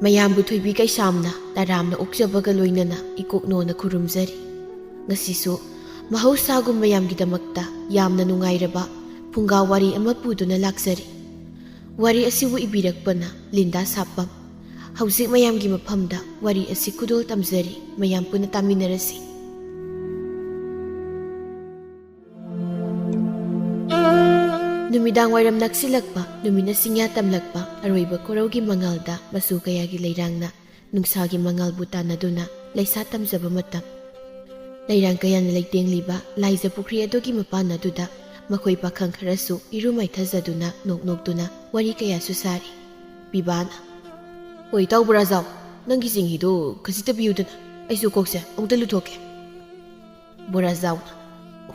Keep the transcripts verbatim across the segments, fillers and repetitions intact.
ꯃꯌꯥꯝꯕꯨ ꯊꯣꯏꯕꯤ ꯀꯩꯁꯥꯝꯅ ꯇꯔꯥꯝꯅ ꯑꯣꯛꯆꯕꯒ ꯂꯣꯏꯅꯅ ꯏꯀꯣꯛꯅꯣꯅ ꯈꯨꯔꯨꯝꯖꯔꯤ꯫ ꯉꯁꯤꯁꯨ ꯃꯍꯧꯁꯥꯒꯨꯝ ꯃꯌꯥꯝꯒꯤꯗꯃꯛꯇ ꯌꯥꯝꯅ ꯅꯨꯡꯉꯥꯏꯔꯕ ꯐꯨꯡꯒꯥ ꯋꯥꯔꯤ ꯑꯃ ꯄꯨꯗꯨꯅ ꯂꯥꯛꯆꯔꯤ꯫ ꯋꯥꯔꯤ ꯑꯁꯤꯕꯨ ꯏꯕꯤꯔꯛꯄꯅ ꯂꯤꯟꯗꯥ ꯁꯥꯄꯝ꯫ ꯍꯧꯖꯤꯛ ꯃꯌꯥꯝꯒꯤ ꯃꯐꯝꯗ ꯋꯥꯔꯤ ꯑꯁꯤ ꯈꯨꯗꯣꯜ ꯇꯝꯖꯔꯤ, ꯃꯌꯥꯝ ꯄꯨꯟꯅ ꯇꯥꯃꯤꯟꯅꯔꯁꯤ꯫ ꯅꯨꯃꯤꯗꯥꯡ ꯋꯥꯏꯔꯝ ꯅꯛꯁꯤꯜꯂꯛꯄ, ꯅꯨꯃꯤꯠꯅ ꯁꯤꯡꯌꯥ ꯇꯝꯂꯛꯄ, ꯑꯔꯣꯏꯕ ꯀꯣꯔꯧꯒꯤ ꯃꯉꯥꯜꯗ ꯃꯆꯨ ꯀꯌꯥꯒꯤ ꯂꯩꯔꯥꯡꯅ ꯅꯨꯡꯁꯥꯒꯤ ꯃꯉꯥꯜꯕꯨ ꯇꯥꯟꯅꯗꯨꯅ ꯂꯩꯁꯥ ꯇꯝꯖꯕ ꯃꯇꯝ꯫ ꯂꯩꯔꯥꯡ ꯀꯌꯥꯅ ꯂꯩꯇꯦꯡꯂꯤꯕ ꯂꯥꯏꯖ ꯄꯨꯈ꯭ꯔꯤ ꯑꯗꯨꯒꯤ ꯃꯄꯥꯟ ꯑꯗꯨꯗ ꯃꯈꯣꯏ ꯄꯥꯈꯪ ꯈꯔꯁꯨ ꯏꯔꯨ ꯃꯥꯏꯊꯖꯗꯨꯅ ꯅꯣꯛ ꯅꯣꯛꯇꯨꯅ ꯋꯥꯔꯤ ꯀꯌꯥꯁꯨ ꯁꯥꯔꯤ꯫ ꯄꯤꯕꯥꯅ, "ꯍꯣꯏ, ꯏꯇꯥꯎ ꯕꯣꯔꯥꯖꯥꯎ, ꯅꯪꯒꯤ ꯆꯤꯡꯍꯤꯗꯣ ꯈꯖꯤꯛꯇ ꯄꯤꯌꯨꯗꯅ, ꯑꯩꯁꯨ ꯀꯣꯛꯁꯦ ꯑꯃꯨꯛꯇ ꯂꯨꯊꯣꯛꯀꯦ꯫" ꯕꯣꯔꯥꯖꯥꯎꯅ,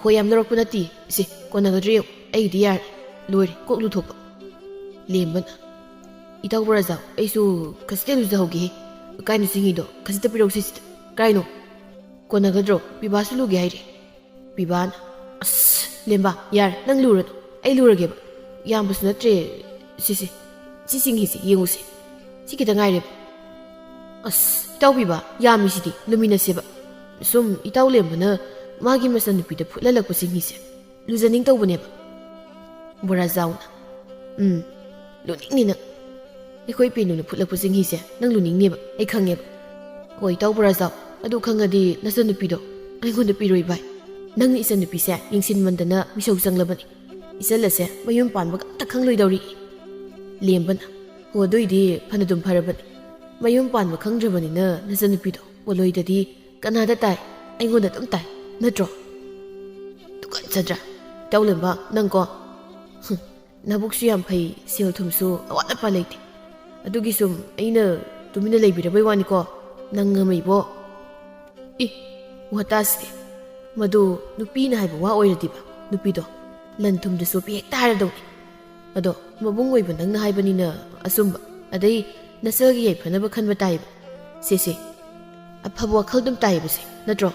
"ꯍꯣꯏ, ꯌꯥꯝ ꯂꯧꯔꯛꯄ ꯅꯠꯇꯦ, ꯁꯤ ꯀꯣꯟꯅꯒꯗ꯭ꯔ ꯌꯦꯡꯉꯨ, ꯑꯩꯒꯤꯗꯤ ꯌꯥꯔꯦ, ꯂꯣꯏꯔꯦ, ꯀꯣꯛ ꯂꯨꯊꯣꯛꯄ꯫" ꯂꯦꯝꯕꯅ, "ꯏꯇꯥꯎ ꯕꯣꯔꯥꯖꯥꯎ, ꯑꯩꯁꯨ ꯈꯖꯤꯛꯇ ꯂꯨꯖꯍꯧꯒꯦꯍꯦ꯫ ꯀꯥꯏꯅꯣ ꯆꯤꯡꯍꯤꯗꯣ? ꯈꯖꯤꯛꯇ ꯄꯤꯔꯛꯎꯁꯦ ꯁꯤꯗ꯫ ꯀꯥꯏꯅꯣ? ꯀꯣꯟꯅꯒꯗ꯭ꯔꯣ? ꯄꯤꯕꯥꯁꯨ ꯂꯨꯒꯦ ꯍꯥꯏꯔꯤ꯫" ꯄꯤꯕꯥꯅ, "ꯑꯁ, ꯂꯦꯝꯕ, ꯌꯥꯔꯦ, ꯅꯪ ꯂꯨꯔꯅꯨ, ꯑꯩ ꯂꯨꯔꯒꯦꯕ꯫ ꯌꯥꯝꯕꯁꯨ ꯅꯠꯇ꯭ꯔꯦ, ꯁꯤꯁꯦ, ꯁꯤ ꯆꯤꯡꯍꯤꯁꯦ ꯌꯦꯡꯉꯨꯁꯦ, ꯁꯤ ꯈꯤꯇ ꯉꯥꯏꯔꯦꯕ꯫" "ꯑꯁ, ꯏꯇꯥꯎ ꯄꯤꯕ, ꯌꯥꯝꯃꯤꯁꯤꯗꯤ, ꯂꯨꯃꯤꯟꯅꯁꯦꯕ꯫ ꯁꯨꯝ ꯏꯇꯥꯎ ꯂꯦꯝꯕꯅ ꯃꯥꯒꯤ ꯃꯆꯟꯅꯨꯄꯤꯗ ꯐꯨꯠꯍꯜꯂꯛꯄ ꯆꯤꯡꯍꯤꯁꯦ ꯂꯨꯖꯅꯤꯡ ꯇꯧꯕꯅꯦꯕ꯫" ꯕꯣꯔꯥꯖꯥꯎꯅ, "ꯎꯝ, ꯂꯨꯅꯤꯡꯅꯤ ꯅꯪ꯫ ꯑꯩꯈꯣꯏ ꯄꯦꯅꯨꯅ ꯐꯨꯠꯂꯛꯄ ꯆꯤꯡꯍꯤꯁꯦ ꯅꯪ ꯂꯨꯅꯤꯡꯅꯦꯕ, ꯑꯩ ꯈꯪꯉꯦꯕ꯫" "ꯍꯣꯏ, ꯏꯇꯥꯎ ꯕꯣꯔꯥꯖꯥꯎ, ꯑꯗꯨ ꯈꯪꯉꯗꯤ ꯅꯆꯟꯅꯨꯄꯤꯗꯣ ꯑꯩꯉꯣꯟꯗ ꯄꯤꯔꯣꯏ ꯚꯥꯏ꯫ ꯅꯪꯅ ꯏꯆꯟꯅꯨꯄꯤꯁꯦ ꯌꯦꯡꯁꯤꯟꯃꯟꯗꯅ ꯃꯤꯁꯧ ꯆꯪꯂꯕꯅꯤ꯫ ꯏꯆꯜ ꯑꯁꯦ ꯃꯌꯨꯝ ꯄꯥꯟꯕꯒ ꯑꯝꯇ ꯈꯪꯂꯣꯏꯗꯧꯔꯤ꯫" ꯂꯦꯝꯕꯅ, "ꯍꯣ, ꯑꯗꯨꯏꯗꯤ ꯐꯅꯗꯨꯝ ꯐꯔꯕꯅꯤ꯫ ꯃꯌꯨꯝ ꯄꯥꯟꯕ ꯈꯪꯗ꯭ꯔꯕꯅꯤꯅ ꯅꯆꯟꯅꯨꯄꯤꯗꯣ ꯄꯣꯂꯣꯏꯗꯗꯤ ꯀꯅꯥꯗ ꯇꯥꯏ? ꯑꯩꯉꯣꯟꯗ ꯑꯗꯨꯝ ꯇꯥꯏ, ꯅꯠꯇ꯭ꯔꯣ?" "ꯇꯨꯀꯠꯆꯗ꯭ꯔꯥ? ꯏꯇꯥꯎ ꯂꯦꯝꯕ, ꯅꯪꯀꯣ꯫ ꯍꯨꯝ, ꯅꯕꯨꯛꯁꯨ ꯌꯥꯝ ꯐꯩ, ꯁꯦꯜ ꯊꯨꯝꯁꯨ ꯑꯋꯥꯠ ꯑꯄꯥ ꯂꯩꯇꯦ꯫ ꯑꯗꯨꯒꯤ ꯁꯨꯝ ꯑꯩꯅ ꯇꯨꯃꯤꯟꯅ ꯂꯩꯕꯤꯔꯕꯩ ꯋꯥꯅꯤꯀꯣ, ꯅꯪ ꯉꯝꯃꯤꯕꯣ?" "ꯏ, ꯋꯥꯇꯥꯁꯤꯗꯤ꯫ ꯃꯗꯨ ꯅꯨꯄꯤꯅ ꯍꯥꯏꯕ ꯋꯥ ꯑꯣꯏꯔꯗꯤꯕ, ꯅꯨꯄꯤꯗꯣ ꯂꯟ ꯊꯨꯝꯗ ꯆꯣꯞꯄꯤ ꯍꯦꯛꯇ ꯍꯥꯏꯔꯗꯧꯅꯤ꯫ ꯑꯗꯣ ꯃꯕꯨꯡ ꯑꯣꯏꯕ ꯅꯪꯅ ꯍꯥꯏꯕꯅꯤꯅ ꯑꯆꯨꯝꯕ, ꯑꯗꯩ ꯅꯆꯜꯒꯤ ꯌꯥꯏꯐꯅꯕ ꯈꯟꯕ ꯇꯥꯏꯕ꯫ ꯁꯦ, ꯁꯦ, ꯑꯐꯕ ꯋꯥꯈꯜ ꯑꯗꯨꯝ ꯇꯥꯏꯕꯁꯦ, ꯅꯠꯇ꯭ꯔꯣ?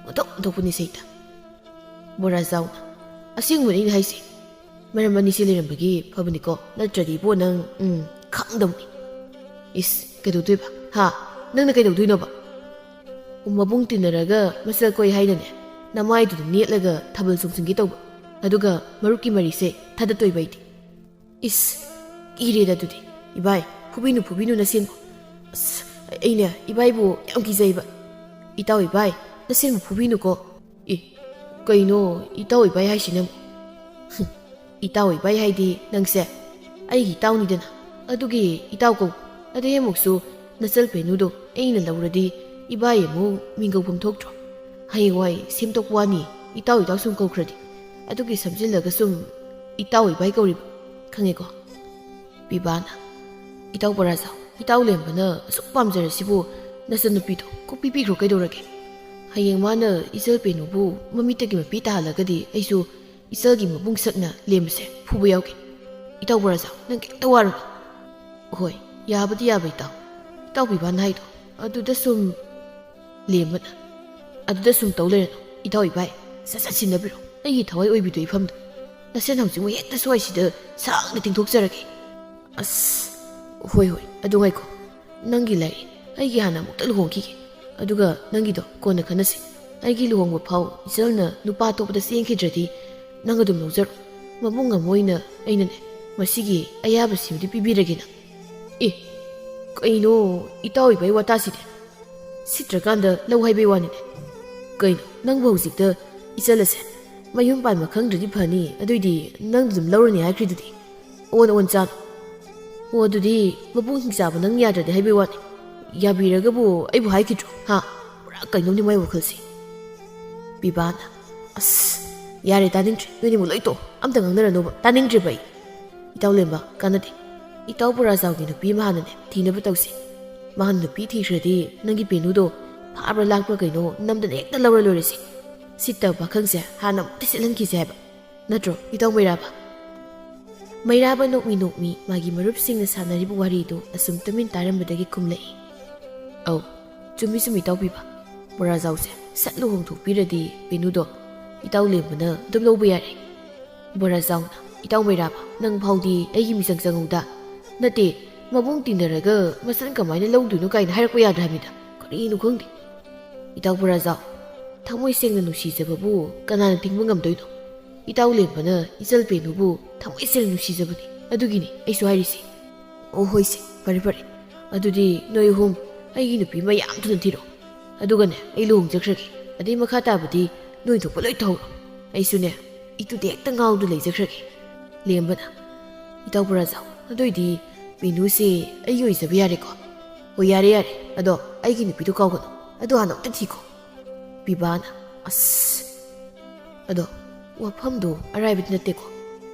ꯑꯣꯟꯊꯣꯛ ꯑꯣꯟꯊꯣꯛꯄꯅꯤ ꯁꯩꯇ꯫" ꯕꯣꯔꯥꯖꯥꯎꯅ, "ꯑꯁꯦꯡꯕꯅꯤ ꯑꯩꯅ ꯍꯥꯏꯁꯦ꯫ ꯃꯔꯝ ꯑꯅꯤꯁꯤ ꯂꯩꯔꯝꯕꯒꯤ ꯐꯕꯅꯤꯀꯣ, ꯅꯠꯇ꯭ꯔꯗꯤ ꯏꯕꯣ ꯅꯪ, ꯎꯝ, ꯈꯪꯗꯧꯅꯤ꯫" ꯏꯁ, ꯀꯩꯗꯧꯗꯣꯏꯕ? ꯍꯥ? ꯅꯪꯅ ꯀꯩꯗꯧꯗꯣꯏꯅꯣꯕ? ꯃꯕꯨꯡ ꯇꯤꯟꯅꯔꯒ ꯃꯆꯜ ꯀꯣꯏ ꯍꯥꯏꯅꯅꯦ, ꯅꯃꯥꯏꯗꯨꯗ ꯅꯦꯠꯂꯒ ꯊꯥꯕꯜ ꯆꯣꯡꯁꯤꯟꯒꯦ ꯇꯧꯕ꯫ ꯑꯗꯨꯒ ꯃꯔꯨꯞꯀꯤ ꯃꯔꯤꯁꯦ ꯊꯥꯗꯠꯇꯣꯏꯕ ꯑꯩꯗꯤ꯫ ꯏꯁ, ꯀꯤꯔꯦꯗ ꯑꯗꯨꯗꯤ꯫ ꯏꯕꯥꯏ, ꯐꯨꯕꯤꯅꯨ, ꯐꯨꯕꯤꯅꯨ ꯅꯁꯦꯟꯕꯨ꯫ ꯑꯁ, ꯑꯩꯅꯦ ꯏꯕꯥꯏꯕꯨ ꯌꯥꯝ ꯀꯤꯖꯩꯕ꯫ ꯏꯇꯥꯎ ꯏꯕꯥꯏ, ꯅꯁꯦꯟꯕꯨ ꯐꯨꯕꯤꯅꯨꯀꯣ꯫ ꯑꯦ, ꯀꯩꯅꯣ ꯏꯇꯥꯎ ꯏꯕꯥꯏ ꯍꯥꯏꯁꯤꯅ? ꯍꯨꯝ, ꯏꯇꯥꯎ ꯏꯕꯥꯏ ꯍꯥꯏꯗꯤ ꯅꯪꯁꯦ ꯑꯩꯒꯤ ꯏꯇꯥꯎꯅꯤꯗꯅ, ꯑꯗꯨꯒꯤ ꯏꯇꯥꯎ ꯀꯧ꯫ ꯑꯗꯩ ꯑꯃꯨꯛꯁꯨ ꯅꯆꯜ ꯄꯦꯅꯨꯗꯣ ꯑꯩꯅ ꯂꯧꯔꯗꯤ ꯏꯕꯥꯏ ꯑꯃꯨꯛ ꯃꯤꯡ ꯀꯧꯐꯝ ꯊꯣꯛꯇ꯭ꯔꯣ? ꯍꯌꯦꯡꯋꯥꯏ ꯁꯦꯝꯗꯣꯛꯄ ꯋꯥꯅꯤ, ꯏꯇꯥꯎ ꯏꯇꯥꯎ ꯁꯨꯝ ꯀꯧꯈ꯭ꯔꯗꯤ꯫ ꯑꯗꯨꯒꯤ ꯁꯝꯖꯤꯜꯂꯒ ꯁꯨꯝ ꯏꯇꯥꯎ ꯏꯕꯥꯏ ꯀꯧꯔꯤꯕ, ꯈꯪꯉꯦꯀꯣ? ꯄꯤꯕꯥꯅ, ꯏꯇꯥꯎ ꯕꯣꯔꯥꯖꯥꯎ, ꯏꯇꯥꯎ ꯂꯦꯝꯕꯅ ꯑꯁꯨꯛ ꯄꯥꯝꯖꯔꯁꯤꯕꯨ ꯅꯆꯟꯅꯨꯄꯤꯗꯣ ꯀꯣꯛ ꯄꯤꯕꯤꯈ꯭ꯔꯣ ꯀꯩꯗꯧꯔꯒꯦ? ꯍꯌꯦꯡ ꯃꯥꯅ ꯏꯆꯜ ꯄꯦꯅꯨꯕꯨ ꯃꯃꯤꯠꯇꯒꯤ ꯃꯄꯤ ꯇꯥꯍꯜꯂꯒꯗꯤ ꯑꯩꯁꯨ ꯏꯆꯜꯒꯤ ꯃꯕꯨꯡ ꯁꯛꯅ ꯂꯦꯝꯕꯁꯦ ꯐꯨꯕ ꯌꯥꯎꯒꯦ꯫ ꯏꯇꯥꯎ ꯕꯣꯔꯥꯖꯥꯎ, ꯅꯪ ꯀꯩꯝꯇ ꯋꯥꯔꯨꯅꯨ꯫ ꯍꯣꯏ, ꯌꯥꯕꯨꯗꯤ ꯌꯥꯕ ꯏꯇꯥꯎ꯫ ꯏꯇꯥꯎ ꯄꯤꯕꯥꯅ ꯍꯥꯏꯗꯣ ꯑꯗꯨꯗ ꯁꯨꯝ ꯂꯦꯝꯕꯅ꯫ ꯑꯗꯨꯗ ꯁꯨꯝ ꯇꯧ ꯂꯩꯔꯅꯨ꯫ ꯏꯇꯥꯎ ꯏꯕꯥꯏ, ꯁꯠ ꯁꯠ ꯁꯤꯟꯅꯕꯤꯔꯣ꯫ ꯑꯩꯒꯤ ꯊꯋꯥꯏ ꯑꯣꯏꯕꯤꯗꯣ ꯏꯐꯝꯗꯣ꯫ ꯅꯁꯦꯟ ꯍꯧꯖꯤꯛꯃꯛ ꯍꯦꯛꯇ ꯁ꯭ꯋꯥꯏꯁꯤꯗ ꯁꯥꯡꯅ ꯇꯤꯡꯊꯣꯛꯆꯔꯒꯦ꯫ ꯑꯁ, ꯍꯣꯏ, ꯍꯣꯏ, ꯑꯗꯨ ꯉꯥꯏꯈꯣ꯫ ꯅꯪꯒꯤ ꯂꯥꯏꯔꯤꯛ ꯑꯩꯒꯤ ꯍꯥꯟꯅ ꯑꯃꯨꯛꯇ ꯂꯨꯍꯣꯡꯈꯤꯒꯦ꯫ ꯑꯗꯨꯒ ꯅꯪꯒꯤꯗꯣ ꯀꯣꯟꯅ ꯈꯟꯅꯁꯤ꯫ ꯑꯩꯒꯤ ꯂꯨꯍꯣꯡꯕ ꯐꯥꯎ ꯏꯆꯜꯅ ꯅꯨꯄꯥ ꯑꯇꯣꯞꯄꯗ ꯆꯦꯟꯈꯤꯗ꯭ꯔꯗꯤ ꯅꯪ ꯑꯗꯨꯝ ꯂꯧꯖꯔꯣ꯫ ꯃꯕꯨꯡ ꯑꯃ ꯑꯣꯏꯅ ꯑꯩꯅꯅꯦ, ꯃꯁꯤꯒꯤ ꯑꯌꯥꯕꯁꯤꯃꯗꯤ ꯄꯤꯕꯤꯔꯒꯦ ꯅꯪ꯫ ꯑꯦ, ꯀꯩꯅꯣ, ꯏꯇꯥꯎ ꯏꯕꯥꯏ ꯋꯥꯇꯥꯁꯤꯗꯤ? ꯁꯤꯠꯇ꯭ꯔꯀꯥꯟꯗ ꯂꯧ ꯍꯥꯏꯕꯩ ꯋꯥꯅꯤꯅꯦ꯫ ꯀꯩꯅꯣ, ꯅꯪꯕꯨ ꯍꯧꯖꯤꯛꯇ ꯏꯆꯜ ꯑꯁꯦ ꯃꯌꯨꯝ ꯄꯥꯟꯕ ꯈꯪꯗ꯭ꯔꯗꯤ ꯐꯅꯤ, ꯑꯗꯨꯏꯗꯤ ꯅꯪ ꯑꯗꯨꯝ ꯂꯧꯔꯅꯤ ꯍꯥꯏꯈ꯭ꯔꯤꯗꯨꯗꯤ? ꯑꯣꯟ ꯑꯣꯟ ꯆꯥꯅꯨ꯫ ꯑꯣ, ꯑꯗꯨꯗꯤ ꯃꯕꯨꯡ ꯍꯤꯡꯆꯥꯕ ꯅꯪ ꯌꯥꯗ꯭ꯔꯗꯤ ꯍꯥꯏꯕꯩ ꯋꯥꯅꯤ꯫ ꯌꯥꯕꯤꯔꯒꯕꯨ ꯑꯩꯕꯨ ꯍꯥꯏꯈꯤꯗ꯭ꯔꯣ? ꯍꯥ? ꯄꯨꯔꯥ ꯀꯩꯅꯣꯝꯅꯤ ꯃꯥꯏ ꯋꯥꯈꯜꯁꯦ꯫ ꯄꯤꯕꯥꯅ, ꯑꯁ, ꯌꯥꯔꯦ, ꯇꯥꯅꯤꯡꯗ꯭ꯔꯦ꯫ ꯅꯣꯏꯅꯤꯃꯛ ꯂꯣꯏ ꯇꯣꯛꯑꯣ꯫ ꯑꯝꯇ ꯉꯥꯡꯅꯔꯅꯣꯕ꯫ ꯇꯥꯅꯤꯡꯗ꯭ꯔꯦꯕ ꯑꯩ꯫ ꯏꯇꯥꯎ ꯂꯦꯝꯕ, ꯀꯥꯟꯅꯗꯦ꯫ ꯏꯇꯥꯎ ꯕꯣꯔꯥꯖꯥꯎꯒꯤ ꯅꯨꯄꯤ ꯑꯃ ꯍꯥꯟꯅꯅꯦ ꯊꯤꯅꯕ ꯇꯧꯁꯤ꯫ ꯃꯥꯅ ꯅꯨꯄꯤ ꯊꯤꯈ꯭ꯔꯗꯤ ꯅꯪꯒꯤ ꯄꯦꯅꯨꯗꯣ ꯐꯥꯕ꯭ꯔꯥ ꯂꯥꯛꯄ꯭ꯔꯥ ꯀꯩꯅꯣ ꯅꯝꯗꯅ ꯍꯦꯛꯇ ꯂꯧꯔ ꯂꯣꯏꯔꯦꯁꯦ꯫ ꯁꯤꯠꯇꯕ ꯄꯥꯈꯪꯁꯦ ꯍꯥꯟꯅ ꯑꯃꯨꯛꯇ ꯁꯤꯠꯍꯟꯈꯤꯁꯦ ꯍꯥꯏꯕ꯫ ꯅꯠꯇ꯭ꯔꯣ, ꯏꯇꯥꯎ ꯃꯩꯔꯥꯕ? ꯃꯩꯔꯥꯕ ꯅꯣꯛꯃꯤ ꯅꯣꯛꯃꯤ ꯃꯥꯒꯤ ꯃꯔꯨꯞꯁꯤꯡꯅ ꯁꯥꯟꯅꯔꯤꯕ ꯋꯥꯔꯤꯗꯨ ꯑꯁꯨꯝ ꯇꯨꯃꯤꯟ ꯇꯥꯔꯝꯕꯗꯒꯤ ꯈꯨꯝꯂꯛꯏ꯫ ꯑꯧ, ꯆꯨꯝꯃꯤ ꯆꯨꯝꯃꯤ, ꯏꯇꯥꯎ ꯄꯤꯕ꯫ ꯕꯣꯔꯥꯖꯥꯎꯁꯦ ꯁꯠ ꯂꯨꯍꯣꯡꯊꯣꯛꯄꯤꯔꯗꯤ ꯄꯦꯅꯨꯗꯣ ꯏꯇꯥꯎ ꯂꯦꯝꯕꯅ ꯑꯗꯨꯝ ꯂꯧꯕ ꯌꯥꯔꯦ꯫ ꯕꯣꯔꯥꯖꯥꯎꯅ, ꯏꯇꯥꯎ ꯃꯩꯔꯥꯕ, ꯅꯪ ꯐꯥꯎꯗꯤ ꯑꯩꯒꯤ ꯃꯤꯆꯪ ꯆꯪꯍꯧꯗ꯫ ꯅꯠꯇꯦ, ꯃꯕꯨꯡ ꯇꯤꯟꯅꯔꯒ ꯃꯆꯟ ꯀꯃꯥꯏꯅ ꯂꯧꯗꯣꯏꯅꯣ ꯀꯥꯏꯅ ꯍꯥꯏꯔꯛꯄ ꯌꯥꯗ꯭ꯔꯥ ꯍꯥꯏꯕꯅꯤꯗ꯫ ꯀꯔꯤꯅꯣ ꯈꯪꯗꯦ꯫ ꯏꯇꯥꯎ ꯕꯣꯔꯥꯖꯥꯎ, ꯊꯃꯣꯏ ꯁꯦꯡꯅ ꯅꯨꯡꯁꯤꯖꯕꯕꯨ ꯀꯅꯥꯅ ꯊꯤꯡꯕ ꯉꯝꯗꯣꯏꯅꯣ? ꯏꯇꯥꯎ ꯂꯦꯝꯕꯅ ꯏꯆꯜ ꯄꯦꯅꯨꯕꯨ ꯊꯃꯣꯏ ꯁꯦꯡꯅ ꯅꯨꯡꯁꯤꯖꯕꯅꯤ꯫ ꯑꯗꯨꯒꯤꯅꯤ ꯑꯩꯁꯨ ꯍꯥꯏꯔꯤꯁꯦ꯫ ꯑꯣ, ꯍꯣꯏꯁꯦ, ꯐꯔꯦ ꯐꯔꯦ꯫ ꯑꯗꯨꯗꯤ ꯅꯣꯏ ꯑꯍꯨꯝ ꯑꯩꯒꯤ ꯅꯨꯄꯤ ꯃꯌꯥꯝ ꯊꯨꯅ ꯊꯤꯔꯣ꯫ ꯑꯗꯨꯒꯅꯦ, ꯑꯩ ꯂꯨꯍꯣꯡꯖꯈ꯭ꯔꯒꯦ꯫ ꯑꯗꯩ ꯃꯈꯥ ꯇꯥꯕꯗꯤ ꯅꯣꯏ ꯊꯣꯛꯄ ꯂꯣꯏ ꯇꯧꯍꯧꯔꯣ꯫ ꯑꯩꯁꯨꯅꯦ, ꯏꯇꯨꯗ ꯍꯦꯛꯇ ꯉꯥꯎꯗꯨ ꯂꯩꯖꯈ꯭ꯔꯒꯦ꯫ ꯂꯦꯝꯕꯅ, ꯏꯇꯥꯎ ꯕꯣꯔꯥꯖꯥꯎ, ꯑꯗꯨꯏꯗꯤ ꯄꯦꯅꯨꯁꯦ ꯑꯩꯒꯤ ꯑꯣꯏꯖꯕ ꯌꯥꯔꯦꯀꯣ? ꯍꯣꯏ, ꯌꯥꯔꯦ ꯌꯥꯔꯦ꯫ ꯑꯗꯣ ꯑꯩꯒꯤ ꯅꯨꯄꯤꯗꯣ ꯀꯥꯎꯒꯅꯨ꯫ ꯑꯗꯨ ꯍꯥꯟꯅ ꯑꯝꯇ ꯊꯤꯈꯣ꯫ ꯄꯤꯕꯥꯅ, ꯑꯁ꯫ ꯑꯗꯣ ꯋꯥꯐꯝꯗꯣ ꯑꯔꯥꯏꯕꯗꯤ ꯅꯠꯇꯦꯀꯣ꯫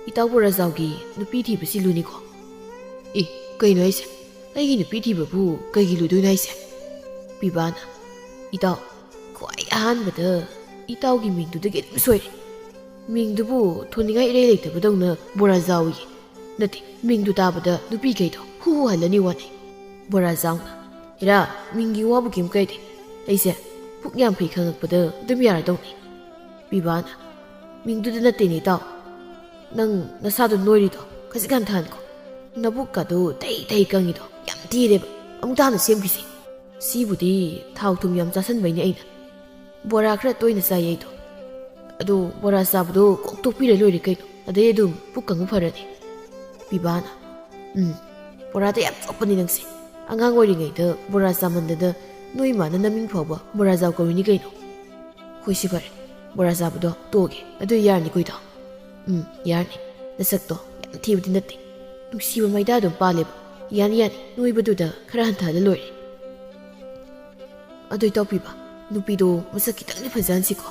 ꯏꯇꯥꯎ ꯕꯣꯔꯥꯖꯥꯎꯒꯤ ꯅꯨꯄꯤ ꯊꯤꯕꯁꯤ ꯂꯨꯅꯤꯀꯣ꯫ ꯑꯦ, ꯀꯩꯅꯣ ꯍꯥꯏꯁꯦ? ꯑꯩꯒꯤ ꯅꯨꯄꯤ ꯊꯤꯕꯕꯨ ꯀꯩꯒꯤ ꯂꯨꯗꯣꯏꯅꯣ ꯍꯥꯏꯁꯦ? ꯄꯤꯕꯥꯅ, ꯏꯇꯥꯎ, ꯈ꯭ꯋꯥꯏ ꯑꯍꯥꯟꯕꯗ ꯏꯇꯥꯎꯒꯤ ꯃꯤꯡꯗꯨꯗꯒꯤ ꯑꯗꯨꯝ ꯁꯣꯏꯔꯦ꯫ ꯃꯤꯡꯗꯨꯕꯨ ꯊꯣꯟꯅꯤꯡꯉꯥꯏ ꯏꯔꯩ ꯂꯩꯇꯕꯗꯧꯅ ꯕꯣꯔꯥꯖꯥꯎꯌꯦ꯫ ꯅꯠꯇꯦ, ꯃꯤꯡꯗꯨ ꯇꯥꯕꯗ ꯅꯨꯄꯤꯈꯩꯗꯣ ꯍꯨ ꯍꯨ ꯍꯜꯂꯅꯤ ꯋꯥꯅꯦ꯫ ꯕꯣꯔꯥꯖꯥꯎꯅ, ꯏꯔꯥ, ꯃꯤꯡꯒꯤ ꯋꯥꯕꯨ ꯀꯩꯝ ꯀꯥꯏꯗꯦ꯫ ꯑꯩꯁꯦ ꯄꯨꯛ ꯌꯥꯝ ꯐꯩ ꯈꯪꯉꯛꯄꯗ ꯑꯗꯨꯝ ꯌꯥꯔꯗꯧꯅꯤ꯫ ꯄꯤꯕꯥꯅ, ꯃꯤꯡꯗꯨꯗ ꯅꯠꯇꯦꯅꯦ ꯏꯇꯥꯎ꯫ ꯅꯪ ꯅꯁꯥꯗꯣ ꯅꯣꯏꯔꯤꯗꯣ ꯈꯖꯤꯛ ꯍꯟꯊꯍꯟꯈꯣ꯫ ꯅꯕꯨꯛꯀꯗꯣ ꯇꯩ ꯇꯩ ꯀꯪꯉꯤꯗꯣ ꯌꯥꯝ ꯊꯤꯔꯦꯕ꯫ ꯑꯃꯨꯛꯇ ꯍꯥꯟꯅ ꯁꯦꯝꯈꯤꯁꯦ꯫ ꯁꯤꯕꯨꯗꯤ ꯊꯥꯎ ꯊꯨꯝ ꯌꯥꯝ ꯆꯥꯁꯟꯕꯩꯅꯦ ꯑꯩꯅ꯫ ꯕꯣꯔꯥ ꯈꯔ ꯇꯣꯏꯅ ꯆꯥꯏ ꯑꯩꯗꯣ꯫ ꯑꯗꯣ ꯕꯣꯔꯥ ꯆꯥꯕꯗꯣ ꯀꯣꯛ ꯇꯣꯛꯄꯤꯔ ꯂꯣꯏꯔꯦ ꯀꯩꯅꯣ꯫ ꯑꯗꯩ ꯑꯗꯨꯝ ꯄꯨꯛ ꯀꯪꯕ ꯐꯔꯅꯤ꯫ ꯄꯤꯕꯥꯅ, ꯎꯝ, ꯕꯣꯔꯥꯗ ꯌꯥꯝ ꯆꯣꯞꯄꯅꯤ ꯅꯪꯁꯦ꯫ ꯑꯉꯥꯡ ꯑꯣꯏꯔꯤꯉꯩꯗ ꯕꯣꯔꯥ ꯆꯥꯃꯟꯗꯅ ꯅꯣꯏ ꯏꯃꯥꯅ ꯅꯃꯤꯡ ꯐꯥꯎꯕ ꯕꯣꯔꯥꯖꯥꯎ ꯀꯧꯔꯤꯅꯤ ꯀꯩꯅꯣ꯫ ꯍꯣꯏ, ꯁꯤ ꯐꯔꯦ, ꯕꯣꯔꯥ ꯆꯥꯕꯗꯣ ꯇꯣꯛꯑꯒꯦ꯫ ꯑꯗꯨ ꯌꯥꯔꯅꯤꯀꯣ ꯏꯇꯥꯎ? ꯎꯝ, ꯌꯥꯔꯅꯤ꯫ ꯅꯁꯛꯇꯣ ꯌꯥꯝ ꯊꯤꯕꯗꯤ ꯅꯠꯇꯦ꯫ ꯅꯨꯡꯁꯤꯕ ꯃꯩꯗꯥ ꯑꯗꯨꯝ ꯄꯥꯜꯂꯦꯕ꯫ ꯌꯥꯅꯤ ꯌꯥꯅꯤ, ꯅꯣꯏꯕꯗꯨꯗ ꯈꯔ ꯍꯟꯊꯍꯜꯂ ꯂꯣꯏꯔꯦ꯫ ꯑꯗꯨ ꯏꯇꯥꯎ ꯄꯤꯕ, ꯅꯨꯄꯤꯗꯣ ꯃꯁꯛ ꯈꯤꯇꯪꯗꯤ ꯐꯖꯍꯟꯁꯤꯀꯣ꯫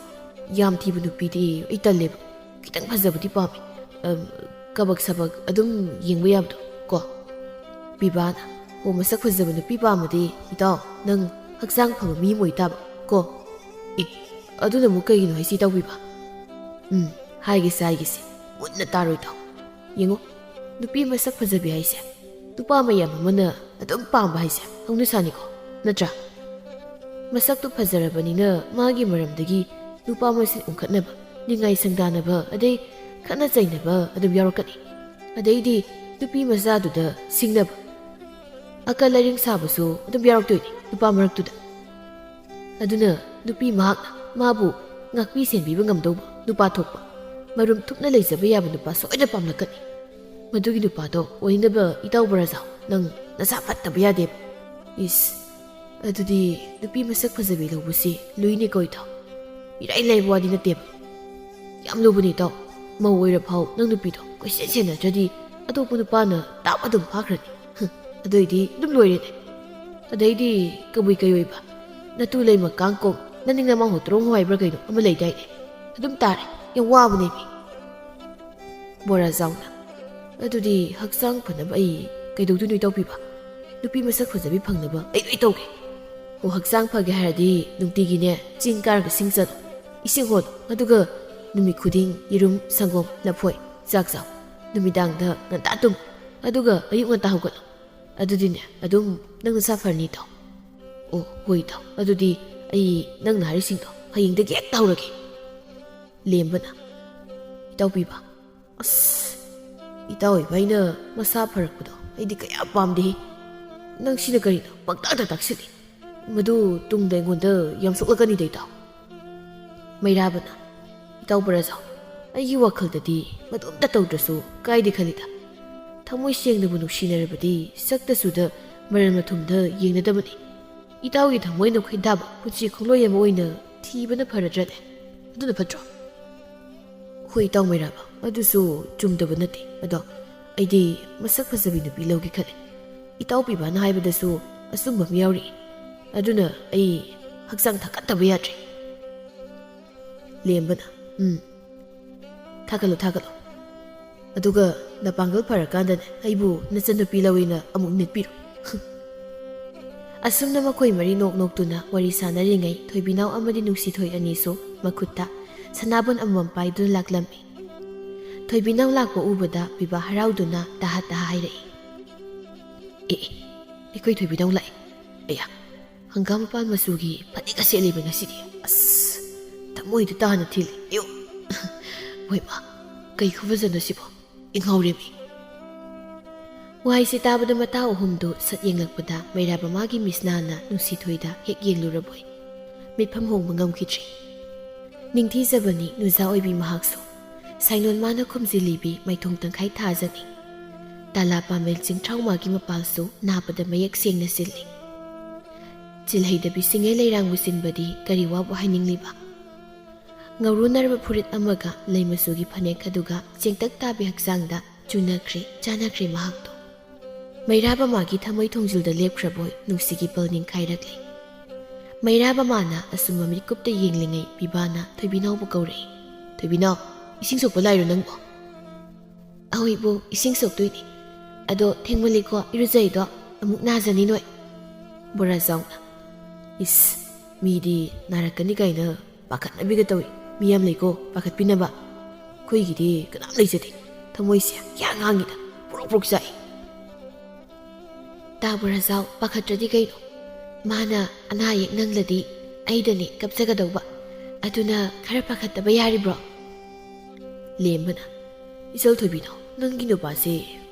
ꯌꯥꯝ ꯊꯤꯕ ꯅꯨꯄꯤꯗꯤ ꯑꯩ ꯇꯜꯂꯦꯕ꯫ ꯈꯤꯇꯪ ꯐꯖꯕꯗꯤ ꯄꯥꯝꯃꯦ꯫ ꯑꯝ, ꯀꯕꯛ ꯁꯕꯛ ꯑꯗꯨꯝ ꯌꯦꯡꯕ ꯌꯥꯕꯗꯣ ꯀꯣ꯫ ꯄꯤꯕꯥꯅ, ꯑꯣ, ꯃꯁꯛ ꯐꯖꯕ ꯅꯨꯄꯤ ꯄꯥꯝꯃꯗꯤ ꯏꯇꯥꯎ, ꯅꯪ ꯍꯛꯆꯥꯡ ꯐꯕ ꯃꯤ ꯑꯃ ꯑꯣꯏ ꯇꯥꯕ ꯀꯣ꯫ ꯑꯦ, ꯑꯗꯨꯅ ꯑꯃꯨꯛ ꯀꯩꯒꯤꯅꯣ ꯍꯥꯏꯁꯤ ꯏꯇꯥꯎ ꯄꯤꯕ? ꯎꯝ, ꯍꯥꯏꯒꯦꯁꯦ, ꯍꯥꯏꯒꯦꯁꯦ꯫ ꯃꯨꯟꯅ ꯇꯥꯔꯣ ꯏꯇꯥꯎ꯫ ꯌꯦꯡꯉꯣ, ꯅꯨꯄꯤ ꯃꯁꯛ ꯐꯖꯕꯤ ꯍꯥꯏꯁꯦ ꯅꯨꯄꯥ ꯃꯌꯥꯝ ꯑꯃꯅ ꯑꯗꯨꯝ ꯄꯥꯝꯕ ꯍꯥꯏꯁꯦ ꯍꯧꯅꯁꯥꯅꯤꯀꯣ, ꯅꯠꯇ꯭ꯔꯥ? ꯃꯁꯛꯇꯨ ꯐꯖꯔꯕꯅꯤꯅ ꯃꯥꯒꯤ ꯃꯔꯝꯗꯒꯤ ꯅꯨꯄꯥ ꯃꯁꯦꯟ ꯎꯪꯈꯠꯅꯕ, ꯅꯤꯡꯉꯥꯏ ꯁꯪꯗꯥꯅꯕ, ꯑꯗꯩ ꯈꯠꯅ ꯆꯩꯅꯕ ꯑꯗꯨꯝ ꯌꯥꯎꯔꯛꯀꯅꯤ꯫ ꯑꯗꯩꯗꯤ ꯅꯨꯄꯤ ꯃꯆꯥꯗꯨꯗ ꯁꯤꯡꯅꯕ, ꯑꯀꯜ ꯑꯔꯤꯡ ꯁꯥꯕꯁꯨ ꯑꯗꯨꯝ ꯌꯥꯎꯔꯛꯇꯣꯏꯅꯤ ꯅꯨꯄꯥ ꯃꯔꯛꯇꯨꯗ꯫ ꯑꯗꯨꯅ ꯅꯨꯄꯤ ꯃꯍꯥꯛꯅ ꯃꯥꯕꯨ ꯉꯥꯛꯄꯤ ꯁꯦꯟꯕꯤꯕ ꯉꯝꯗꯧꯕ ꯅꯨꯄꯥ ꯊꯣꯛꯄ, ꯃꯔꯨꯝ ꯊꯨꯞꯅ ꯂꯩꯖꯕ ꯌꯥꯕ ꯅꯨꯄꯥ ꯁꯣꯏꯗꯅ ꯄꯥꯝꯂꯛꯀꯅꯤ꯫ ꯃꯗꯨꯒꯤ ꯅꯨꯄꯥꯗꯣ ꯑꯣꯏꯅꯕ ꯏꯇꯥꯎ ꯕꯣꯔꯥꯖꯥꯎ, ꯅꯪ ꯅꯁꯥ ꯐꯠꯇꯕ ꯌꯥꯗꯦꯕ꯫ ꯏꯁ, ꯑꯗꯨꯗꯤ ꯅꯨꯄꯤ ꯃꯁꯛ ꯐꯖꯕꯤ ꯂꯧꯕꯁꯤ ꯂꯨꯏꯅꯦꯀꯣ ꯏꯇꯥꯎ꯫ ꯏꯔꯥꯏ ꯂꯥꯏꯕ ꯋꯥꯗꯤ ꯅꯠꯇꯦꯕ꯫ ꯌꯥꯝ ꯂꯨꯕꯅꯤ ꯏꯇꯥꯎ꯫ ꯃꯧ ꯑꯣꯏꯔ ꯐꯥꯎ ꯅꯪ ꯅꯨꯄꯤꯗꯣ ꯀꯣꯏꯁꯦꯟ ꯁꯦꯟꯅꯗ꯭ꯔꯗꯤ ꯑꯇꯣꯞꯄ ꯅꯨꯄꯥꯅ ꯇꯥꯞ ꯑꯗꯨꯝ ꯐꯥꯈ꯭ꯔꯅꯤ꯫ ꯍꯝ, ꯑꯗꯨꯏꯗꯤ ꯑꯗꯨꯝ ꯂꯣꯏꯔꯦꯅꯦ꯫ ꯑꯗꯩꯗꯤ ꯀꯕꯨꯏ ꯀꯩꯑꯣꯏꯕ, ꯅꯇꯨ ꯂꯩꯃ ꯀꯥꯡꯀꯣꯡ, ꯅꯅꯤꯡ ꯅꯃꯥꯡ ꯍꯣꯇ꯭ꯔꯣꯡ ꯍꯣ ꯍꯥꯏꯕ꯭ꯔꯥ ꯀꯩꯅꯣ ꯑꯃ ꯂꯩꯗꯥꯏꯅꯦ? ꯑꯗꯨꯝ ꯇꯥꯔꯦ꯫ ꯌꯥꯝ ꯋꯥꯕꯅꯦ ꯃꯤ꯫ ꯕꯣꯔꯥꯖꯥꯎꯅ, ꯑꯗꯨꯗꯤ ꯍꯛꯆꯥꯡ ꯐꯅꯕ ꯑꯩ ꯀꯩꯗꯧꯗꯣꯏꯅꯣ ꯏꯇꯥꯎꯄꯤꯕ? ꯅꯨꯄꯤ ꯃꯁꯛ ꯐꯖꯕꯤ ꯐꯪꯅꯕ ꯑꯩ ꯂꯣꯏ ꯇꯧꯒꯦ꯫ ꯑꯣ, ꯍꯛꯆꯥꯡ ꯐꯒꯦ ꯍꯥꯏꯔꯗꯤ ꯅꯨꯡꯇꯤꯒꯤꯅꯦ ꯆꯤꯡ ꯀꯥꯔꯒ ꯁꯤꯡ ꯆꯠꯂꯣ, ꯏꯁꯤꯡ ꯍꯣꯜꯂꯣ, ꯑꯗꯨꯒ ꯅꯨꯃꯤꯠ ꯈꯨꯗꯤꯡ ꯌꯦꯔꯨꯝ, ꯁꯪꯒꯣꯝ, ꯂꯐꯣꯏ ꯆꯥꯛ ꯆꯥꯎ꯫ ꯅꯨꯃꯤꯗꯥꯡꯗ ꯉꯟꯇꯥ ꯇꯨꯝꯃꯨ, ꯑꯗꯨꯒ ꯑꯌꯨꯛ ꯉꯟꯇꯥ ꯍꯧꯒꯠꯂꯣ꯫ ꯑꯗꯨꯗꯤꯅꯦ ꯑꯗꯨꯝ ꯅꯪ ꯅꯁꯥ ꯐꯔꯅꯤ ꯏꯇꯥꯎ꯫ ꯑꯣ ꯍꯣꯏ ꯏꯇꯥꯎ, ꯑꯗꯨꯗꯤ ꯑꯩ ꯅꯪꯅ ꯍꯥꯏꯔꯤꯁꯤꯡꯗꯣ ꯍꯌꯦꯡꯗꯒꯤ ꯍꯦꯛꯇ ꯍꯧꯔꯒꯦ꯫ ꯂꯦꯝꯕꯅ, ꯏꯇꯥꯎꯄꯤꯕ, ꯑꯁ, ꯏꯇꯥꯎ ꯏꯕꯥꯏꯅ ꯃꯁꯥ ꯐꯔꯛꯄꯗꯣ ꯑꯩꯗꯤ ꯀꯌꯥ ꯄꯥꯝꯗꯦ꯫ ꯅꯪ ꯁꯤꯅ ꯀꯔꯤꯅꯣ ꯄꯪꯇꯥꯛꯇ ꯇꯥꯛꯁꯤꯜꯂꯤ꯫ ꯃꯗꯨ ꯇꯨꯡꯗ ꯑꯩꯉꯣꯟꯗ ꯌꯥꯝ ꯁꯣꯛꯂꯛꯀꯅꯤꯗ ꯏꯇꯥꯎ꯫ ꯃꯩꯔꯥꯕꯅ, ꯏꯇꯥꯎ ꯕꯣꯔꯥꯖꯥꯎ, ꯑꯩꯒꯤ ꯋꯥꯈꯜꯗꯗꯤ ꯃꯗꯨ ꯑꯝꯇ ꯇꯧꯗ꯭ꯔꯁꯨ ꯀꯥꯏꯗꯦ ꯈꯜꯂꯤꯗ꯫ ꯊꯃꯣꯏ ꯁꯦꯡꯅꯕꯨ ꯅꯨꯡꯁꯤꯅꯔꯕꯗꯤ ꯁꯛꯇ ꯆꯨꯗ ꯃꯔꯟ ꯃꯊꯨꯝꯗ ꯌꯦꯡꯅꯗꯕꯅꯤ꯫ ꯏꯇꯥꯎꯒꯤ ꯊꯃꯣꯏꯅ ꯈꯣꯏꯗꯥꯕ ꯄꯨꯟꯁꯤ ꯈꯣꯡꯂꯣꯏ ꯑꯃ ꯑꯣꯏꯅ ꯊꯤꯕꯅ ꯐꯔꯗ꯭ꯔꯅꯦ? ꯑꯗꯨꯅ ꯐꯠꯇ꯭ꯔꯣ? ꯍꯣꯏ ꯏꯇꯥꯎ ꯃꯩꯔꯥꯕ, ꯑꯗꯨꯁꯨ ꯆꯨꯝꯗꯕ ꯅꯠꯇꯦ꯫ ꯑꯗꯣ ꯑꯩꯗꯤ ꯃꯁꯛ ꯐꯖꯕꯤ ꯅꯨꯄꯤ ꯂꯧꯒꯦ ꯈꯜꯂꯦ꯫ ꯏꯇꯥꯎ ꯄꯤꯕꯥꯅ ꯍꯥꯏꯕꯗꯁꯨ ꯑꯆꯨꯝꯕ ꯑꯃ ꯌꯥꯎꯔꯤ꯫ ꯑꯗꯨꯅ ꯑꯩ ꯍꯛꯆꯥꯡ ꯊꯥꯀꯠꯇꯕ ꯌꯥꯗ꯭ꯔꯦ꯫ ꯂꯦꯝꯕꯅ, ꯎꯝ, ꯊꯥꯒꯠꯂꯣ ꯊꯥꯒꯠꯂꯣ꯫ ꯑꯗꯨꯒ ꯅꯄꯥꯡꯒꯜ ꯐꯔꯀꯥꯟꯗꯅꯦ ꯑꯩꯕꯨ ꯅꯆꯟꯅꯨꯄꯤ ꯂꯧꯏꯅ ꯑꯃꯨꯛ ꯅꯤꯠꯄꯤꯔꯣ꯫ ꯑꯁꯨꯝꯅ ꯃꯈꯣꯏ ꯃꯔꯤ ꯅꯣꯛ ꯅꯣꯛꯇꯨꯅ ꯋꯥꯔꯤ ꯁꯥꯟꯅꯔꯤꯉꯩ ꯊꯣꯏꯕꯤꯅꯥꯎ ꯑꯃꯗꯤ ꯅꯨꯡꯁꯤꯊꯣꯏ ꯑꯅꯤꯁꯨ ꯃꯈꯨꯠꯇ ꯁꯅꯥꯕꯨꯟ ꯑꯃꯃꯝ ꯄꯥꯏꯗꯨꯅ ꯂꯥꯛꯂꯝꯃꯤ꯫ ꯊꯣꯏꯕꯤꯅꯥꯎ ꯂꯥꯛꯄ ꯎꯕꯗ ꯄꯤꯕꯥ ꯍꯔꯥꯎꯗꯨꯅ ꯇꯍꯥ ꯇꯍꯥ ꯍꯥꯏꯔꯛꯏ, ꯑꯦ ꯑꯦ, ꯑꯩꯈꯣꯏ ꯊꯣꯏꯕꯤꯅꯥꯎ ꯂꯥꯛꯑꯦ꯫ ꯑꯌꯥ, ꯍꯪꯒꯥꯝ ꯃꯄꯥꯟ ꯃꯆꯨꯒꯤ ꯐꯅꯦꯛ ꯑꯁꯦꯠꯂꯤꯕ ꯉꯁꯤꯗꯤ꯫ ꯑꯁ, ꯊꯃꯣꯏꯗ ꯇꯥꯅ ꯊꯤꯜꯂꯤ꯫ ꯑꯌꯣ! ꯍꯣꯏ ꯃꯥ, ꯀꯩ ꯈꯨꯐꯖꯅꯣ ꯁꯤꯕꯣ? ꯏꯪꯍꯧꯔꯦꯃꯤ꯫ ꯋꯥꯍꯩꯁꯤ ꯇꯥꯕꯗ ꯃꯇꯥ ꯑꯍꯨꯝꯗꯨ ꯁꯠ ꯌꯦꯡꯂꯛꯄꯗ ꯃꯩꯔꯥꯕ ꯃꯥꯒꯤ ꯃꯤꯁꯅꯥꯅ ꯅꯨꯡꯁꯤ ꯊꯣꯏꯗ ꯍꯦꯛ ꯌꯦꯡꯂꯨꯔꯕꯣꯏ ꯃꯤꯠꯐꯝ ꯍꯣꯡꯕ ꯉꯝꯈꯤꯗ꯭ꯔꯦ꯫ ꯅꯤꯡꯊꯤꯖꯕꯅꯤ ꯅꯨꯖꯥ ꯑꯣꯏꯕꯤ ꯃꯍꯥꯛꯁꯨ꯫ ꯁꯥꯏꯅꯣꯟ ꯃꯥꯅ ꯈꯨꯝꯖꯤꯜꯂꯤꯕꯤ ꯃꯥꯏꯊꯣꯡ ꯇꯪꯈꯥꯏ ꯊꯥꯖꯅꯤ꯫ ꯇꯥꯂꯥ ꯄꯥꯃꯦꯜ ꯆꯤꯡꯊ꯭ꯔꯥꯎ ꯃꯥꯒꯤ ꯃꯄꯥꯜꯁꯨ ꯅꯥꯕꯗ ꯃꯌꯦꯛ ꯁꯦꯡꯅ ꯆꯤꯜꯂꯤ꯫ ꯆꯤꯜꯍꯩꯗꯕꯤ ꯁꯤꯡꯉꯦ ꯂꯩꯔꯥꯡꯕꯨ ꯆꯤꯟꯕꯗꯤ ꯀꯔꯤ ꯋꯥꯕꯨ ꯍꯥꯏꯅꯤꯡꯂꯤꯕ? ꯉꯧꯔꯨꯅꯔꯕ ꯐꯨꯔꯤꯠ ꯑꯃꯒ ꯂꯩ ꯃꯆꯨꯒꯤ ꯐꯅꯦꯛ ꯑꯗꯨꯒ ꯆꯦꯡꯇꯛ ꯇꯥꯕꯤ ꯍꯛꯆꯥꯡꯗ ꯆꯨꯅꯈ꯭ꯔꯦ, ꯆꯥꯅꯈ꯭ꯔꯦ ꯃꯍꯥꯛꯇꯣ꯫ ꯃꯩꯔꯥꯕ ꯃꯥꯒꯤ ꯊꯃꯣꯏ ꯊꯣꯡꯖꯤꯜꯗ ꯂꯦꯞꯈ꯭ꯔꯕꯣꯏ ꯅꯨꯡꯁꯤꯒꯤ ꯄꯜ ꯅꯤꯡꯈꯥꯏꯔꯛꯂꯤ꯫ ꯃꯩꯔꯥꯕ ꯃꯥꯅ ꯑꯁꯨꯝꯕ ꯃꯤꯠꯀꯨꯞꯇ ꯌꯦꯡꯂꯤꯉꯩ ꯄꯤꯕꯥꯅ ꯊꯣꯏꯕꯤꯅꯥꯎꯕꯨ ꯀꯧꯔꯛꯏ꯫ "ꯊꯣꯏꯕꯤꯅꯥꯎ, ꯏꯁꯤꯡ ꯁꯣꯛꯄ ꯂꯥꯛꯏꯔꯣ ꯅꯪꯕꯣ?" "ꯑꯍꯣꯏꯕꯨ, ꯏꯁꯤꯡ ꯁꯣꯛꯇꯣꯏꯅꯤ꯫ ꯑꯗꯣ ꯊꯦꯡꯃꯜꯂꯤꯀꯣ, ꯏꯔꯨꯖꯩꯗꯣ ꯑꯃꯨꯛ ꯅꯥꯖꯅꯤ ꯅꯣꯏ꯫" ꯕꯣꯔꯥꯖꯥꯎꯅ, "ꯏꯁ, ꯃꯤꯗꯤ ꯅꯥꯔꯛꯀꯅꯤ ꯀꯥꯏꯅ ꯄꯥꯈꯠꯅꯕꯤꯒ ꯇꯧꯏ꯫ ꯃꯤ ꯌꯥꯝ ꯂꯩꯀꯣ ꯄꯥꯈꯠꯄꯤꯅꯕ꯫ ꯑꯩꯈꯣꯏꯒꯤꯗꯤ ꯀꯅꯥꯝ ꯂꯩꯖꯗꯦ꯫ ꯊꯃꯣꯏꯁꯦ ꯀꯌꯥ ꯉꯥꯡꯉꯤꯗ, ꯄ꯭ꯔꯣꯛ ꯄ꯭ꯔꯣꯛ ꯆꯥꯛꯏ꯫" "ꯇꯥ ꯕꯣꯔꯥꯖꯥꯎ, ꯄꯥꯈꯠꯇ꯭ꯔꯗꯤ ꯀꯩꯅꯣ? ꯃꯥꯅ ꯑꯅꯥ ꯑꯌꯦꯛ ꯅꯪꯂꯗꯤ ꯑꯩꯗꯅꯦ ꯀꯞꯆꯒꯗꯧꯕ꯫ ꯑꯗꯨꯅ ꯈꯔ ꯄꯥꯈꯠꯇꯕ ꯌꯥꯔꯤꯕ꯭ꯔꯣ?" ꯂꯦꯝꯕꯅ, "ꯏꯆꯜ ꯊꯣꯏꯕꯤꯅꯥꯎ, ꯅꯪꯒꯤ ꯅꯨꯄꯥꯁꯦ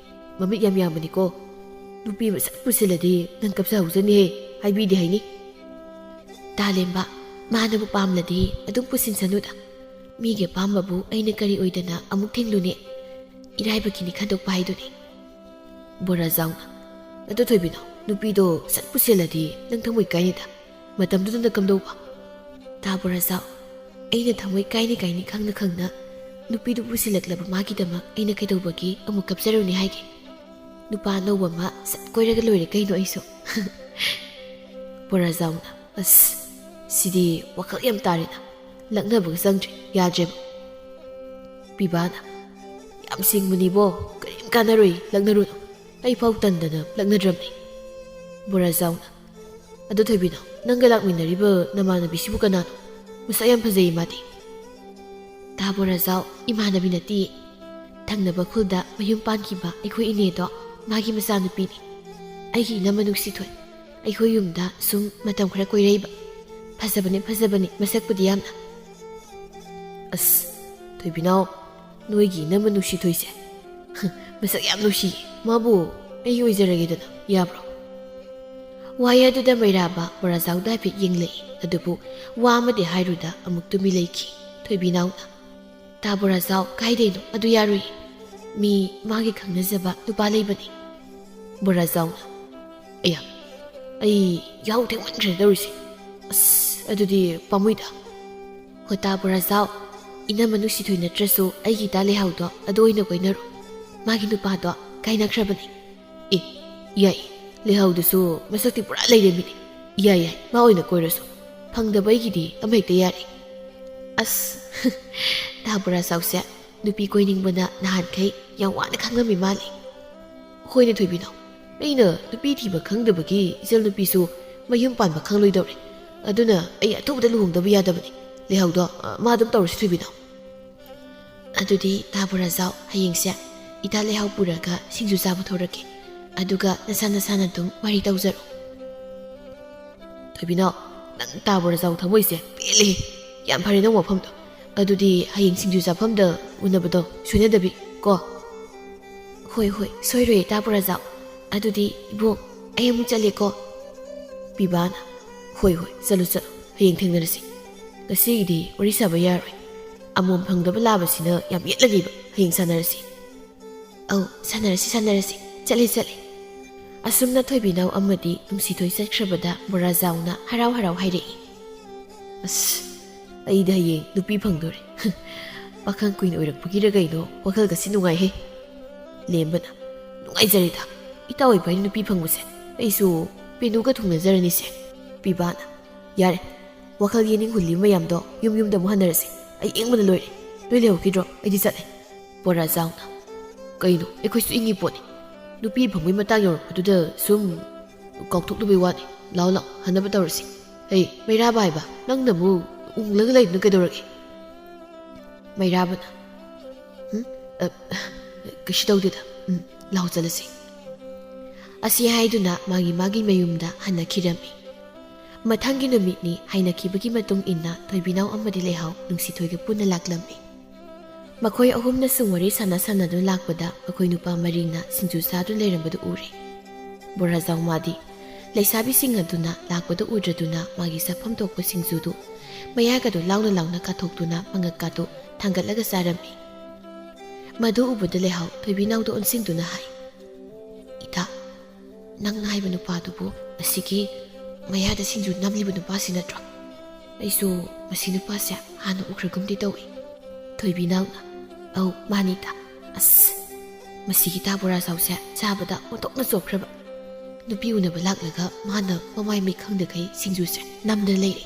ꯃꯃꯤꯠ ꯌꯥꯝ ꯌꯥꯝꯕꯅꯤꯀꯣ꯫ ꯅꯨꯄꯤ ꯃꯁꯛ ꯄꯨꯁꯤꯜꯂꯗꯤ ꯅꯪ ꯀꯞꯆꯍꯧꯖꯅꯤꯍꯦ, ꯍꯥꯏꯕꯤꯗꯦ ꯍꯥꯏꯅꯤ꯫" ꯇꯥꯂꯦꯝꯕ, "ꯃꯥꯅꯕꯨ ꯄꯥꯝꯂꯗꯤ ꯑꯗꯨꯝ ꯄꯨꯁꯤꯟꯁꯅꯨꯗ꯫ ꯃꯤꯒꯤ ꯑꯄꯥꯝꯕꯕꯨ ꯑꯩꯅ ꯀꯔꯤ ꯑꯣꯏꯗꯅ ꯑꯃꯨꯛ ꯊꯤꯡꯂꯨꯅꯤ? ꯏꯔꯥꯏꯕꯛꯀꯤꯅꯤ ꯈꯟꯗꯣꯛꯄ ꯍꯥꯏꯗꯨꯅꯤ꯫" ꯕꯣꯔꯥꯖꯥꯎꯅ, "ꯑꯗꯣ ꯊꯣꯏꯕꯤꯅꯥꯎ, ꯅꯨꯄꯤꯗꯣ ꯁꯠ ꯄꯨꯁꯤꯜꯂꯗꯤ ꯅꯪ ꯊꯃꯣꯏ ꯀꯥꯏꯅꯤꯗ꯫ ꯃꯇꯝꯗꯨꯗ ꯅꯪ ꯀꯝꯗꯧꯕ?" ꯇꯥ ꯕꯣꯔꯥꯖꯥꯎ, "ꯑꯩꯅ ꯊꯃꯣꯏ ꯀꯥꯏꯅꯤ ꯀꯥꯏꯅꯤ ꯈꯪꯅ ꯈꯪꯅ ꯅꯨꯄꯤꯗꯨ ꯄꯨꯁꯤꯜꯂꯛꯂꯕ ꯃꯥꯒꯤꯗꯃꯛ ꯑꯩꯅ ꯀꯩꯗꯧꯕꯒꯤ ꯑꯃꯨꯛ ꯀꯞꯆꯔꯨꯅꯤ ꯍꯥꯏꯒꯦ? ꯅꯨꯄꯥ ꯑꯅꯧꯕ ꯑꯃ ꯁꯠ ꯀꯣꯏꯔꯒ ꯂꯣꯏꯔꯦ ꯀꯩꯅꯣ ꯑꯩꯁꯨ꯫" ꯕꯣꯔꯥꯖꯥꯎꯅ, "ꯑꯁ, ꯁꯤꯗꯤ ꯋꯥꯈꯜ ꯌꯥꯝ ꯇꯥꯔꯦꯗ꯫ ꯂꯛꯅꯕꯒ ꯆꯪꯗ꯭ꯔꯦ, ꯌꯥꯗ꯭ꯔꯦꯕ꯫" ꯄꯤꯕꯥꯅ, "ꯌꯥꯝ ꯁꯤꯡꯕꯅꯤꯕꯣ, ꯀꯔꯤꯝ ꯀꯥꯟꯅꯔꯣꯏ, ꯂꯛꯅꯔꯨꯅꯨ꯫ ꯑꯩꯐꯥꯎ ꯇꯟꯗꯅ ꯂꯛꯅꯗ꯭ꯔꯕꯅꯤ꯫" ꯕꯣꯔꯥꯖꯥꯎꯅ, "ꯑꯗꯣ ꯊꯣꯏꯕꯤꯅꯥꯎ, ꯅꯪꯒ ꯂꯥꯛꯃꯤꯟꯅꯔꯤꯕ ꯅꯃꯥꯟꯅꯕꯤꯁꯤꯕꯨ ꯀꯅꯥꯅꯣ? ꯃꯁꯛ ꯌꯥꯝ ꯐꯖꯩ ꯃꯥꯗꯤ꯫" ꯇꯥ ꯕꯣꯔꯥꯖꯥꯎ, "ꯏꯃꯥꯟꯅꯕꯤ ꯅꯠꯇꯤꯌꯦ꯫ ꯊꯪꯅꯕ ꯈꯨꯜꯗ ꯃꯌꯨꯝ ꯄꯥꯟꯈꯤꯕ ꯑꯩꯈꯣꯏ ꯏꯅꯦꯗꯣ ꯃꯥꯒꯤ ꯃꯆꯥꯅꯨꯄꯤꯅꯤ꯫ ꯑꯩꯒꯤ ꯏꯅꯝꯃ ꯅꯨꯡꯁꯤꯊꯣꯏ꯫ ꯑꯩꯈꯣꯏ ꯌꯨꯝꯗ ꯁꯨꯝ ꯃꯇꯝ ꯈꯔ ꯀꯣꯏꯔꯛꯏꯕ꯫ ꯐꯖꯕꯅꯦ, ꯐꯖꯕꯅꯦ, ꯃꯁꯛꯄꯨꯗꯤ ꯌꯥꯝꯅ꯫" "ꯑꯁ, ꯊꯣꯏꯕꯤꯅꯥꯎ, ꯅꯣꯏꯒꯤ ꯏꯅꯝꯃ ꯅꯨꯡꯁꯤꯊꯣꯏꯁꯦ ꯃꯁꯛ ꯌꯥꯝ ꯅꯨꯡꯁꯤꯌꯦ꯫ ꯃꯥꯕꯨ ꯑꯩ ꯑꯣꯏꯖꯔꯒꯦꯗꯅ, ꯌꯥꯕ꯭ꯔꯣ?" ꯋꯥꯍꯩ ꯑꯗꯨꯗ ꯃꯩꯔꯥꯕ ꯕꯣꯔꯥꯖꯥꯎꯗ ꯍꯥꯏꯐꯦꯠ ꯌꯦꯡꯂꯛꯏ, ꯑꯗꯨꯕꯨ ꯋꯥ ꯑꯃꯗꯤ ꯍꯥꯏꯔꯨꯗ ꯑꯃꯨꯛ ꯇꯨꯃꯤꯟ ꯂꯩꯈꯤ꯫ ꯊꯣꯏꯕꯤꯅꯥꯎꯅ, "ꯇꯥ ꯕꯣꯔꯥꯖꯥꯎ, ꯀꯥꯏꯗꯩꯅꯣ? ꯑꯗꯨ ꯌꯥꯔꯨꯏ꯫ ꯃꯤ ꯃꯥꯒꯤ ꯈꯪꯅꯖꯕ ꯅꯨꯄꯥ ꯂꯩꯕꯅꯤ꯫" ꯕꯣꯔꯥꯖꯥꯎꯅ, "ꯑꯌꯥ, ꯑꯩ ꯌꯥꯍꯧ ꯊꯦꯡꯃꯟꯈ꯭ꯔꯦ ꯇꯧꯔꯤꯁꯦ꯫ ꯑꯁ, ꯑꯗꯨꯗꯤ ꯄꯥꯝꯃꯨꯏꯗ꯫" "ꯍꯣ ꯇꯥ ꯕꯣꯔꯥꯖꯥꯎ, ꯏꯅꯝꯃ ꯅꯨꯡꯁꯤꯊꯣꯏ ꯅꯠꯇ꯭ꯔꯁꯨ ꯑꯩꯒꯤ ꯏꯇꯥ ꯂꯩꯍꯥꯎꯗꯣ ꯑꯗꯨ ꯑꯣꯏꯅ ꯀꯣꯏꯅꯔꯣ꯫ ꯃꯥꯒꯤ ꯅꯨꯄꯥꯗꯣ ꯀꯥꯏꯅꯈ꯭ꯔꯕꯅꯤ꯫" "ꯑꯦ, ꯌꯥꯏ, ꯂꯩꯍꯥꯎꯗꯨꯁꯨ ꯃꯁꯛꯇꯤ ꯄꯨꯔꯥ ꯂꯩꯔꯦꯝꯕꯤꯅꯤ꯫ ꯌꯥꯏ, ꯌꯥꯏ, ꯃꯥ ꯑꯣꯏꯅ ꯀꯣꯏꯔꯁꯨ꯫ ꯐꯪꯗꯕ ꯑꯩꯒꯤꯗꯤ ꯑꯃꯍꯦꯛꯇ ꯌꯥꯔꯦ꯫" ꯑꯁ, ꯇꯥ ꯕꯣꯔꯥꯖꯥꯎꯁꯦ ꯅꯨꯄꯤ ꯀꯣꯏꯅꯤꯡꯕꯅ ꯅꯍꯥꯟꯈꯩ ꯌꯥꯝ ꯋꯥꯅ ꯈꯪꯂꯝꯃꯤ ꯃꯥꯜꯂꯤ꯫ "ꯍꯣꯏꯅꯦ ꯊꯣꯏꯕꯤꯅꯥꯎ, ꯑꯩꯅ ꯅꯨꯄꯤ ꯊꯤꯕ ꯈꯪꯗꯕꯒꯤ ꯏꯆꯜ ꯅꯨꯄꯤꯁꯨ ꯃꯌꯨꯝ ꯄꯥꯟꯕ ꯈꯪꯂꯣꯏꯗꯧꯔꯦ꯫ ꯑꯗꯨꯅ ꯑꯩ ꯑꯊꯨꯕꯗ ꯂꯨꯍꯣꯡꯗꯕ ꯌꯥꯗꯕꯅꯤ꯫ ꯂꯩꯍꯥꯎꯗꯣ, ꯑ, ꯃꯥ ꯑꯗꯨꯝ ꯇꯧꯔꯁꯤ ꯊꯣꯏꯕꯤꯅꯥꯎ꯫" "ꯑꯗꯨꯗꯤ ꯇꯥ ꯕꯣꯔꯥꯖꯥꯎ, ꯍꯌꯦꯡꯁꯦ ꯏꯇꯥ ꯂꯩꯍꯥꯎ ꯄꯨꯔꯒ ꯁꯤꯡꯖꯨ ꯆꯥꯕ ꯊꯣꯔꯛꯀꯦ꯫ ꯑꯗꯨꯒ ꯅꯁꯥ ꯅꯁꯥꯅ ꯑꯗꯨꯝ ꯋꯥꯔꯤ ꯇꯧꯖꯔꯣ꯫" "ꯊꯣꯏꯕꯤꯅꯥꯎ, ꯅꯪ ꯇꯥ ꯕꯣꯔꯥꯖꯥꯎ ꯊꯃꯣꯏꯁꯦ ꯄꯦꯜꯂꯦ꯫ ꯌꯥꯝ ꯐꯔꯦ ꯅꯪ ꯋꯥꯐꯝꯗꯣ꯫ ꯑꯗꯨꯗꯤ ꯍꯌꯦꯡ ꯁꯤꯡꯖꯨ ꯆꯥꯐꯝꯗ ꯎꯅꯕꯗꯣ ꯁꯣꯏꯅꯗꯕꯤ ꯀꯣ꯫" "ꯍꯣꯏ, ꯍꯣꯏ, ꯁꯣꯏꯔꯣꯏ ꯇꯥ ꯕꯣꯔꯥꯖꯥꯎ꯫ ꯑꯗꯨꯗꯤ ꯏꯕꯣꯛ, ꯑꯩ ꯑꯃꯨꯛ ꯆꯠꯂꯦꯀꯣ꯫" ꯄꯤꯕꯥꯅ, "ꯍꯣꯏ, ꯍꯣꯏ, ꯆꯠꯂꯨ, ꯆꯠꯂꯨ꯫ ꯍꯌꯦꯡ ꯊꯦꯡꯅꯔꯁꯤ꯫ ꯉꯁꯤꯒꯤꯗꯤ ꯋꯥꯔꯤ ꯁꯥꯕ ꯌꯥꯔꯣꯏ꯫ ꯑꯃꯣꯝ ꯐꯪꯗꯕ ꯂꯥꯕꯁꯤꯅ ꯌꯥꯝ ꯌꯦꯠꯂꯅꯤꯕ꯫ ꯍꯌꯦꯡ ꯁꯥꯟꯅꯔꯁꯤ꯫" "ꯑꯧ, ꯁꯥꯟꯅꯔꯁꯤ, ꯁꯥꯟꯅꯔꯁꯤ꯫ ꯆꯠꯂꯦ, ꯆꯠꯂꯦ꯫" ꯑꯁꯨꯝꯅ ꯊꯣꯏꯕꯤꯅꯥꯎ ꯑꯃꯗꯤ ꯅꯨꯡꯁꯤꯊꯣꯏ ꯆꯠꯈ꯭ꯔꯕꯗ ꯕꯣꯔꯥꯖꯥꯎꯅ ꯍꯔꯥꯎ ꯍꯔꯥꯎ ꯍꯥꯏꯔꯛꯏ, "ꯑꯁ, ꯑꯩꯗꯤ ꯍꯌꯦꯡ ꯅꯨꯄꯤ ꯐꯪꯗꯣꯔꯦ꯫ ꯄꯥꯈꯪ ꯀꯨꯏꯅ ꯑꯣꯏꯔꯛꯄꯒꯤꯔ ꯀꯩꯅꯣ, ꯋꯥꯈꯜꯒꯁꯤ ꯅꯨꯡꯉꯥꯏꯍꯦ꯫" ꯂꯦꯝꯕꯅ, "ꯅꯨꯡꯉꯥꯏꯖꯔꯦꯗ, ꯏꯇꯥꯎ ꯏꯕꯥꯅꯤ ꯅꯨꯄꯤ ꯐꯪꯕꯁꯦ꯫ ꯑꯩꯁꯨ ꯄꯦꯅꯨꯒ ꯊꯨꯡꯅꯖꯔꯅꯤꯁꯦ꯫" ꯄꯤꯕꯥꯅ, "ꯌꯥꯔꯦ, ꯋꯥꯈꯜ ꯌꯦꯅꯤꯡ ꯍꯨꯜꯂꯤꯕ ꯃꯌꯥꯝꯗꯣ ꯌꯨꯝ ꯌꯨꯝꯗ ꯑꯃꯨꯛ ꯍꯟꯅꯔꯁꯤ꯫ ꯑꯩ ꯏꯪꯕꯅ ꯂꯣꯏꯔꯦ꯫ ꯅꯣꯏ ꯂꯩꯍꯧꯈꯤꯗ꯭ꯔꯣ? ꯑꯩꯗꯤ ꯆꯠꯂꯦ꯫" ꯕꯣꯔꯥꯖꯥꯎꯅ, "ꯀꯩꯅꯣ, ꯑꯩꯈꯣꯏꯁꯨ ꯏꯪꯉꯤ ꯄꯣꯠꯅꯤ꯫ ꯅꯨꯄꯤ ꯐꯪꯕꯒꯤ ꯃꯇꯥꯡ ꯌꯧꯔꯛꯄꯗꯨꯗ ꯁꯨꯝ ꯀꯥꯎꯊꯣꯛꯂꯨꯕꯩ ꯋꯥꯅꯤ꯫ ꯂꯥꯎ, ꯂꯥꯎ, ꯍꯟꯅꯕ ꯇꯧꯔꯁꯤ꯫ ꯍꯩ, ꯃꯩꯔꯥꯕ ꯍꯥꯏꯕ, ꯅꯪꯅ ꯑꯃꯨꯛ ꯎꯪꯂꯒ ꯂꯩꯗꯨꯅ ꯀꯩꯗꯧꯔꯒꯦ?" ꯃꯩꯔꯥꯕꯅ, "ꯎꯝ, ꯑ, ꯀꯩꯁꯨ ꯇꯧꯗꯦꯗ꯫ ꯎꯝ, ꯂꯥꯎ ꯆꯠꯂꯁꯤ꯫" ꯑꯁꯤ ꯍꯥꯏꯗꯨꯅ ꯃꯥꯒꯤ ꯃꯥꯒꯤ ꯃꯌꯨꯝꯗ ꯍꯟꯅꯈꯤꯔꯝꯃꯤ꯫ ꯃꯊꯪꯒꯤ ꯅꯨꯃꯤꯠꯅꯤ꯫ ꯍꯥꯏꯅꯈꯤꯕꯒꯤ ꯃꯇꯨꯡ ꯏꯟꯅ ꯊꯣꯏꯕꯤꯅꯥꯎ ꯑꯃꯗꯤ ꯂꯩꯍꯥꯎ ꯅꯨꯡꯁꯤꯊꯣꯏꯒ ꯄꯨꯟꯅ ꯂꯥꯛꯂꯝꯃꯤ꯫ ꯃꯈꯣꯏ ꯑꯍꯨꯝꯅ ꯁꯨꯝ ꯋꯥꯔꯤ ꯁꯥꯟꯅ ꯁꯥꯟꯅꯗꯨꯅ ꯂꯥꯛꯄꯗ ꯃꯈꯣꯏ ꯅꯨꯄꯥ ꯃꯔꯤꯅ ꯁꯤꯡꯖꯨ ꯆꯥꯗꯨꯅ ꯂꯩꯔꯝꯕꯗꯨ ꯎꯔꯦ꯫ ꯕꯣꯔꯥꯖꯥꯎ ꯃꯥꯗꯤ ꯂꯩꯁꯥꯕꯤꯁꯤꯡ ꯑꯗꯨꯅ ꯂꯥꯛꯄꯗ ꯎꯗ꯭ꯔꯗꯨꯅ ꯃꯥꯒꯤ ꯆꯥꯐꯝ ꯊꯣꯛꯄ ꯁꯤꯡꯖꯨꯗꯨ ꯃꯌꯥꯒꯗꯨ ꯂꯥꯎꯅ ꯂꯥꯎꯅ ꯀꯥꯊꯣꯛꯇꯨꯅ ꯃꯉꯛꯀꯥꯗꯨ ꯊꯥꯡꯒꯠꯂꯒ ꯆꯥꯔꯝꯃꯤ꯫ ꯃꯗꯨ ꯎꯕꯗ ꯂꯩꯍꯥꯎ ꯊꯣꯏꯕꯤꯅꯥꯎꯗ ꯑꯣꯟꯁꯤꯟꯗꯨꯅ ꯍꯥꯏ, "ꯏꯇꯥ, ꯅꯪꯅ ꯍꯥꯏꯕ ꯅꯨꯄꯥꯗꯨꯕꯨ ꯑꯁꯤꯒꯤ ꯃꯌꯥꯗ ꯁꯤꯡꯖꯨ ꯅꯝꯂꯤꯕ ꯅꯨꯄꯥꯁꯤ ꯅꯠꯇ꯭ꯔꯣ? ꯑꯩꯁꯨ ꯃꯁꯤ ꯅꯨꯄꯥꯁꯦ ꯍꯥꯟꯅ ꯎꯈ꯭ꯔꯒꯨꯝꯗꯤ ꯇꯧꯏ꯫" ꯊꯣꯏꯕꯤꯅꯥꯎꯅ, "ꯑꯧ, ꯃꯥꯅꯤ ꯏꯇꯥ꯫ ꯑꯁ, ꯃꯁꯤꯒꯤ ꯏꯇꯥ ꯕꯣꯔꯥꯖꯥꯎꯁꯦ ꯆꯥꯕꯗ ꯑꯣꯟꯊꯣꯛꯅ ꯆꯣꯞꯈ꯭ꯔꯕ꯫ ꯅꯨꯄꯤ ꯎꯅꯕ ꯂꯥꯛꯂꯒ ꯃꯥꯅ ꯃꯃꯥꯏ ꯃꯤꯠ ꯈꯪꯗꯈꯩ ꯁꯤꯡꯖꯨꯁꯦ ꯅꯝꯗꯅ ꯂꯩꯔꯦ꯫"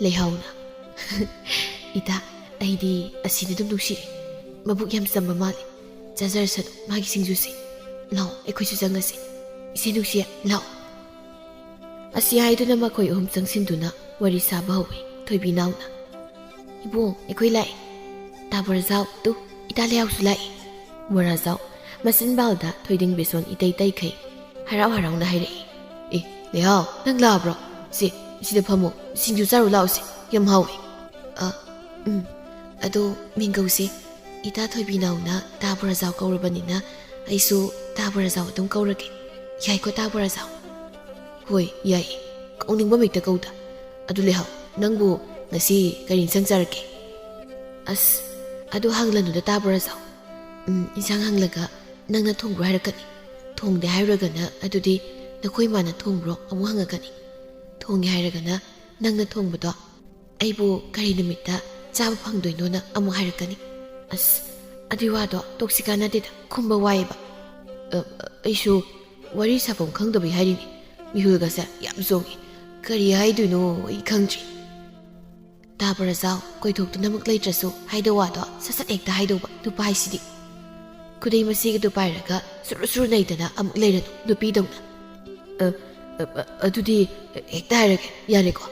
ꯂꯩꯍꯥꯎꯅ, "ꯏꯇꯥ, ꯑꯩꯗꯤ ꯑꯁꯤꯅ ꯑꯗꯨꯝ ꯅꯨꯡꯁꯤꯔꯦ꯫ ꯃꯕꯨꯛ ꯌꯥꯝ ꯆꯝꯕ ꯃꯥꯜꯂꯦ꯫ ꯆꯥꯖꯔꯁꯅꯨ ꯃꯥꯒꯤ ꯁꯤꯡꯖꯨꯁꯦ꯫ ꯂꯥꯛꯑꯣ, ꯑꯩꯈꯣꯏꯁꯨ ꯆꯪꯉꯁꯤ꯫ ꯏꯆꯦ ꯅꯨꯡꯁꯤꯌꯦ, ꯂꯥꯛꯑꯣ꯫" ꯑꯁꯤ ꯍꯥꯏꯗꯨꯅ ꯃꯈꯣꯏ ꯑꯍꯨꯝ ꯆꯪꯁꯤꯟꯗꯨꯅ ꯋꯥꯔꯤ ꯁꯥꯕ ꯍꯧꯏ꯫ ꯊꯣꯏꯕꯤꯅꯥꯎꯅ, "ꯏꯕꯨꯡ, ꯑꯩꯈꯣꯏ ꯂꯥꯛꯑꯦ꯫ ꯇꯥ ꯕꯣꯔꯥꯖꯥꯎ, ꯇꯨ, ꯏꯇꯥ ꯂꯩꯍꯥꯎꯁꯨ ꯂꯥꯛꯑꯦ꯫" ꯕꯣꯔꯥꯖꯥꯎ ꯃꯆꯤꯟꯕꯥꯜꯗ ꯊꯣꯏꯗꯤꯡ ꯕꯦꯁꯣꯟ ꯏꯇꯩ ꯇꯩꯈꯩ ꯍꯔꯥꯎ ꯍꯔꯥꯎꯅ ꯍꯥꯏꯔꯛꯏ꯫ "ꯑꯦ, ꯂꯩꯍꯥꯎ, ꯅꯪ ꯂꯥꯛꯑꯕ꯭ꯔꯣ? ꯁꯦ, ꯁꯤꯗ ꯐꯝꯃꯣ, ꯁꯤꯡꯖꯨ ꯆꯥꯔꯨ ꯂꯥꯛꯑꯣꯁꯦ, ꯌꯥꯝ ꯍꯥꯎꯋꯦ꯫" "ꯑ, ꯎꯝ, ꯑꯗꯣ ꯃꯤꯡꯒꯧꯁꯦ ꯏꯇꯥ ꯊꯣꯏꯕꯤꯅꯥꯎꯅ ꯇꯥ ꯕꯣꯔꯥꯖꯥꯎ ꯀꯧꯔꯕꯅꯤꯅ ꯑꯩꯁꯨ ꯇꯥ ꯕꯣꯔꯥꯖꯥꯎ ꯑꯗꯨꯝ ꯀꯧꯔꯒꯦ꯫ ꯌꯥꯏꯀꯣ ꯇꯥ ꯕꯣꯔꯥꯖꯥꯎ?" "ꯍꯣꯏ, ꯌꯥꯏꯌꯦ꯫ ꯀꯧꯅꯤꯡꯕ ꯍꯦꯛꯇ ꯀꯧꯗ꯫ ꯑꯗꯨ ꯂꯩꯍꯥꯎ, ꯅꯪꯕꯨ ꯉꯁꯤ ꯀꯔꯤ ꯏꯟꯁꯥꯡ ꯆꯥꯔꯛꯀꯦ?" "ꯑꯁ, ꯑꯗꯨ ꯍꯪꯂꯅꯨꯗ ꯇꯥ ꯕꯣꯔꯥꯖꯥꯎ꯫ ꯎꯝ, ꯏꯟꯁꯥꯡ ꯍꯪꯂꯒ ꯅꯪꯅ ꯊꯣꯡꯕ꯭ꯔꯣ ꯍꯥꯏꯔꯛꯀꯅꯤ꯫ ꯊꯣꯡꯗꯦ ꯍꯥꯏꯔꯨꯔꯒꯅ ꯑꯗꯨꯗꯤ ꯅꯈꯣꯏ ꯏꯃꯥꯅ ꯊꯣꯡꯕ꯭ꯔꯣ ꯑꯃꯨꯛ ꯍꯪꯉꯛꯀꯅꯤ꯫ ꯊꯣꯡꯉꯦ ꯍꯥꯏꯔꯒꯅ ꯅꯪꯅ ꯊꯣꯡꯕꯗꯣ ꯑꯩꯕꯨ ꯀꯔꯤ ꯅꯨꯃꯤꯠꯇ ꯆꯥꯕ ꯐꯪꯗꯣꯏꯅꯣꯅ ꯑꯃꯨꯛ ꯍꯥꯏꯔꯛꯀꯅꯤ꯫ ꯑꯁ, ꯑꯗꯨꯏ ꯋꯥꯗꯣ ꯇꯣꯛꯁꯤ ꯀꯥꯟꯅꯗꯦꯗ, ꯈꯨꯝꯕ ꯋꯥꯏꯌꯦꯕ꯫" "ꯑ, ꯑꯩꯁꯨ ꯋꯥꯔꯤ ꯁꯥꯐꯝ ꯈꯪꯗꯕꯩ ꯍꯥꯏꯔꯤꯅꯤ꯫ ꯃꯤꯍꯨꯜꯒꯁꯦ ꯌꯥꯝ ꯆꯣꯡꯉꯤ꯫ ꯀꯔꯤ ꯍꯥꯏꯗꯣꯏꯅꯣ ꯑꯩ ꯈꯪꯗ꯭ꯔꯤ꯫" ꯇꯥ ꯕꯣꯔꯥꯖꯥꯎ ꯀꯣꯏꯊꯣꯛꯇꯨꯅꯃꯛ ꯂꯩꯇ꯭ꯔꯁꯨ ꯍꯥꯏꯗꯧ ꯋꯥꯗꯣ ꯁꯠ ꯁꯠ ꯍꯦꯛꯇ ꯍꯥꯏꯗꯧꯕ ꯅꯨꯄꯥ ꯍꯥꯏꯁꯤꯗꯤ꯫ ꯈꯨꯗꯩ ꯃꯆꯦꯒꯗꯨ ꯄꯥꯏꯔꯒ ꯁꯨꯔꯨ ꯁꯨꯔꯨ ꯅꯩꯗꯅ ꯑꯃꯨꯛ ꯂꯩꯔꯅꯨ, ꯅꯨꯄꯤꯗꯧꯅ꯫ "ꯑ, ꯑ, ꯑ, ꯑꯗꯨꯗꯤ ꯍꯦꯛꯇ ꯍꯥꯏꯔꯒꯦ, ꯌꯥꯔꯦꯀꯣ?"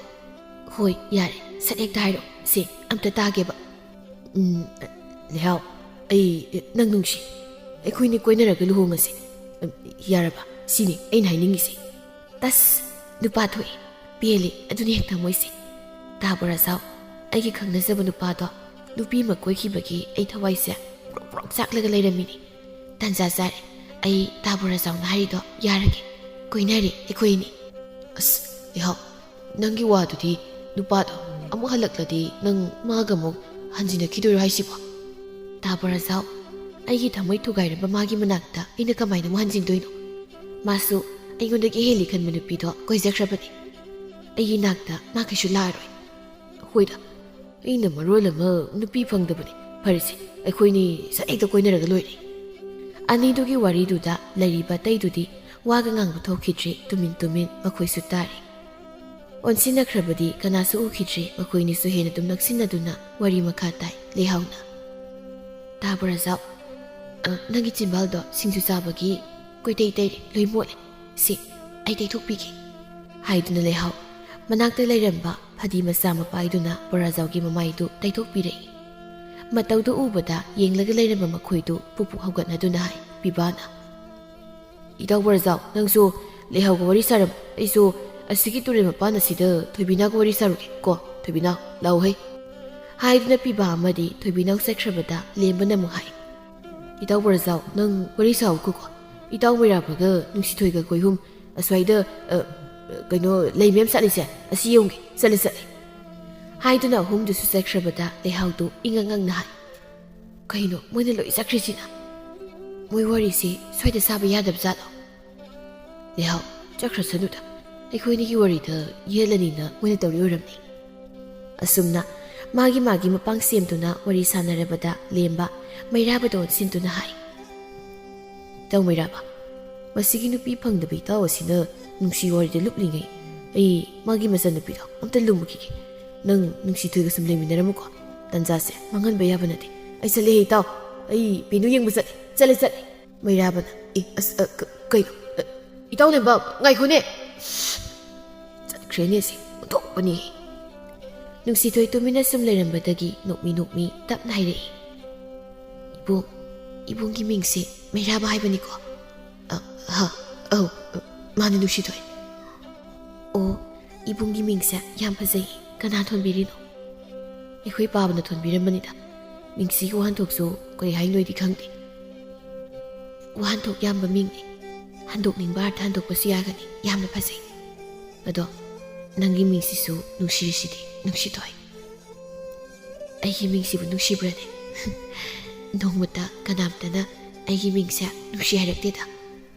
"ꯍꯣꯏ, ꯌꯥꯔꯦ, ꯁꯠ ꯍꯦꯛꯇ ꯍꯥꯏꯔꯣ꯫ ꯁꯦ, ꯑꯝꯇ ꯇꯥꯒꯦꯕ꯫ ꯎꯝ, ꯂꯩꯍꯥꯎ, ꯑꯩ ꯅꯪ ꯅꯨꯡꯁꯤ꯫ ꯑꯩꯈꯣꯏꯅꯤ ꯀꯣꯏꯅꯔꯒ ꯂꯨꯍꯣꯡꯉꯁꯤ꯫ ꯎꯝ, ꯌꯥꯔꯕ? ꯁꯤꯅꯤ ꯑꯩꯅ ꯍꯥꯏꯅꯤꯡꯉꯤꯁꯦ꯫" ꯇꯁ! ꯅꯨꯄꯥ ꯊꯣꯛꯑꯦ꯫ ꯄꯦꯜꯂꯦ, ꯑꯗꯨꯅꯤ ꯍꯦꯛ ꯊꯝꯃꯣꯏꯁꯦ꯫ ꯇꯥ ꯕꯣꯔꯥꯖꯥꯎ, ꯑꯩꯒꯤ ꯈꯪꯅꯖꯕ ꯅꯨꯄꯥꯗꯣ ꯅꯨꯄꯤ ꯑꯃ ꯀꯣꯏꯈꯤꯕꯒꯤ ꯑꯩ ꯊꯋꯥꯏꯁꯦ ꯄ꯭ꯔꯣꯛ ꯄ꯭ꯔꯣꯛ ꯆꯥꯛꯂꯒ ꯂꯩꯔꯝꯃꯤꯅꯤ꯫ ꯇꯥꯟꯖꯥ ꯆꯥꯔꯦ꯫ ꯑꯩ ꯇꯥ ꯕꯣꯔꯥꯖꯥꯎꯅ ꯍꯥꯏꯔꯤꯗꯣ ꯌꯥꯔꯒꯦ꯫ ꯀꯣꯏꯅꯔꯦ ꯑꯩꯈꯣꯏ ꯑꯅꯤ꯫ ꯑꯁ, ꯂꯩꯍꯥꯎ, ꯅꯪꯒꯤ ꯋꯥꯗꯨꯗꯤ, ꯅꯨꯄꯥꯗꯣ ꯑꯃꯨꯛ ꯍꯜꯂꯛꯂꯗꯤ ꯅꯪ ꯃꯥꯒ ꯑꯃꯨꯛ ꯍꯟꯖꯤꯟꯅꯈꯤꯗꯣꯏꯔꯣ ꯍꯥꯏꯁꯤꯕꯣ? ꯇꯥ ꯕꯣꯔꯥꯖꯥꯎ, ꯑꯩꯒꯤ ꯊꯃꯣꯏ ꯊꯨꯒꯥꯏꯔꯕ ꯃꯥꯒꯤ ꯃꯅꯥꯛꯇ ꯑꯩꯅ ꯀꯃꯥꯏꯅ ꯑꯃꯨꯛ ꯍꯟꯖꯤꯟꯗꯣꯏꯅꯣ? ꯃꯥꯁꯨ ꯑꯩꯉꯣꯟꯗꯒꯤ ꯍꯦꯜꯂꯤ ꯈꯟꯕ ꯅꯨꯄꯤꯗꯣ ꯀꯣꯏꯖꯈ꯭ꯔꯕꯅꯤ꯫ ꯑꯩꯒꯤ ꯅꯥꯛꯇ ꯃꯥ ꯀꯩꯁꯨ ꯂꯥꯛꯑꯔꯣꯏ꯫ ꯍꯣꯏꯗ, ꯑꯩꯅ ꯃꯔꯣꯜ ꯑꯃ ꯅꯨꯄꯤ ꯐꯪꯗꯕꯅꯤ꯫ ꯐꯔꯦꯁꯦ, ꯑꯩꯈꯣꯏꯅꯤ ꯁꯠ ꯍꯦꯛꯇ ꯀꯣꯏꯅꯔꯒ ꯂꯣꯏꯔꯦ꯫ ꯑꯅꯤꯗꯨꯒꯤ ꯋꯥꯔꯤꯗꯨꯗ ꯂꯩꯔꯤꯕ ꯑꯇꯩꯗꯨꯗꯤ ꯋꯥꯒ ꯉꯥꯡꯕ ꯊꯣꯛꯈꯤꯗ꯭ꯔꯦ, ꯇꯨꯃꯤꯟ ꯇꯨꯃꯤꯟ ꯃꯈꯣꯏꯁꯨ ꯇꯥꯔꯤ꯫ ꯑꯣꯟꯁꯤꯟꯅꯈ꯭ꯔꯕꯗꯤ ꯀꯅꯥꯁꯨ ꯎꯈꯤꯗ꯭ꯔꯦ, ꯃꯈꯣꯏꯅꯤꯁꯨ ꯍꯦꯟꯅ ꯑꯗꯨꯝ ꯅꯛꯁꯤꯟꯅꯗꯨꯅ ꯋꯥꯔꯤ ꯃꯈꯥ ꯇꯥꯏ꯫ ꯂꯩꯍꯥꯎꯅ, "ꯇꯥ ꯕꯣꯔꯥꯖꯥꯎ, ꯑ, ꯅꯪꯒꯤ ꯆꯤꯝꯕꯥꯜꯗꯣ ꯁꯤꯡꯖꯨ ꯆꯥꯕꯒꯤ ꯀꯣꯏꯇꯩ ꯇꯩꯔꯦ, ꯂꯣꯏ ꯃꯣꯠꯂꯦ꯫ ꯁꯤ, ꯑꯩ ꯇꯩꯊꯣꯛꯄꯤꯒꯦ," ꯍꯥꯏꯗꯨꯅ ꯂꯩꯍꯥꯎ ꯃꯅꯥꯛꯇ ꯂꯩꯔꯝꯕ ꯐꯗꯤ ꯃꯆꯥ ꯑꯃ ꯄꯥꯏꯗꯨꯅ ꯕꯣꯔꯥꯖꯥꯎꯒꯤ ꯃꯃꯥꯏꯗꯨ ꯇꯩꯊꯣꯛꯄꯤꯔꯛꯏ꯫ ꯃꯇꯧꯗꯨ ꯎꯕꯗ ꯌꯦꯡꯂꯒ ꯂꯩꯔꯝꯕ ꯃꯈꯣꯏꯗꯨ ꯄꯨꯛ ꯄꯨꯛ ꯍꯧꯒꯠꯅꯗꯨꯅ ꯍꯥꯏ ꯄꯤꯕꯥꯅ, "ꯏꯇꯥꯎ ꯕꯣꯔꯥꯖꯥꯎ, ꯅꯪꯁꯨ ꯂꯩꯍꯥꯎꯒ ꯋꯥꯔꯤ ꯁꯥꯔꯝꯃꯨ꯫ ꯑꯩꯁꯨ ꯑꯁꯤꯒꯤ ꯇꯨꯔꯦꯜ ꯃꯄꯥꯟ ꯑꯁꯤꯗ ꯊꯣꯏꯕꯤꯅꯥꯎꯒ ꯋꯥꯔꯤ ꯁꯥꯔꯨꯒꯦ ꯀꯣ, ꯊꯣꯏꯕꯤꯅꯥꯎ, ꯂꯥꯛꯎ ꯍꯩ," ꯍꯥꯏꯗꯨꯅ ꯄꯤꯕꯥ ꯑꯃꯗꯤ ꯊꯣꯏꯕꯤꯅꯥꯎ ꯆꯠꯈ꯭ꯔꯕꯗ ꯂꯦꯝꯕꯅ ꯑꯃꯨꯛ ꯍꯥꯏ, "ꯏꯇꯥꯎ ꯕꯣꯔꯥꯖꯥꯎ, ꯅꯪ ꯋꯥꯔꯤ ꯁꯥꯎꯀꯣ ꯀꯣ꯫ ꯏꯇꯥꯎ ꯃꯩꯔꯥꯕꯒ ꯅꯨꯡꯁꯤꯊꯣꯏꯒ ꯑꯩꯈꯣꯏ ꯑꯍꯨꯝ ꯑꯁ꯭ꯋꯥꯏꯗ, ꯑ, ꯀꯩꯅꯣ, ꯂꯩ ꯃꯌꯥꯝ ꯁꯥꯠꯂꯤꯁꯦ, ꯑꯁꯤ ꯌꯦꯡꯉꯨꯒꯦ꯫ ꯆꯠꯂꯦ, ꯆꯠꯂꯦ," ꯍꯥꯏꯗꯨꯅ ꯑꯍꯨꯝꯗꯨꯁꯨ ꯆꯠꯈ꯭ꯔꯕꯗ ꯂꯩꯍꯥꯎꯗꯨ ꯏꯉꯛ ꯉꯛꯅ ꯍꯥꯏ, "ꯀꯩꯅꯣ, ꯃꯣꯏꯅ ꯂꯣꯏ ꯆꯠꯈ꯭ꯔꯤꯁꯤꯅ? ꯃꯣꯏ ꯋꯥꯔꯤꯁꯤ ꯁ꯭ꯋꯥꯏꯗ ꯁꯥꯕ ꯌꯥꯗꯕ ꯖꯥꯠꯂꯣ?" "ꯂꯩꯍꯥꯎ, ꯆꯠꯈ꯭ꯔꯁꯅꯨꯗ꯫ ꯑꯩꯈꯣꯏ ꯑꯅꯤꯒꯤ ꯋꯥꯔꯤꯗ ꯌꯦꯠꯂꯅꯤꯅ ꯃꯣꯏꯅ ꯇꯧꯔꯤ ꯑꯣꯏꯔꯝꯅꯤ꯫" ꯑꯁꯨꯝꯅ ꯃꯥꯒꯤ ꯃꯥꯒꯤ ꯃꯄꯥꯡ ꯁꯦꯝꯗꯨꯅ ꯋꯥꯔꯤ ꯁꯥꯟꯅꯔꯕꯗ ꯂꯦꯝꯕ ꯃꯩꯔꯥꯕꯗ ꯑꯣꯟꯁꯤꯟꯗꯨꯅ ꯍꯥꯏ, "ꯏꯇꯥꯎ ꯃꯩꯔꯥꯕ, ꯃꯁꯤꯒꯤ ꯅꯨꯄꯤ ꯐꯪꯗꯕ ꯏꯇꯥꯎ ꯑꯁꯤꯅ ꯅꯨꯡꯁꯤ ꯋꯥꯔꯤꯗ ꯂꯨꯞꯂꯤꯉꯩ ꯑꯩ ꯃꯥꯒꯤ ꯃꯆꯟꯅꯨꯄꯤꯗꯣ ꯑꯝꯇ ꯂꯨꯝꯃꯨꯈꯤꯒꯦ꯫ ꯅꯪ ꯅꯨꯡꯁꯤꯊꯣꯏꯒ ꯁꯨꯝ ꯂꯩꯃꯤꯟꯅꯔꯝꯃꯨꯀꯣ꯫ ꯇꯟꯖꯥꯁꯦ ꯃꯥꯡꯍꯟꯕ ꯌꯥꯕ ꯅꯠꯇꯦ꯫ ꯑꯩ ꯆꯠꯂꯦ ꯏꯇꯥꯎ꯫ ꯑꯩ ꯄꯤꯅꯨ ꯌꯦꯡꯕ ꯆꯠꯂꯦ꯫ ꯆꯠꯂꯦ, ꯆꯠꯂꯦ꯫" ꯃꯩꯔꯥꯕꯅ, "ꯑꯦ, ꯑꯁ, ꯑ, ꯀ-, ꯀꯩꯅꯣ? ꯑ, ꯏꯇꯥꯎ ꯂꯦꯝꯕ, ꯉꯥꯏꯈꯣꯅꯦ!" ꯆꯠꯈ꯭ꯔꯦꯅꯦ ꯁꯤ, ꯑꯣꯟꯊꯣꯛꯄꯅꯤ꯫ ꯅꯨꯡꯁꯤꯊꯣꯏ ꯇꯨꯃꯤꯟꯅ ꯁꯨꯝ ꯂꯩꯔꯝꯕꯗꯒꯤ ꯅꯣꯛꯃꯤ ꯅꯣꯛꯃꯤ ꯇꯞꯅ ꯍꯥꯏꯔꯛꯏ, "ꯏꯕꯨꯡ, ꯏꯕꯨꯡꯒꯤ ꯃꯤꯡꯁꯦ ꯃꯩꯔꯥꯕ ꯍꯥꯏꯕꯅꯤꯀꯣ?" "ꯑ, ꯍ, ꯑꯧ, ꯃꯥꯅꯦ ꯅꯨꯡꯁꯤꯊꯣꯏ꯫" "ꯑꯣ, ꯏꯕꯨꯡꯒꯤ ꯃꯤꯡꯁꯦ ꯌꯥꯝ ꯐꯖꯩ, ꯀꯅꯥ ꯊꯣꯟꯕꯤꯔꯤꯅꯣ?" ꯑꯩꯈꯣꯏ ꯄꯥꯕꯅ ꯊꯣꯟꯕꯤꯔꯝꯕꯅꯤꯗ꯫ ꯃꯤꯡꯁꯤꯒꯤ ꯋꯥꯍꯟꯊꯣꯛꯁꯨ ꯀꯔꯤ ꯍꯥꯏꯅꯣꯏꯗꯤ ꯈꯪꯗꯦ꯫ ꯋꯥꯍꯟꯊꯣꯛ ꯌꯥꯝꯕ ꯃꯤꯡꯅꯤ꯫ ꯍꯟꯗꯣꯛꯅꯤꯡꯕ ꯑꯔꯊ ꯍꯟꯗꯣꯛꯄꯁꯨ ꯌꯥꯒꯅꯤ꯫ ꯌꯥꯝꯅ ꯐꯖꯩ꯫ ꯑꯗꯣ ꯅꯪꯒꯤ ꯃꯤꯡꯁꯤꯁꯨ ꯅꯨꯡꯁꯤꯔꯤꯁꯤꯗꯤ, ꯅꯨꯡꯁꯤꯊꯣꯏ꯫ ꯑꯩꯒꯤ ꯃꯤꯡꯁꯤꯕꯨ ꯅꯨꯡꯁꯤꯕ꯭ꯔꯅꯦ? ꯅꯣꯡꯃꯇ ꯀꯅꯥꯝꯇꯅ ꯑꯩꯒꯤ ꯃꯤꯡꯁꯦ ꯅꯨꯡꯁꯤ ꯍꯥꯏꯔꯛꯇꯦꯗ꯫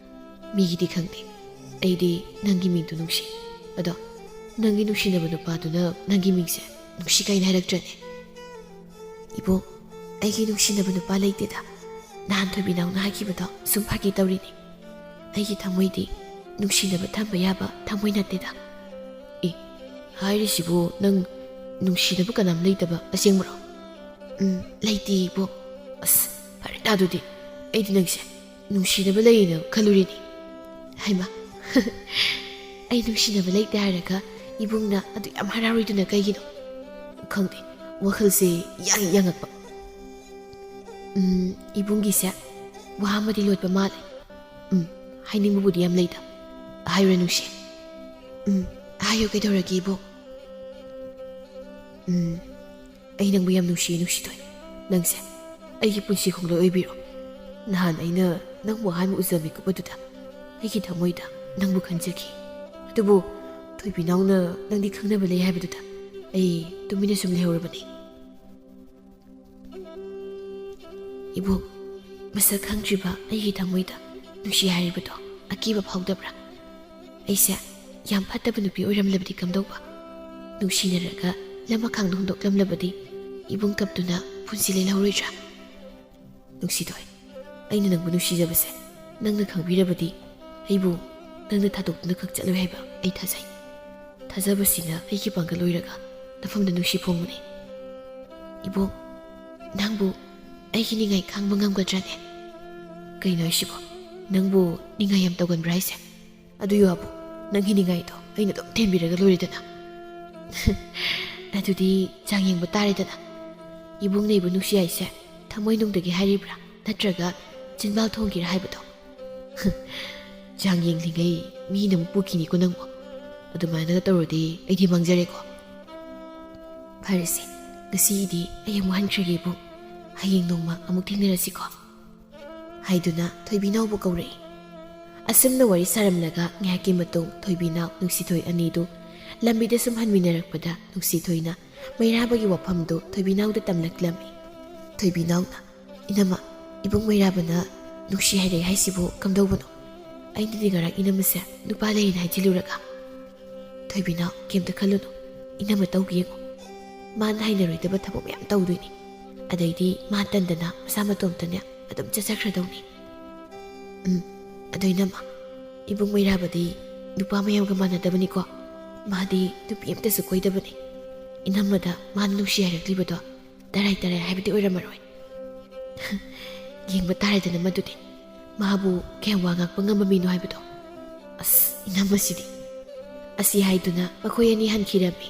ꯃꯤꯒꯤꯗꯤ ꯈꯪꯗꯦ, ꯑꯩꯗꯤ ꯅꯪꯒꯤ ꯃꯤꯡꯗꯨ ꯅꯨꯡꯁꯤ꯫ ꯑꯗꯣ ꯅꯪꯒꯤ ꯅꯨꯡꯁꯤꯅꯕ ꯅꯨꯄꯥꯗꯨꯅ ꯅꯪꯒꯤ ꯃꯤꯡꯁꯦ ꯅꯨꯡꯁꯤ ꯀꯥꯏꯅ ꯍꯥꯏꯔꯛꯇ꯭ꯔꯅꯦ? ꯏꯕꯣꯛ, ꯑꯩꯒꯤ ꯅꯨꯡꯁꯤꯅꯕ ꯅꯨꯄꯥ ꯂꯩꯇꯦꯗ꯫ ꯅꯍꯥꯟ ꯊꯣꯏꯕꯤꯅꯥꯎꯅ ꯍꯥꯏꯈꯤꯕꯗꯣ ꯁꯨꯝ ꯐꯥꯒꯤ ꯇꯧꯔꯤꯅꯤ꯫ ꯑꯩꯒꯤ ꯊꯃꯣꯏꯗꯤ ꯅꯨꯡꯁꯤꯅꯕ ꯊꯝꯕ ꯌꯥꯕ ꯊꯃꯣꯏ ꯅꯠꯇꯦꯗ꯫ ꯑꯦ, ꯍꯥꯏꯔꯤꯁꯤꯕꯨ ꯅꯪ ꯅꯨꯡꯁꯤꯅꯕ ꯀꯅꯥꯝ ꯂꯩꯇꯕ ꯑꯁꯦꯡꯕꯔꯣ? ꯎꯝ, ꯂꯩꯇꯦ ꯏꯕꯣꯛ꯫ ꯑꯁ, ꯐꯔꯦ ꯇꯥ ꯑꯗꯨꯗꯤ꯫ ꯑꯩꯗꯤ ꯅꯪꯁꯦ ꯅꯨꯡꯁꯤꯅꯕ ꯂꯩꯌꯦꯅ ꯈꯜꯂꯨꯔꯤꯅꯤ꯫ ꯍꯩꯃꯥ, ꯑꯩ ꯅꯨꯡꯁꯤꯅꯕ ꯂꯩꯇꯦ ꯍꯥꯏꯔꯒ ꯏꯕꯨꯡꯅ ꯑꯗꯨ ꯌꯥꯝ ꯍꯔꯥꯎꯔꯤꯗꯨꯅ ꯀꯩꯒꯤꯅꯣ? ꯈꯪꯗꯦ, ꯋꯥꯈꯜꯁꯦ ꯌꯥꯡ ꯌꯥꯡꯉꯛꯄ꯫ ꯎꯝ, ꯏꯕꯨꯡꯒꯤꯁꯦ ꯋꯥ ꯑꯃꯗꯤ ꯂꯣꯠꯄ ꯃꯥꯜꯂꯦ꯫ ꯎꯝ, ꯍꯥꯏꯅꯤꯡꯕꯕꯨꯗꯤ ꯌꯥꯝ ꯂꯩꯗ꯫ ꯍꯥꯏꯔꯨꯔꯦ ꯅꯨꯡꯁꯤ꯫ ꯎꯝ, ꯍꯥꯏꯌꯨ, ꯀꯩꯗꯧꯔꯒꯦ ꯏꯕꯣꯛ? ꯎꯝ, ꯑꯩ ꯅꯪꯕꯨ ꯌꯥꯝ ꯅꯨꯡꯁꯤꯌꯦ ꯅꯨꯡꯁꯤꯊꯣꯏ꯫ ꯅꯪꯁꯦ ꯑꯩꯒꯤ ꯄꯨꯟꯁꯤ ꯈꯣꯡꯂꯣꯏ ꯑꯣꯏꯕꯤꯔꯣ꯫ ꯅꯍꯥꯟ ꯑꯩꯅ ꯅꯪꯕꯨ ꯑꯍꯥꯟꯕ ꯎꯖꯕ ꯃꯤꯀꯨꯞ ꯑꯗꯨꯗ ꯑꯩꯒꯤ ꯊꯃꯣꯏꯗ ꯅꯪꯕꯨ ꯈꯟꯖꯈꯤ꯫ ꯑꯗꯨꯕꯨ ꯊꯣꯏꯕꯤꯅꯥꯎꯅ ꯅꯪꯗꯤ ꯈꯪꯅꯕ ꯂꯩ ꯍꯥꯏꯕꯗꯨꯗ ꯑꯩ ꯇꯨꯃꯤꯟꯅ ꯁꯨꯝ ꯂꯩꯍꯧꯔꯕꯅꯤ꯫ ꯏꯕꯣꯛ, ꯃꯁꯛ ꯈꯪꯗ꯭ꯔꯤꯕ ꯑꯩꯒꯤ ꯊꯃꯣꯏꯗ ꯅꯨꯡꯁꯤ ꯍꯥꯏꯔꯤꯕꯗꯣ ꯑꯀꯤꯕ ꯐꯥꯎꯗꯕ꯭ꯔꯥ? ꯑꯩꯁꯦ ꯌꯥꯝ ꯐꯠꯇꯕ ꯅꯨꯄꯤ ꯑꯣꯏꯔꯝꯂꯕꯗꯤ ꯀꯝꯗꯧꯕ? ꯅꯨꯡꯁꯤꯅꯔꯒ ꯂꯃꯈꯥꯡꯗ ꯍꯨꯟꯗꯣꯛꯂꯝꯂꯕꯗꯤ ꯏꯕꯨꯡ ꯀꯞꯇꯨꯅ ꯄꯨꯟꯁꯤ ꯂꯦꯜꯍꯧꯔꯣꯏꯗ꯭ꯔꯥ? ꯅꯨꯡꯁꯤꯊꯣꯏ, ꯑꯩꯅ ꯅꯪꯕꯨ ꯅꯨꯡꯁꯤꯖꯕꯁꯦ ꯅꯪꯅ ꯈꯪꯕꯤꯔꯕꯗꯤ ꯑꯩꯕꯨ ꯅꯪꯅ ꯊꯥꯗꯣꯛꯇꯨꯅ ꯈꯛ ꯆꯠꯂꯣꯏ ꯍꯥꯏꯕ ꯑꯩ ꯊꯥꯖꯩ꯫ ꯊꯥꯖꯕꯁꯤꯅ ꯑꯩꯒꯤ ꯄꯥꯡꯒꯜ ꯑꯣꯏꯔꯒ ꯅꯐꯝꯗ ꯅꯨꯡꯁꯤ ꯐꯣꯡꯕꯅꯤ꯫ ꯏꯕꯣꯛ, ꯅꯪꯕꯨ ꯑꯩꯒꯤ ꯅꯤꯡꯉꯥꯏ ꯈꯥꯡꯕ ꯉꯝꯒꯗ꯭ꯔꯅꯦ? ꯀꯩꯅꯣ ꯍꯥꯏꯁꯤꯕꯣ? ꯅꯪꯕꯨ ꯅꯤꯡꯉꯥꯏ ꯌꯥꯝ ꯇꯧꯒꯟꯕ꯭ꯔꯥ ꯍꯥꯏꯁꯦ? ꯑꯗꯨ ꯌꯥꯕꯨ, ꯅꯪꯒꯤ ꯅꯤꯡꯉꯥꯏꯗꯣ ꯑꯩꯅ ꯑꯗꯨꯝ ꯊꯦꯝꯕꯤꯔꯒ ꯂꯣꯏꯔꯦꯗꯅ꯫ ꯑꯗꯨꯗꯤ ꯆꯥꯡ ꯌꯦꯡꯕ ꯇꯥꯔꯦꯗꯅ꯫ ꯏꯕꯨꯡꯅ ꯏꯕꯨ ꯅꯨꯡꯁꯤ ꯍꯥꯏꯁꯦ ꯊꯃꯣꯏꯅꯨꯡꯗꯒꯤ ꯍꯥꯏꯔꯤꯕ꯭ꯔꯥ, ꯅꯠꯇ꯭ꯔꯒ ꯆꯤꯟꯕꯥꯜ ꯊꯣꯡꯒꯤꯔ ꯍꯥꯏꯕꯗꯣ? ꯆꯥꯡ ꯌꯦꯡꯂꯤꯉꯩ ꯃꯤꯅ ꯑꯃꯨꯛ ꯄꯨꯈꯤꯅꯤꯀꯣ ꯅꯪꯕꯨ꯫ ꯑꯗꯨꯃꯥꯏꯅꯒ ꯇꯧꯔꯗꯤ ꯑꯩꯗꯤ ꯃꯥꯡꯖꯔꯦꯀꯣ꯫ ꯐꯔꯦꯁꯦ, "ꯉꯁꯤꯒꯤꯗꯤ ꯑꯩ ꯑꯃꯨꯛ ꯍꯟꯈ꯭ꯔꯒꯦ ꯏꯕꯨꯡ꯫ ꯍꯌꯦꯡ ꯅꯣꯡꯃ ꯑꯃꯨꯛ ꯊꯦꯡꯅꯔꯁꯤꯀꯣ," ꯍꯥꯏꯗꯨꯅ ꯊꯣꯏꯕꯤꯅꯥꯎꯕꯨ ꯀꯧꯔꯛꯏ꯫ ꯑꯁꯨꯝꯅ ꯋꯥꯔꯤ ꯁꯥꯔꯝꯂꯒ ꯉꯥꯏꯍꯥꯛꯀꯤ ꯃꯇꯨꯡ ꯊꯣꯏꯕꯤꯅꯥꯎ ꯅꯨꯡꯁꯤꯊꯣꯏ ꯑꯅꯤꯗꯨ ꯂꯝꯕꯤꯗ ꯁꯨꯝ ꯍꯟꯃꯤꯟꯅꯔꯛꯄꯗ ꯅꯨꯡꯁꯤꯊꯣꯏꯅ ꯃꯩꯔꯥꯕꯒꯤ ꯋꯥꯐꯝꯗꯨ ꯊꯣꯏꯕꯤꯅꯥꯎꯗ ꯇꯝꯂꯛꯂꯝꯃꯤ꯫ ꯊꯣꯏꯕꯤꯅꯥꯎꯅ, "ꯏꯅꯝꯃ, ꯏꯕꯨꯡ ꯃꯩꯔꯥꯕꯅ ꯅꯨꯡꯁꯤ ꯍꯥꯏꯔꯛꯑꯦ ꯍꯥꯏꯁꯤꯕꯨ ꯀꯝꯗꯧꯕꯅꯣ? ꯑꯩꯅꯗꯤ ꯉꯔꯥꯡ ꯏꯅꯝꯃꯁꯦ ꯅꯨꯄꯥ ꯂꯩꯌꯦꯅ ꯍꯥꯏꯖꯤꯜꯂꯨꯔꯒ?" "ꯊꯣꯏꯕꯤꯅꯥꯎ, ꯀꯩꯝꯇ ꯈꯜꯂꯨꯅꯨ꯫ ꯏꯅꯝꯃ ꯇꯧꯒꯦ ꯌꯦꯡꯉꯨ꯫ ꯃꯥꯅ ꯍꯩꯅꯔꯣꯏꯗꯕ ꯊꯕꯛ ꯃꯌꯥꯝ ꯇꯧꯗꯣꯏꯅꯤ꯫ ꯑꯗꯩꯗꯤ ꯃꯥ ꯇꯟꯗꯅ ꯃꯁꯥ ꯃꯇꯣꯝꯇꯅꯦ ꯑꯗꯨꯝ ꯆꯠꯆꯈ꯭ꯔꯗꯧꯅꯤ꯫ ꯎꯝ, ꯑꯗꯣ ꯏꯅꯝꯃ, ꯏꯕꯨꯡ ꯃꯩꯔꯥꯕꯗꯤ ꯅꯨꯄꯥ ꯃꯌꯥꯝꯒ ꯃꯥꯟꯅꯗꯕꯅꯤꯀꯣ꯫ ꯃꯥꯗꯤ ꯅꯨꯄꯤ ꯑꯝꯇꯁꯨ ꯀꯣꯏꯗꯕꯅꯤ꯫ ꯏꯅꯝꯃꯗ ꯃꯥꯅ ꯅꯨꯡꯁꯤ ꯍꯥꯏꯔꯛꯂꯤꯕꯗꯣ ꯇꯔꯥꯏ ꯇꯔꯥꯏ ꯍꯥꯏꯕꯗꯤ ꯑꯣꯏꯔꯝꯃꯔꯣꯏ?" "ꯌꯦꯡꯕ ꯇꯥꯔꯦꯗꯅ ꯃꯗꯨꯗꯤ꯫ ꯃꯥꯕꯨ ꯀꯌꯥꯝ ꯋꯥ ꯉꯥꯡꯕ ꯉꯝꯕ ꯃꯤꯅꯣ ꯍꯥꯏꯕꯗꯣ꯫ ꯑꯁ, ꯏꯅꯝꯃꯁꯤꯗꯤ!" ꯑꯁꯤ ꯍꯥꯏꯗꯨꯅ ꯃꯈꯣꯏ ꯑꯅꯤ ꯍꯟꯈꯤꯔꯝꯃꯤ꯫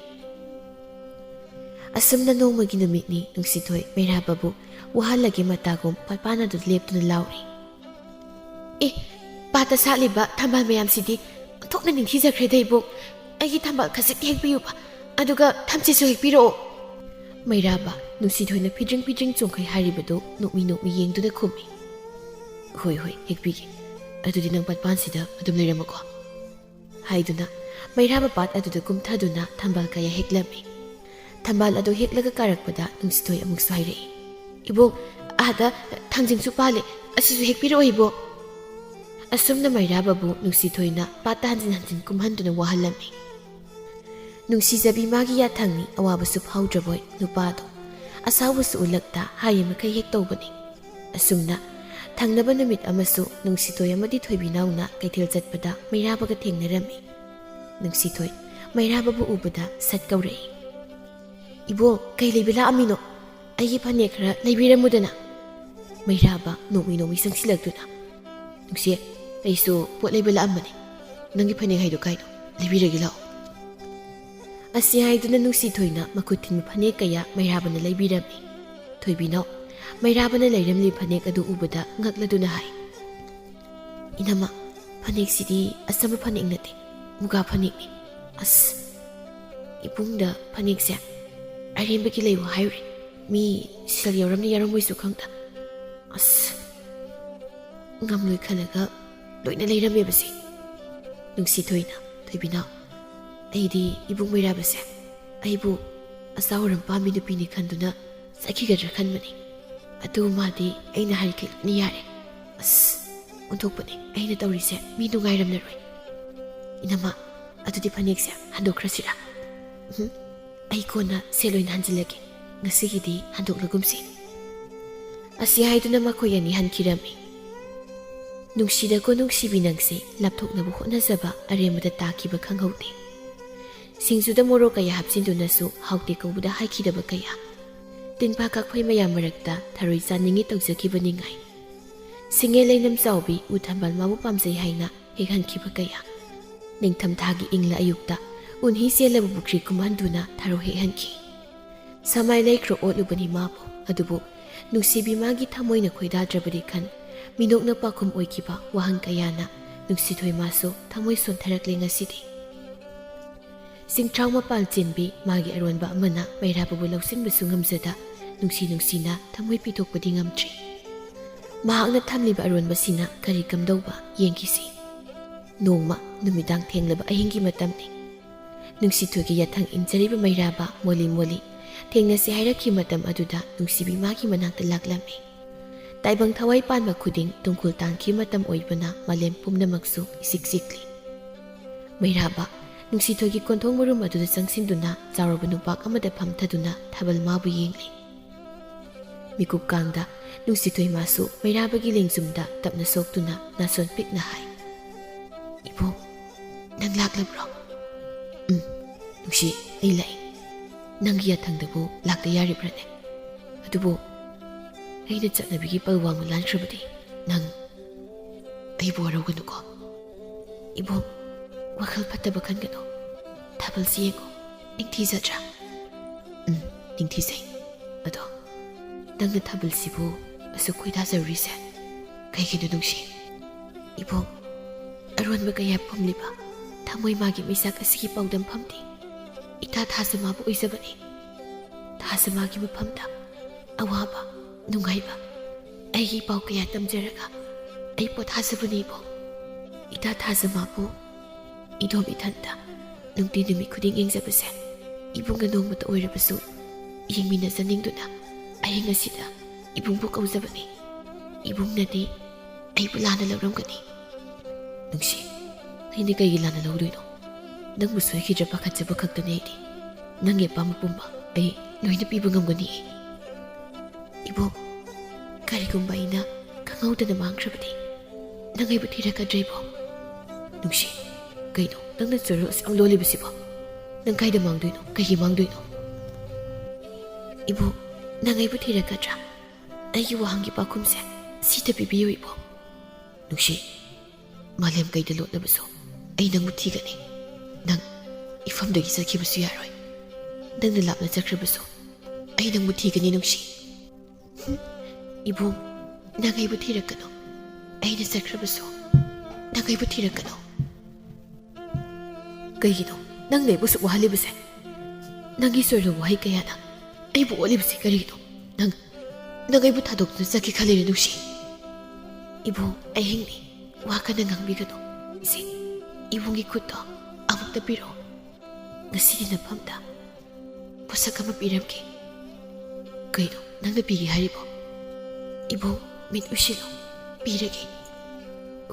ꯑꯁꯨꯝꯅ ꯅꯣꯡꯃꯒꯤ ꯅꯨꯃꯤꯠꯅꯤ꯫ ꯅꯨꯡꯁꯤꯊꯣꯏ ꯃꯩꯔꯥꯕꯕꯨ ꯋꯥꯍꯜꯂꯒꯦ ꯃꯇꯥꯒꯨꯝ ꯄꯥꯠꯄꯥꯟ ꯑꯗꯨ ꯂꯦꯞꯇꯨꯅ ꯂꯥꯎꯔꯤ꯫ "ꯑꯦ, ꯄꯥꯠꯇ ꯁꯥꯠꯂꯤꯕ ꯊꯝꯕꯥꯜ ꯃꯌꯥꯝꯁꯤꯗꯤ ꯑꯣꯟꯊꯣꯛꯅ ꯅꯤꯡꯊꯤꯖꯈ꯭ꯔꯦꯗ ꯏꯕꯨꯡ꯫ ꯑꯩꯒꯤ ꯊꯝꯕꯥꯜ ꯈꯖꯤꯛ ꯍꯦꯛꯄꯤꯌꯨꯕ, ꯑꯗꯨꯒ ꯊꯝꯆꯦꯠꯁꯨ ꯍꯦꯛꯄꯤꯔꯛꯑꯣ꯫" ꯃꯩꯔꯥꯕ ꯅꯨꯡꯁꯤꯊꯣꯏꯅ ꯐꯤꯗ꯭ꯔꯤꯡ ꯐꯤꯗ꯭ꯔꯤꯡ ꯆꯣꯡꯈꯩ ꯍꯥꯏꯔꯤꯕꯗꯨ ꯅꯣꯛꯃꯤ ꯅꯣꯛꯃꯤ ꯌꯦꯡꯗꯨꯅ ꯈꯨꯝꯃꯤ꯫ "ꯍꯣꯏ, ꯍꯣꯏ, ꯍꯦꯛꯄꯤꯒꯦ꯫ ꯑꯗꯨꯗꯤ ꯅꯪ ꯄꯥꯠꯄꯥꯟꯁꯤꯗ ꯑꯗꯨꯝ ꯂꯩꯔꯝꯃꯨꯀꯣ," ꯍꯥꯏꯗꯨꯅ ꯃꯩꯔꯥꯕ ꯄꯥꯠ ꯑꯗꯨꯗ ꯀꯨꯝꯊꯗꯨꯅ ꯊꯝꯕꯥꯜ ꯀꯌꯥ ꯍꯦꯛꯂꯝꯃꯤ꯫ ꯊꯝꯕꯥꯜ ꯑꯗꯨ ꯍꯦꯛꯂꯒ ꯀꯥꯔꯛꯄꯗ ꯅꯨꯡꯁꯤꯊꯣꯏ ꯑꯃꯨꯛꯁꯨ ꯍꯥꯏꯔꯛꯏ, "ꯏꯕꯣꯛ, ꯑꯥꯗ ꯊꯥꯡꯖꯤꯡꯁꯨ ꯄꯥꯜꯂꯦ, ꯑꯁꯤꯁꯨ ꯍꯦꯛꯄꯤꯔꯛꯑꯣ ꯏꯕꯣꯛ꯫" ꯑꯁꯨꯝꯅ ꯃꯩꯔꯥꯕꯕꯨ ꯅꯨꯡꯁꯤꯊꯣꯏꯅ ꯄꯥꯠꯇ ꯍꯟꯖꯤꯟ ꯍꯟꯖꯤꯟ ꯀꯨꯝꯍꯟꯗꯨꯅ ꯋꯥꯍꯜꯂꯝꯃꯤ꯫ ꯅꯨꯡꯁꯤꯖꯕꯤ ꯃꯥꯒꯤ ꯌꯥꯊꯪꯅꯤ, ꯑꯋꯥꯕꯁꯨ ꯐꯥꯎꯗ꯭ꯔꯕꯣꯏ ꯅꯨꯄꯥꯗꯣ꯫ ꯑꯁꯥꯎꯕꯁꯨ ꯎꯠꯂꯛꯇ ꯍꯥꯏꯔꯤ ꯃꯈꯩ ꯍꯦꯛ ꯇꯧꯕꯅꯤ꯫ ꯑꯁꯨꯝꯅ ꯊꯪꯅꯕ ꯅꯨꯃꯤꯠ ꯑꯃꯁꯨ ꯅꯨꯡꯁꯤꯊꯣꯏ ꯑꯃꯗꯤ ꯊꯣꯏꯕꯤꯅꯥꯎꯅ ꯀꯩꯊꯦꯜ ꯆꯠꯄꯗ ꯃꯩꯔꯥꯕꯒ ꯊꯦꯡꯅꯔꯝꯃꯤ꯫ ꯅꯨꯡꯁꯤꯊꯣꯏ ꯃꯩꯔꯥꯕꯕꯨ ꯎꯕꯗ ꯁꯠ ꯀꯧꯔꯛꯏ, "ꯏꯕꯣ, ꯀꯩ ꯂꯩꯕ ꯂꯥꯛꯑꯝꯃꯤꯅꯣ? ꯑꯩꯒꯤ ꯐꯅꯦꯛ ꯈꯔ ꯂꯩꯕꯤꯔꯝꯃꯨꯗꯅ꯫" ꯃꯩꯔꯥꯕ ꯅꯣꯡꯃꯤ ꯅꯣꯡꯃꯤ ꯆꯪꯁꯤꯜꯂꯛꯇꯨꯅ, "ꯅꯨꯡꯁꯤ, ꯑꯩꯁꯨ ꯄꯣꯠ ꯂꯩꯕ ꯂꯥꯛꯑꯝꯕꯅꯤ꯫ ꯅꯪꯒꯤ ꯐꯅꯦꯛ ꯍꯥꯏꯗꯣ ꯀꯥꯏꯅꯣ? ꯂꯩꯕꯤꯔꯒꯦ ꯂꯥꯛꯑꯣ꯫" ꯑꯁꯤ ꯍꯥꯏꯗꯨꯅ ꯅꯨꯡꯁꯤꯊꯣꯏꯅ ꯃꯈꯨꯠ ꯊꯤꯟꯕ ꯐꯅꯦꯛ ꯀꯌꯥ ꯃꯩꯔꯥꯕꯅ ꯂꯩꯕꯤꯔꯝꯃꯤ꯫ ꯊꯣꯏꯕꯤꯅꯥꯎ ꯃꯩꯔꯥꯕꯅ ꯂꯩꯔꯝꯂꯤꯕ ꯐꯅꯦꯛ ꯑꯗꯨ ꯎꯕꯗ ꯉꯛꯂꯗꯨꯅ ꯍꯥꯏ, "ꯏꯅꯝꯃ, ꯐꯅꯦꯛꯁꯤꯗꯤ ꯑꯆꯝꯕ ꯐꯅꯦꯛ ꯅꯠꯇꯦ, ꯃꯨꯒꯥ ꯐꯅꯦꯛꯅꯤ꯫ ꯑꯁ, ꯏꯕꯨꯡꯗ ꯐꯅꯦꯛꯁꯦ ꯑꯔꯦꯝꯕꯒꯤ ꯂꯩꯌꯨ ꯍꯥꯏꯔꯨꯔꯦ꯫ ꯃꯤ ꯁꯦꯜ ꯌꯥꯎꯔꯝꯅꯤ ꯌꯥꯎꯔꯝꯃꯣꯏꯁꯨ ꯈꯪꯗ꯫ ꯑꯁ, ꯉꯝꯂꯣꯏ ꯈꯜꯂꯒ ꯂꯣꯏꯅ ꯂꯩꯔꯝꯃꯦꯕꯁꯦ꯫ ꯅꯨꯡꯁꯤꯊꯣꯏꯅ, "ꯊꯣꯏꯕꯤꯅꯥꯎ, ꯑꯩꯗꯤ ꯏꯕꯨꯡ ꯃꯩꯔꯥꯕꯁꯦ ꯑꯩꯕꯨ ꯑꯆꯥ ꯑꯔꯥꯛ ꯄꯥꯝꯕꯤ ꯅꯨꯄꯤꯅꯤ ꯈꯟꯗꯨꯅ ꯆꯠꯈꯤꯒꯗ꯭ꯔꯥ ꯈꯟꯕꯅꯤ꯫ ꯑꯗꯨ ꯃꯥꯗꯤ ꯑꯩꯅ ꯍꯥꯏꯔꯤꯈꯩ ꯂꯣꯏꯅ ꯌꯥꯔꯦ꯫ ꯑꯁ, ꯑꯣꯟꯊꯣꯛꯄꯅꯦ ꯑꯩꯅ ꯇꯧꯔꯤꯁꯦ, ꯃꯤ ꯅꯨꯡꯉꯥꯏꯔꯝꯂꯔꯣꯏ꯫ ꯏꯅꯝꯃ, ꯑꯗꯨꯗꯤ ꯐꯅꯦꯛꯁꯦ ꯍꯟꯗꯣꯛꯈ꯭ꯔꯁꯤꯔꯥ? ꯎꯝ, ꯑꯩ ꯀꯣꯟꯅ ꯁꯦꯜ ꯑꯣꯏꯅ ꯍꯟꯖꯤꯜꯂꯒꯦ, ꯉꯁꯤꯒꯤꯗꯤ ꯍꯟꯗꯣꯛꯂꯒꯨꯝꯁꯤ"꯫ ꯑꯁꯤ ꯍꯥꯏꯗꯨꯅ ꯃꯈꯣꯏ ꯑꯅꯤ ꯍꯟꯈꯤꯔꯝꯃꯤ꯫ ꯅꯨꯡꯁꯤꯗꯀꯣ ꯅꯨꯡꯁꯤꯕꯤ ꯅꯪꯁꯦ ꯂꯥꯞꯊꯣꯛꯅꯕ ꯍꯣꯠꯅꯖꯕ ꯑꯔꯦꯝꯕꯗ ꯇꯥꯈꯤꯕ ꯈꯪꯍꯧꯗꯦ꯫ ꯁꯤꯡꯖꯨꯗ ꯃꯣꯔꯣꯛ ꯀꯌꯥ ꯍꯥꯞꯆꯤꯟꯗꯨꯅꯁꯨ ꯍꯥꯎꯇꯦ ꯀꯧꯕꯗ ꯍꯥꯏꯈꯤꯗꯕ ꯀꯌꯥ꯫ ꯇꯤꯟꯐꯥ ꯀꯥꯛꯐꯩ ꯃꯌꯥꯝ ꯃꯔꯛꯇ ꯊꯔꯣꯏ ꯆꯥꯅꯤꯡꯉꯤ ꯇꯧꯖꯈꯤꯕ ꯅꯤꯡꯉꯥꯏ꯫ ꯁꯤꯡꯉꯦ ꯂꯩꯅꯝ ꯆꯥꯎꯕꯤ ꯎ ꯊꯝꯕꯥꯜ ꯃꯥꯕꯨ ꯄꯥꯝꯖꯩ ꯍꯥꯏꯅ ꯍꯦꯛꯍꯟꯈꯤꯕ ꯀꯌꯥ꯫ ꯅꯤꯡꯊꯝꯊꯥꯒꯤ ꯏꯪꯂ ꯑꯌꯨꯛꯇ ꯎꯟꯍꯤ ꯆꯦꯜꯂꯕ ꯄꯨꯈ꯭ꯔꯤ ꯀꯨꯝꯍꯟꯗꯨꯅ ꯊꯔꯣ ꯍꯦꯛꯍꯟꯈꯤ꯫ ꯁꯃꯥꯏ ꯂꯩꯈ꯭ꯔꯣ ꯑꯣꯠꯂꯨꯕꯅꯤ ꯃꯥꯕꯨ꯫ ꯑꯗꯨꯕꯨ ꯅꯨꯡꯁꯤꯕꯤ ꯃꯥꯒꯤ ꯊꯃꯣꯏꯅ ꯈꯣꯏꯗꯥꯗ꯭ꯔꯕꯗꯤ ꯈꯟ, ꯃꯤꯅꯣꯛꯅ ꯄꯥꯎꯈꯨꯝ ꯑꯣꯏꯈꯤꯕ ꯋꯥꯍꯪ ꯀꯌꯥꯅ ꯅꯨꯡꯁꯤꯊꯣꯏ ꯃꯥꯁꯨ ꯊꯃꯣꯏ ꯁꯣꯟꯊꯔꯛꯂꯦ ꯉꯁꯤꯗꯤ꯫ ꯆꯤꯡꯊ꯭ꯔꯥꯎ ꯃꯄꯥꯜ ꯆꯦꯟꯕꯤ ꯃꯥꯒꯤ ꯑꯔꯣꯟꯕ ꯑꯃꯅ ꯃꯩꯔꯥꯕꯕꯨ ꯂꯧꯁꯤꯟꯕꯁꯨ ꯉꯝꯖꯗ ꯅꯨꯡꯁꯤ ꯅꯨꯡꯁꯤꯅ ꯊꯃꯣꯏ ꯄꯤꯊꯣꯛꯄꯗꯤ ꯉꯝꯗ꯭ꯔꯤ꯫ ꯃꯍꯥꯛꯅ ꯊꯝꯂꯤꯕ ꯑꯔꯣꯟꯕꯁꯤꯅ ꯀꯔꯤ ꯀꯝꯗꯧꯕ ꯌꯦꯡꯈꯤꯁꯤ꯫ ꯅꯣꯡꯃ ꯅꯨꯃꯤꯗꯥꯡ ꯊꯦꯡꯂꯕ ꯑꯍꯤꯡꯒꯤ ꯃꯇꯝꯅꯤ꯫ ꯅꯨꯡꯁꯤꯊꯣꯏꯒꯤ ꯌꯥꯊꯪ ꯏꯟꯖꯔꯤꯕ ꯃꯩꯔꯥꯕ ꯃꯣꯂꯤ ꯃꯣꯂꯤ ꯊꯦꯡꯅꯁꯤ ꯍꯥꯏꯔꯛꯈꯤ ꯃꯇꯝ ꯑꯗꯨꯗ ꯅꯨꯡꯁꯤꯕꯤ ꯃꯥꯒꯤ ꯃꯅꯥꯛꯇ ꯂꯥꯛꯂꯝꯃꯤ꯫ ꯇꯥꯏꯕꯪ ꯊꯋꯥꯏ ꯄꯥꯟꯕ ꯈꯨꯗꯤꯡ ꯇꯨꯡꯈꯨꯜ ꯇꯥꯟꯈꯤꯕ ꯃꯇꯝ ꯑꯣꯏꯕꯅ ꯃꯥꯂꯦꯝ ꯄꯨꯝꯅꯃꯛꯁꯨ ꯏꯆꯤꯛ ꯆꯤꯛꯂꯤ꯫ ꯃꯩꯔꯥꯕ ꯅꯨꯡꯁꯤꯊꯣꯏꯒꯤ ꯀꯣꯟꯊꯣꯡ ꯃꯔꯨꯝ ꯑꯗꯨꯗ ꯆꯪꯁꯤꯟꯗꯨꯅ ꯆꯥꯎꯔꯕ ꯅꯨꯄꯥꯛ ꯑꯃꯗ ꯐꯝꯊꯗꯨꯅ ꯊꯥꯕꯜ ꯃꯥꯕꯨ ꯌꯦꯡꯂꯤ꯫ ꯃꯤꯀꯨꯞ ꯀꯥꯡꯗ ꯅꯨꯡꯁꯤꯊꯣꯏ ꯃꯥꯁꯨ ꯃꯩꯔꯥꯕꯒꯤ ꯂꯦꯡꯖꯨꯝꯗ ꯇꯞꯅ ꯁꯣꯛꯇꯨꯅ ꯅꯥꯁꯣꯟ ꯄꯤꯛꯅ ꯍꯥꯏ, "ꯏꯕꯨꯡ, ꯅꯪ ꯂꯥꯛꯂꯕ꯭ꯔꯣ?" "ꯎꯝ, ꯅꯨꯡꯁꯤ, ꯑꯩ ꯂꯥꯛꯏ꯫ ꯅꯪꯒꯤ ꯌꯥꯊꯪꯗꯕꯨ ꯂꯥꯛꯇ ꯌꯥꯔꯤꯕ꯭ꯔꯥꯅꯦ? ꯑꯗꯨꯕꯨ ꯑꯩꯅ ꯆꯠꯅꯕꯤꯒꯤ ꯄꯜ ꯋꯥꯡꯃ ꯂꯥꯟꯈ꯭ꯔꯕꯗꯤ ꯅꯪ ꯑꯩꯕꯨ ꯋꯥꯔꯧꯒꯅꯨꯀꯣ꯫ ꯏꯕꯨꯡ, ꯋꯥꯈꯜ ꯐꯠꯇꯕ ꯈꯟꯒꯅꯨ꯫ ꯊꯥꯕꯜꯁꯤ ꯌꯦꯡꯉꯨ, ꯅꯤꯡꯊꯤꯖꯗ꯭ꯔꯥ?" "ꯎꯝ, ꯅꯤꯡꯊꯤꯖꯩ꯫ ꯑꯗꯣ ꯅꯪꯅ ꯊꯥꯕꯜꯁꯤꯕꯨ ꯑꯁꯨꯛ ꯈꯣꯏꯗꯥꯖꯔꯨꯔꯤꯁꯦ ꯀꯩꯒꯤꯅꯣ ꯅꯨꯡꯁꯤ?" "ꯏꯕꯨꯡ, ꯑꯔꯣꯟꯕ ꯀꯌꯥ ꯄꯨꯝꯂꯤꯕ ꯊꯃꯣꯏ ꯃꯥꯒꯤ ꯃꯩꯆꯥꯛ ꯑꯁꯤꯒꯤ ꯄꯥꯎꯗꯝꯐꯝꯗꯤ ꯏꯊꯥ ꯊꯥꯖ ꯃꯥꯕꯨ ꯑꯣꯏꯖꯕꯅꯤ꯫ ꯊꯥꯖꯃꯥꯒꯤ ꯃꯐꯝꯗ ꯑꯋꯥꯕ, ꯅꯨꯡꯉꯥꯏꯕ, ꯑꯩꯒꯤ ꯄꯥꯎ ꯀꯌꯥ ꯇꯝꯖꯔꯒ ꯑꯩ ꯄꯣꯊꯥꯖꯕꯅꯤ ꯏꯕꯣꯛ꯫ ꯏꯇꯥ ꯊꯥꯖꯃꯥꯕꯨ ꯏꯗꯣꯝ ꯏꯊꯟꯇ ꯅꯨꯡꯇꯤ ꯅꯨꯃꯤꯠ ꯈꯨꯗꯤꯡ ꯌꯦꯡꯖꯕꯁꯦ ꯏꯕꯨꯡꯅ ꯅꯣꯡꯃꯇ ꯑꯣꯏꯔꯕꯁꯨ ꯌꯦꯡꯃꯤꯟꯅꯖꯅꯤꯡꯗꯨꯅ ꯑꯍꯤꯡ ꯑꯁꯤꯗ ꯏꯕꯨꯡꯕꯨ ꯀꯧꯖꯕꯅꯤ꯫ ꯏꯕꯨꯡꯅꯗꯤ ꯑꯩꯕꯨ ꯂꯥꯟꯅ ꯂꯧꯔꯝꯒꯅꯤ꯫ ꯅꯨꯡꯁꯤ, ꯑꯩꯅ ꯀꯩꯒꯤ ꯂꯥꯟꯅ ꯂꯧꯗꯣꯏꯅꯣ? ꯅꯪꯕꯨ ꯁꯣꯏꯈꯤꯗ꯭ꯔꯥ ꯄꯥꯈꯠꯆꯕ ꯈꯛꯇꯅꯤ ꯑꯩꯗꯤ꯫ ꯅꯪꯒꯤ ꯑꯄꯥꯝꯕ ꯄꯨꯝꯕ ꯑꯩ ꯂꯣꯏꯅ ꯄꯤꯕ ꯉꯝꯒꯅꯤ꯫ ꯏꯕꯣꯛ, ꯀꯔꯤꯒꯨꯝꯕ ꯑꯩꯅ ꯈꯪꯍꯧꯗꯅ ꯃꯥꯡꯈ꯭ꯔꯕꯗꯤ ꯅꯪ ꯑꯩꯕꯨ ꯊꯤꯔꯛꯀꯗ꯭ꯔꯥ ꯏꯕꯣꯛ? ꯅꯨꯡꯁꯤ, ꯀꯩꯅꯣ ꯅꯪꯅ ꯆꯨꯔꯨ ꯑꯁꯨꯛ ꯌꯥꯝ ꯂꯣꯜꯂꯤꯕꯁꯤꯕꯣ? ꯅꯪ ꯀꯥꯏꯗ ꯃꯥꯡꯗꯣꯏꯅꯣ? ꯀꯩꯒꯤ ꯃꯥꯡꯗꯣꯏꯅꯣ? ꯏꯕꯣꯛ, ꯅꯪ ꯑꯩꯕꯨ ꯊꯤꯔꯛꯀꯗ꯭ꯔꯥ? ꯑꯩꯒꯤ ꯋꯥꯍꯪꯒꯤ ꯄꯥꯎꯈꯨꯝꯁꯦ ꯁꯤꯗ ꯄꯤꯕꯤꯌꯨ ꯏꯕꯣꯛ꯫ ꯅꯨꯡꯁꯤ, ꯃꯥꯂꯦꯝ ꯀꯩꯗ ꯂꯣꯠꯂꯕꯁꯨ ꯑꯩ ꯅꯪꯕꯨ ꯊꯤꯒꯅꯤ꯫ ꯅꯪ ꯏꯐꯝꯗꯒꯤ ꯆꯠꯈꯤꯕꯁꯨ ꯌꯥꯔꯣꯏ꯫ ꯅꯪꯅ ꯂꯥꯞꯅ ꯆꯠꯈ꯭ꯔꯕꯁꯨ ꯑꯩ ꯅꯪꯕꯨ ꯊꯤꯒꯅꯤ ꯅꯨꯡꯁꯤ꯫ ꯍꯨꯝ, ꯏꯕꯨꯡ, ꯅꯪ ꯑꯩꯕꯨ ꯊꯤꯔꯛꯀꯅꯨ꯫ ꯑꯩꯅ ꯆꯠꯈ꯭ꯔꯕꯁꯨ ꯅꯪ ꯑꯩꯕꯨ ꯊꯤꯔꯛꯀꯅꯨ꯫ ꯀꯩꯒꯤꯅꯣ ꯅꯪꯅ ꯑꯩꯕꯨ ꯁꯨꯛ ꯋꯥꯍꯜꯂꯤꯕꯁꯦ? ꯅꯪꯒꯤ ꯁꯣꯏꯔꯕ ꯋꯥꯍꯩ ꯀꯌꯥꯅ ꯑꯩꯕꯨ ꯑꯣꯠꯂꯤꯕꯁꯦ ꯀꯔꯤꯒꯤꯅꯣ? ꯅꯪ, ꯅꯪ ꯑꯩꯕꯨ ꯊꯥꯗꯣꯛꯇꯨꯅ ꯆꯠꯀꯦ ꯈꯜꯂꯤꯔ ꯅꯨꯡꯁꯤ? ꯏꯕꯨꯡ, ꯑꯩ ꯍꯤꯡꯂꯤ꯫ ꯋꯥ ꯀꯟꯅ ꯉꯥꯡꯕꯤꯒꯅꯨ꯫ ꯁꯤ, ꯏꯕꯨꯡꯒꯤ ꯈꯨꯠꯇꯣ ꯑꯃꯨꯛꯇ ꯄꯤꯔꯛꯑꯣ꯫ ꯉꯁꯤꯗꯤ ꯅꯐꯝꯗ ꯄꯣꯠꯁꯛ ꯑꯃ ꯄꯤꯔꯝꯒꯦ꯫ ꯀꯩꯅꯣ ꯅꯪꯅ ꯄꯤꯒꯦ ꯍꯥꯏꯔꯤꯕꯣ? ꯏꯕꯨꯡ, ꯃꯤꯠ ꯎꯏꯁꯤꯜꯂꯣ꯫ ꯄꯤꯔꯒꯦ꯫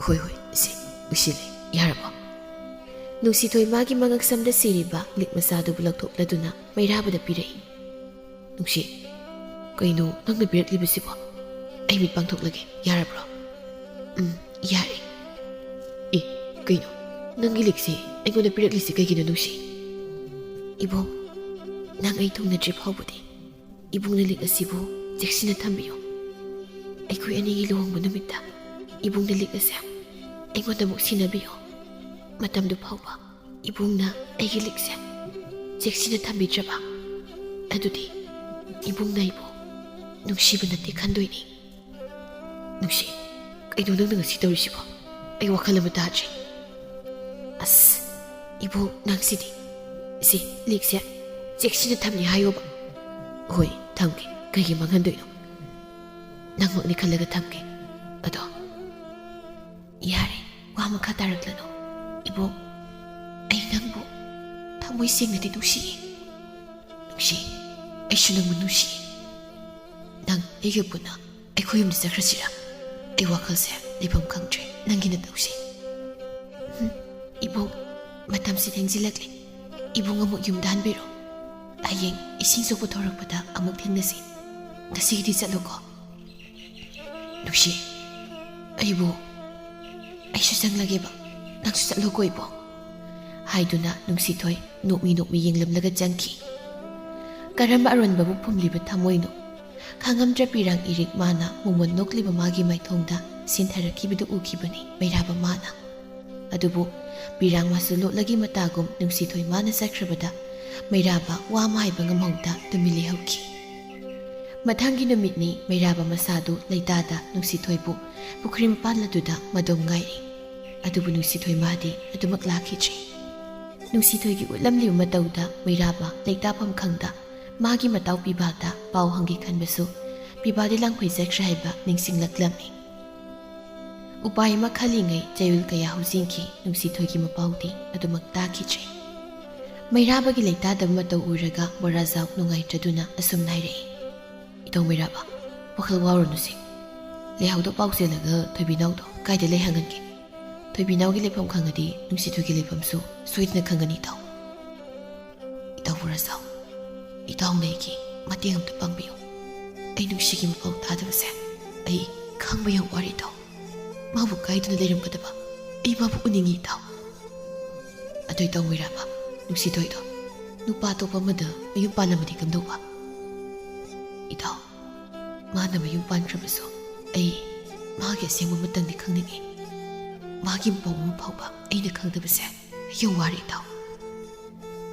ꯍꯣꯏ, ꯍꯣꯏ, ꯁꯤ, ꯎꯏꯁꯤꯜꯂꯦ꯫ ꯌꯥꯔꯕꯣ? ꯅꯨꯡꯁꯤꯊꯣꯏ ꯃꯥꯒꯤ ꯃꯉꯛꯁꯝꯗ ꯁꯤꯔꯤꯕ ꯂꯤꯛ ꯃꯆꯥꯗꯨꯕꯨ ꯂꯧꯊꯣꯛꯂꯗꯨꯅ ꯃꯩꯔꯥꯕꯗ ꯄꯤꯔꯛꯏ꯫ ꯅꯨꯡꯁꯤ, ꯀꯩꯅꯣ ꯅꯪꯅ ꯄꯤꯔꯛꯂꯤꯕꯁꯤꯕꯣ? ꯑꯩ ꯃꯤꯠ ꯄꯥꯡꯊꯣꯛꯂꯒꯦ, ꯌꯥꯔꯕ꯭ꯔꯣ? ꯎꯝ, ꯌꯥꯔꯦ꯫ ꯑꯦ, ꯀꯩꯅꯣ? ꯅꯪꯒꯤ ꯂꯤꯛꯁꯤ ꯑꯩꯉꯣꯟꯗ ꯄꯤꯔꯛꯂꯤꯁꯤ ꯀꯩꯒꯤꯅꯣ, ꯅꯨꯡꯁꯤ? ꯏꯕꯣꯛ, ꯅꯪ ꯑꯩ ꯊꯨꯡꯅꯗ꯭ꯔꯤ ꯐꯥꯎꯕꯗꯤ ꯏꯕꯨꯡꯅ ꯂꯤꯛ ꯑꯁꯤꯕꯨ ꯆꯦꯛꯁꯤꯟꯅ ꯊꯝꯕꯤꯌꯨ꯫ ꯑꯩꯈꯣꯏ ꯑꯅꯤꯒꯤ ꯂꯨꯍꯣꯡꯕ ꯅꯨꯃꯤꯠꯇ ꯏꯕꯨꯡꯅ ꯂꯤꯛ ꯑꯁꯦ ꯑꯩꯉꯣꯟꯗ ꯑꯃꯨꯛ ꯁꯤꯟꯅꯕꯤꯌꯨ꯫ ꯃꯇꯝꯗꯨ ꯐꯥꯎꯕ ꯏꯕꯨꯡꯅ ꯑꯩꯒꯤ ꯂꯤꯛꯁꯦ ꯆꯦꯛꯁꯤꯟꯅ ꯊꯝꯕꯤꯗ꯭ꯔꯕ, ꯑꯗꯨꯗꯤ ꯏꯕꯨꯡꯅ ꯑꯩꯕꯨ ꯅꯨꯡꯁꯤꯕ ꯅꯠꯇꯦ ꯈꯟꯗꯣꯏꯅꯤ꯫ ꯅꯨꯡꯁꯤ, ꯀꯩꯅꯣ ꯅꯪꯅ ꯉꯁꯤ ꯇꯧꯔꯤꯁꯤꯕꯣ? ꯑꯩ ꯋꯥꯈꯜ ꯑꯃ ꯇꯥꯗ꯭ꯔꯦ꯫ ꯑꯁ, ꯏꯕꯨꯡ, ꯅꯪꯁꯤꯗꯤ꯫ ꯁꯤ ꯂꯤꯛꯁꯦ ꯆꯦꯛꯁꯤꯟꯅ ꯊꯝꯅꯤ ꯍꯥꯏꯌꯣꯕ꯫ ꯍꯣꯏ, ꯊꯝꯒꯦ꯫ ꯀꯩꯒꯤ ꯃꯥꯡꯍꯟꯗꯣꯏꯅꯣ? ꯅꯪꯃꯛꯅꯤ ꯈꯜꯂꯒ ꯊꯝꯒꯦ꯫ ꯑꯗꯣ ꯌꯥꯔꯦ, ꯋꯥ ꯃꯈꯥ ꯇꯥꯔꯛꯂꯅꯨ꯫ ꯏꯕꯣꯛ, ꯑꯩ ꯅꯪꯕꯨ ꯊꯃꯣꯏ ꯁꯦꯡꯅꯗꯤ ꯅꯨꯡꯁꯤꯌꯦ꯫ ꯅꯨꯡꯁꯤ, ꯑꯩꯁꯨ ꯅꯪꯕꯨ ꯅꯨꯡꯁꯤ꯫ ꯅꯪ ꯑꯩꯒ ꯄꯨꯟꯅ ꯑꯩꯈꯣꯏ ꯌꯨꯝꯗ ꯆꯠꯈ꯭ꯔꯁꯤꯔꯥ? ꯑꯩ ꯋꯥꯈꯜꯁꯦ ꯂꯩꯐꯝ ꯈꯪꯗ꯭ꯔꯦ꯫ ꯅꯪꯒꯤꯅ ꯇꯧꯁꯤ꯫ ꯍꯨꯝ, ꯏꯕꯣꯛ, ꯃꯇꯝꯁꯤ ꯊꯦꯡꯖꯤꯜꯂꯛꯂꯦ꯫ ꯏꯕꯨꯡ ꯑꯃꯨꯛ ꯌꯨꯝꯗ ꯍꯟꯕꯤꯔꯣ꯫ ꯍꯌꯦꯡ ꯏꯁꯤꯡ ꯁꯣꯛꯄ ꯊꯣꯔꯛꯄꯗ ꯑꯃꯨꯛ ꯊꯦꯡꯅꯁꯤ꯫ ꯉꯁꯤꯒꯤꯗꯤ ꯆꯠꯂꯣꯀꯣ꯫ ꯅꯨꯡꯁꯤ, ꯑꯩꯕꯨ, ꯑꯩꯁꯨ ꯆꯪꯂꯒꯦꯕ, ꯅꯪꯁꯨ ꯆꯠꯂꯣꯀꯣ ꯏꯕꯣꯛ꯫ ꯍꯥꯏꯗꯨꯅ ꯅꯨꯡꯁꯤꯊꯣꯏ ꯅꯣꯛꯃꯤ ꯅꯣꯛꯃꯤ ꯌꯦꯡꯂꯝꯂꯒ ꯆꯪꯈꯤ꯫ ꯀꯔꯝꯕ ꯑꯔꯣꯟꯕꯕꯨ ꯐꯨꯝꯂꯤꯕ ꯊꯃꯣꯏꯅꯣ? ꯈꯪꯉꯝꯗ꯭ꯔ ꯄꯤꯔꯥꯡ ꯏꯔꯤꯛ ꯃꯥꯅ ꯃꯣꯃꯣꯟ ꯅꯣꯛꯂꯤꯕ ꯃꯥꯒꯤ ꯃꯥꯏꯊꯣꯡꯗ ꯁꯤꯟꯊꯔꯛꯈꯤꯕꯗꯨ ꯎꯈꯤꯕꯅꯤ ꯃꯩꯔꯥꯕ ꯃꯥꯅ꯫ ꯑꯗꯨꯕꯨ ꯄꯤꯔꯥꯡ ꯃꯥꯁꯨ ꯂꯣꯠꯂꯒꯤ ꯃꯇꯥꯒꯨꯝ ꯅꯨꯡꯁꯤꯊꯣꯏ ꯃꯥꯅ ꯆꯠꯈ꯭ꯔꯕꯗ ꯃꯩꯔꯥꯕ ꯋꯥ ꯑꯃ ꯍꯥꯏꯕ ꯉꯝꯍꯧꯗ ꯇꯨꯃꯤꯟ ꯂꯩꯍꯧꯈꯤ꯫ ꯃꯊꯪꯒꯤ ꯅꯨꯃꯤꯠꯅꯤ ꯃꯩꯔꯥꯕ ꯃꯁꯥꯗꯨ ꯂꯩꯇꯥꯗ ꯅꯨꯡꯁꯤꯊꯣꯏꯕꯨ ꯄꯨꯈ꯭ꯔꯤ ꯃꯄꯥꯟ ꯑꯗꯨꯗ ꯃꯗꯣꯝ ꯉꯥꯏꯔꯤ꯫ ꯑꯗꯨꯕꯨ ꯅꯨꯡꯁꯤꯊꯣꯏ ꯃꯥꯗꯤ ꯑꯗꯨꯃꯛ ꯂꯥꯛꯈꯤꯗ꯭ꯔꯤ꯫ ꯅꯨꯡꯁꯤꯊꯣꯏꯒꯤ ꯎꯠꯂꯝꯂꯤꯕ ꯃꯇꯧꯗ ꯃꯩꯔꯥꯕ ꯂꯩꯇꯥꯐꯝ ꯈꯪꯗ ꯃꯥꯒꯤ ꯃꯇꯥꯎ ꯄꯤꯕꯥꯗ ꯄꯥꯎ ꯍꯪꯒꯦ ꯈꯟꯕꯁꯨ ꯄꯤꯕꯥꯗꯤ ꯂꯥꯡꯐꯩ ꯆꯠꯈ꯭ꯔꯦ ꯍꯥꯏꯕ ꯅꯤꯡꯁꯤꯡꯂꯛꯂꯝꯃꯤ꯫ ꯎꯄꯥꯏ ꯑꯃ ꯈꯜꯂꯤꯉꯩ ꯆꯌꯣꯜ ꯀꯌꯥ ꯍꯧꯖꯤꯟꯈꯤ꯫ ꯅꯨꯡꯁꯤꯊꯣꯏꯒꯤ ꯃꯄꯥꯎꯗꯤ ꯑꯗꯨꯃꯛ ꯇꯥꯈꯤꯗ꯭ꯔꯦ꯫ ꯃꯩꯔꯥꯕꯒꯤ ꯂꯩꯇꯥꯗꯕ ꯃꯇꯧ ꯎꯔꯒ ꯕꯣꯔꯥꯖꯥꯎ ꯅꯨꯡꯉꯥꯏꯇ꯭ꯔꯗꯨꯅ ꯑꯁꯨꯝꯅ ꯍꯥꯏꯔꯛꯏ, "ꯏꯇꯧ ꯃꯩꯔꯥꯕ, ꯋꯥꯈꯜ ꯋꯥꯔꯨꯅꯨꯁꯦ꯫ ꯂꯩꯍꯥꯎꯗꯣ ꯄꯥꯎ ꯆꯦꯜꯂꯒ ꯊꯣꯏꯕꯤꯅꯥꯎꯗꯣ ꯀꯥꯏꯗ ꯂꯩ ꯍꯪꯍꯟꯒꯦ꯫ ꯊꯣꯏꯕꯤꯅꯥꯎꯒꯤ ꯂꯩꯐꯝ ꯈꯪꯉꯗꯤ ꯅꯨꯡꯁꯤꯊꯣꯏꯒꯤ ꯂꯩꯐꯝꯁꯨ ꯁꯣꯏꯗꯅ ꯈꯪꯒꯅꯤ ꯏꯇꯥꯎ꯫ ꯏꯇꯥꯎ ꯕꯣꯔꯥꯖꯥꯎ, ꯏꯇꯥꯎꯅ ꯑꯩꯒꯤ ꯃꯇꯦꯡ ꯑꯝꯇ ꯄꯥꯡꯕꯤꯌꯨ꯫ ꯑꯩ ꯅꯨꯡꯁꯤꯒꯤ ꯃꯄꯥꯎ ꯇꯥꯗꯕꯁꯦ ꯑꯩ ꯈꯪꯕ ꯌꯥꯝ ꯋꯥꯔꯦ ꯏꯇꯥꯎ꯫ ꯃꯥꯕꯨ ꯀꯥꯏꯗꯅ ꯂꯩꯔꯝꯒꯗꯕ? ꯑꯩ ꯃꯥꯕꯨ ꯎꯅꯤꯡꯉꯤ ꯏꯇꯥꯎ꯫" "ꯑꯗꯨ ꯏꯇꯥꯎ ꯃꯩꯔꯥꯕ, ꯅꯨꯡꯁꯤꯊꯣꯏꯗꯣ ꯅꯨꯄꯥ ꯑꯇꯣꯞꯄ ꯑꯃꯗ ꯃꯌꯨꯝ ꯄꯥꯜꯂꯝꯃꯗꯤ ꯀꯝꯗꯧꯕ?" "ꯏꯇꯥꯎ, ꯃꯥꯅ ꯃꯌꯨꯝ ꯄꯥꯟꯈ꯭ꯔꯕꯁꯨ ꯑꯩ ꯃꯥꯒꯤ ꯑꯁꯦꯡꯕ ꯃꯇꯝꯗꯤ ꯈꯪꯅꯤꯡꯉꯤ꯫ ꯃꯥꯒꯤ ꯃꯄꯥꯎ ꯑꯃ ꯐꯥꯎꯕ ꯑꯩꯅ ꯈꯪꯗꯕꯁꯦ ꯑꯩ ꯌꯥꯝ ꯋꯥꯔꯦ ꯏꯇꯥꯎ꯫"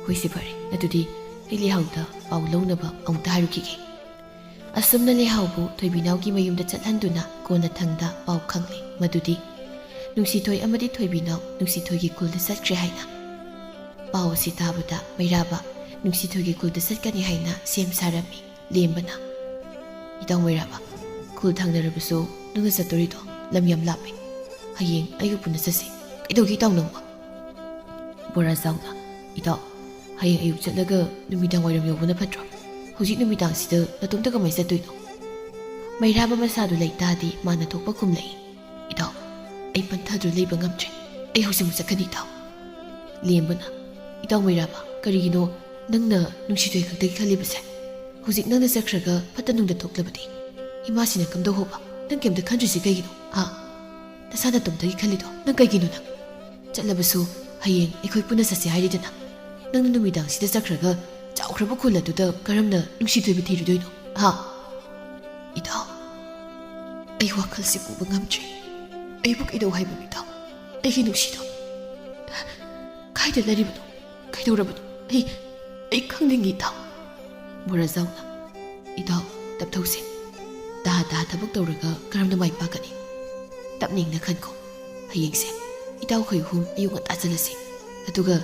"ꯍꯣꯏꯁꯦ ꯐꯔꯦ, ꯑꯗꯨꯗꯤ ꯑꯩ ꯂꯩꯍꯥꯎꯗ ꯄꯥꯎ ꯂꯧꯅꯕ ꯑꯃꯨꯛꯇ ꯍꯥꯏꯔꯨꯈꯤꯒꯦ꯫" ꯑꯁꯨꯝꯅ ꯂꯩꯍꯥꯎꯕꯨ ꯊꯣꯏꯕꯤꯅꯥꯎꯒꯤ ꯃꯌꯨꯝꯗ ꯆꯠꯍꯟꯗꯨꯅ ꯀꯣꯟꯅ ꯊꯪꯗ ꯄꯥꯎ ꯈꯪꯂꯦ ꯃꯗꯨꯗꯤ ꯅꯨꯡꯁꯤꯊꯣꯏ ꯑꯃꯗꯤ ꯊꯣꯏꯕꯤꯅꯥꯎ ꯅꯨꯡꯁꯤꯊꯣꯏꯒꯤ ꯈꯨꯜꯗ ꯆꯠꯈ꯭ꯔꯦ ꯍꯥꯏꯅ꯫ ꯄꯥꯎ ꯑꯁꯤ ꯇꯥꯕꯗ ꯃꯩꯔꯥꯕ ꯅꯨꯡꯁꯤꯊꯣꯏꯒꯤ ꯈꯨꯜꯗ ꯆꯠꯀꯅꯤ ꯍꯥꯏꯅ ꯁꯦꯝ ꯁꯥꯔꯝꯃꯤ꯫ ꯂꯦꯝꯕꯅ, "ꯏꯇꯥꯎ ꯃꯩꯔꯥꯕ, ꯈꯨꯜ ꯊꯪꯅꯔꯕꯁꯨ ꯅꯪꯅ ꯆꯠꯇꯣꯔꯤꯗꯣ ꯂꯝ ꯌꯥꯝ ꯂꯥꯞꯄꯦ꯫ ꯍꯌꯦꯡ ꯑꯩꯒ ꯄꯨꯟꯅ ꯆꯠꯁꯤ꯫ ꯀꯩꯗꯧꯒꯦ ꯏꯇꯥꯎ ꯅꯪꯕꯣ?" ꯕꯣꯔꯥ ꯆꯥꯎꯅ, "ꯏꯇꯥꯎ, ꯍꯌꯦꯡ ꯑꯌꯨꯛ ꯆꯠꯂꯒ ꯅꯨꯃꯤꯗꯥꯡ ꯋꯥꯏꯔꯝ ꯌꯧꯕꯅ ꯐꯠꯇ꯭ꯔꯣ? ꯍꯧꯖꯤꯛ ꯅꯨꯃꯤꯗꯥꯡꯁꯤꯗ ꯅꯇꯣꯝꯇ ꯀꯃꯥꯏ ꯆꯠꯇꯣꯏꯅꯣ?" ꯃꯩꯔꯥꯕ ꯃꯁꯥꯗꯨ ꯂꯩ ꯇꯥꯗꯦ, ꯃꯥꯅ ꯊꯣꯛꯄ ꯈꯨꯝꯂꯛꯏ꯫ "ꯏꯇꯥꯎ, ꯑꯩ ꯄꯟꯊꯗꯨꯅ ꯂꯩꯕ ꯉꯝꯗ꯭ꯔꯦ꯫ ꯑꯩ ꯍꯧꯖꯤꯛꯃꯛ ꯆꯠꯀꯅꯤ ꯏꯇꯥꯎ꯫" ꯂꯦꯝꯕꯅ, "ꯏꯇꯥꯎ ꯃꯩꯔꯥꯕ, ꯀꯔꯤꯒꯤꯅꯣ ꯅꯪꯅ ꯅꯨꯡꯁꯤꯊꯣꯏ ꯈꯛꯇꯒꯤ ꯈꯜꯂꯤꯕꯁꯦ? ꯍꯧꯖꯤꯛ ꯅꯪꯅ ꯆꯠꯈ꯭ꯔꯒ ꯐꯠꯇ ꯅꯨꯡꯗ ꯊꯣꯛꯂꯕꯗꯤ ꯏꯃꯥꯁꯤꯅ ꯀꯝꯗꯧꯍꯧꯕ? ꯅꯪ ꯀꯩꯝꯇ ꯈꯟꯗ꯭ꯔꯤꯁꯤ ꯀꯩꯒꯤꯅꯣ? ꯍꯥ? ꯅꯁꯥ ꯅꯇꯣꯝꯇꯒꯤ ꯈꯜꯂꯤꯗꯣ ꯅꯪ ꯀꯩꯒꯤꯅꯣ ꯅꯪ? ꯆꯠꯂꯕꯁꯨ ꯍꯌꯦꯡ ꯑꯩꯈꯣꯏ ꯄꯨꯟꯅ ꯆꯠꯁꯦ ꯍꯥꯏꯔꯤꯗꯅ꯫ ꯅꯪꯅ ꯅꯨꯃꯤꯗꯥꯡꯁꯤꯗ ꯆꯠꯈ꯭ꯔꯒ ꯆꯥꯎꯈ꯭ꯔꯕ ꯈꯨꯜ ꯑꯗꯨꯗ ꯀꯔꯝꯅ ꯅꯨꯡꯁꯤꯊꯣꯏꯕ ꯊꯤꯔꯨꯗꯣꯏꯅꯣ? ꯍꯥ?" "ꯏꯇꯥꯎ, ꯑꯩ ꯋꯥꯈꯜꯁꯤ ꯄꯨꯕ ꯉꯝꯗ꯭ꯔꯦ꯫ ꯑꯩꯕꯨ ꯀꯩꯗꯧ ꯍꯥꯏꯕꯅꯣ ꯏꯇꯥꯎ? ꯑꯩꯒꯤ ꯅꯨꯡꯁꯤꯗꯣ ꯀꯥꯏꯗ ꯂꯩꯔꯤꯕꯅꯣ? ꯀꯩꯗꯧꯔꯕꯅꯣ? ꯑꯩ, ꯑꯩ ꯈꯪꯅꯤꯡꯉꯤ ꯏꯇꯥꯎ꯫" ꯕꯣꯔꯥ ꯆꯥꯎꯅ, "ꯏꯇꯥꯎ, ꯇꯞꯊꯧꯁꯦ꯫ ꯇꯥ ꯇꯥ ꯊꯕꯛ ꯇꯧꯔꯒ ꯀꯔꯝꯅ ꯃꯥꯏ ꯄꯥꯛꯀꯅꯤ? ꯇꯞꯅ ꯏꯪꯅ ꯈꯟꯈꯣ꯫ ꯍꯌꯦꯡꯁꯦ ꯏꯇꯥꯎꯈꯣꯏ ꯑꯍꯨꯝ ꯑꯌꯨꯛ ꯉꯟꯇꯥ ꯆꯠꯂꯁꯤ꯫ ꯑꯗꯨꯒ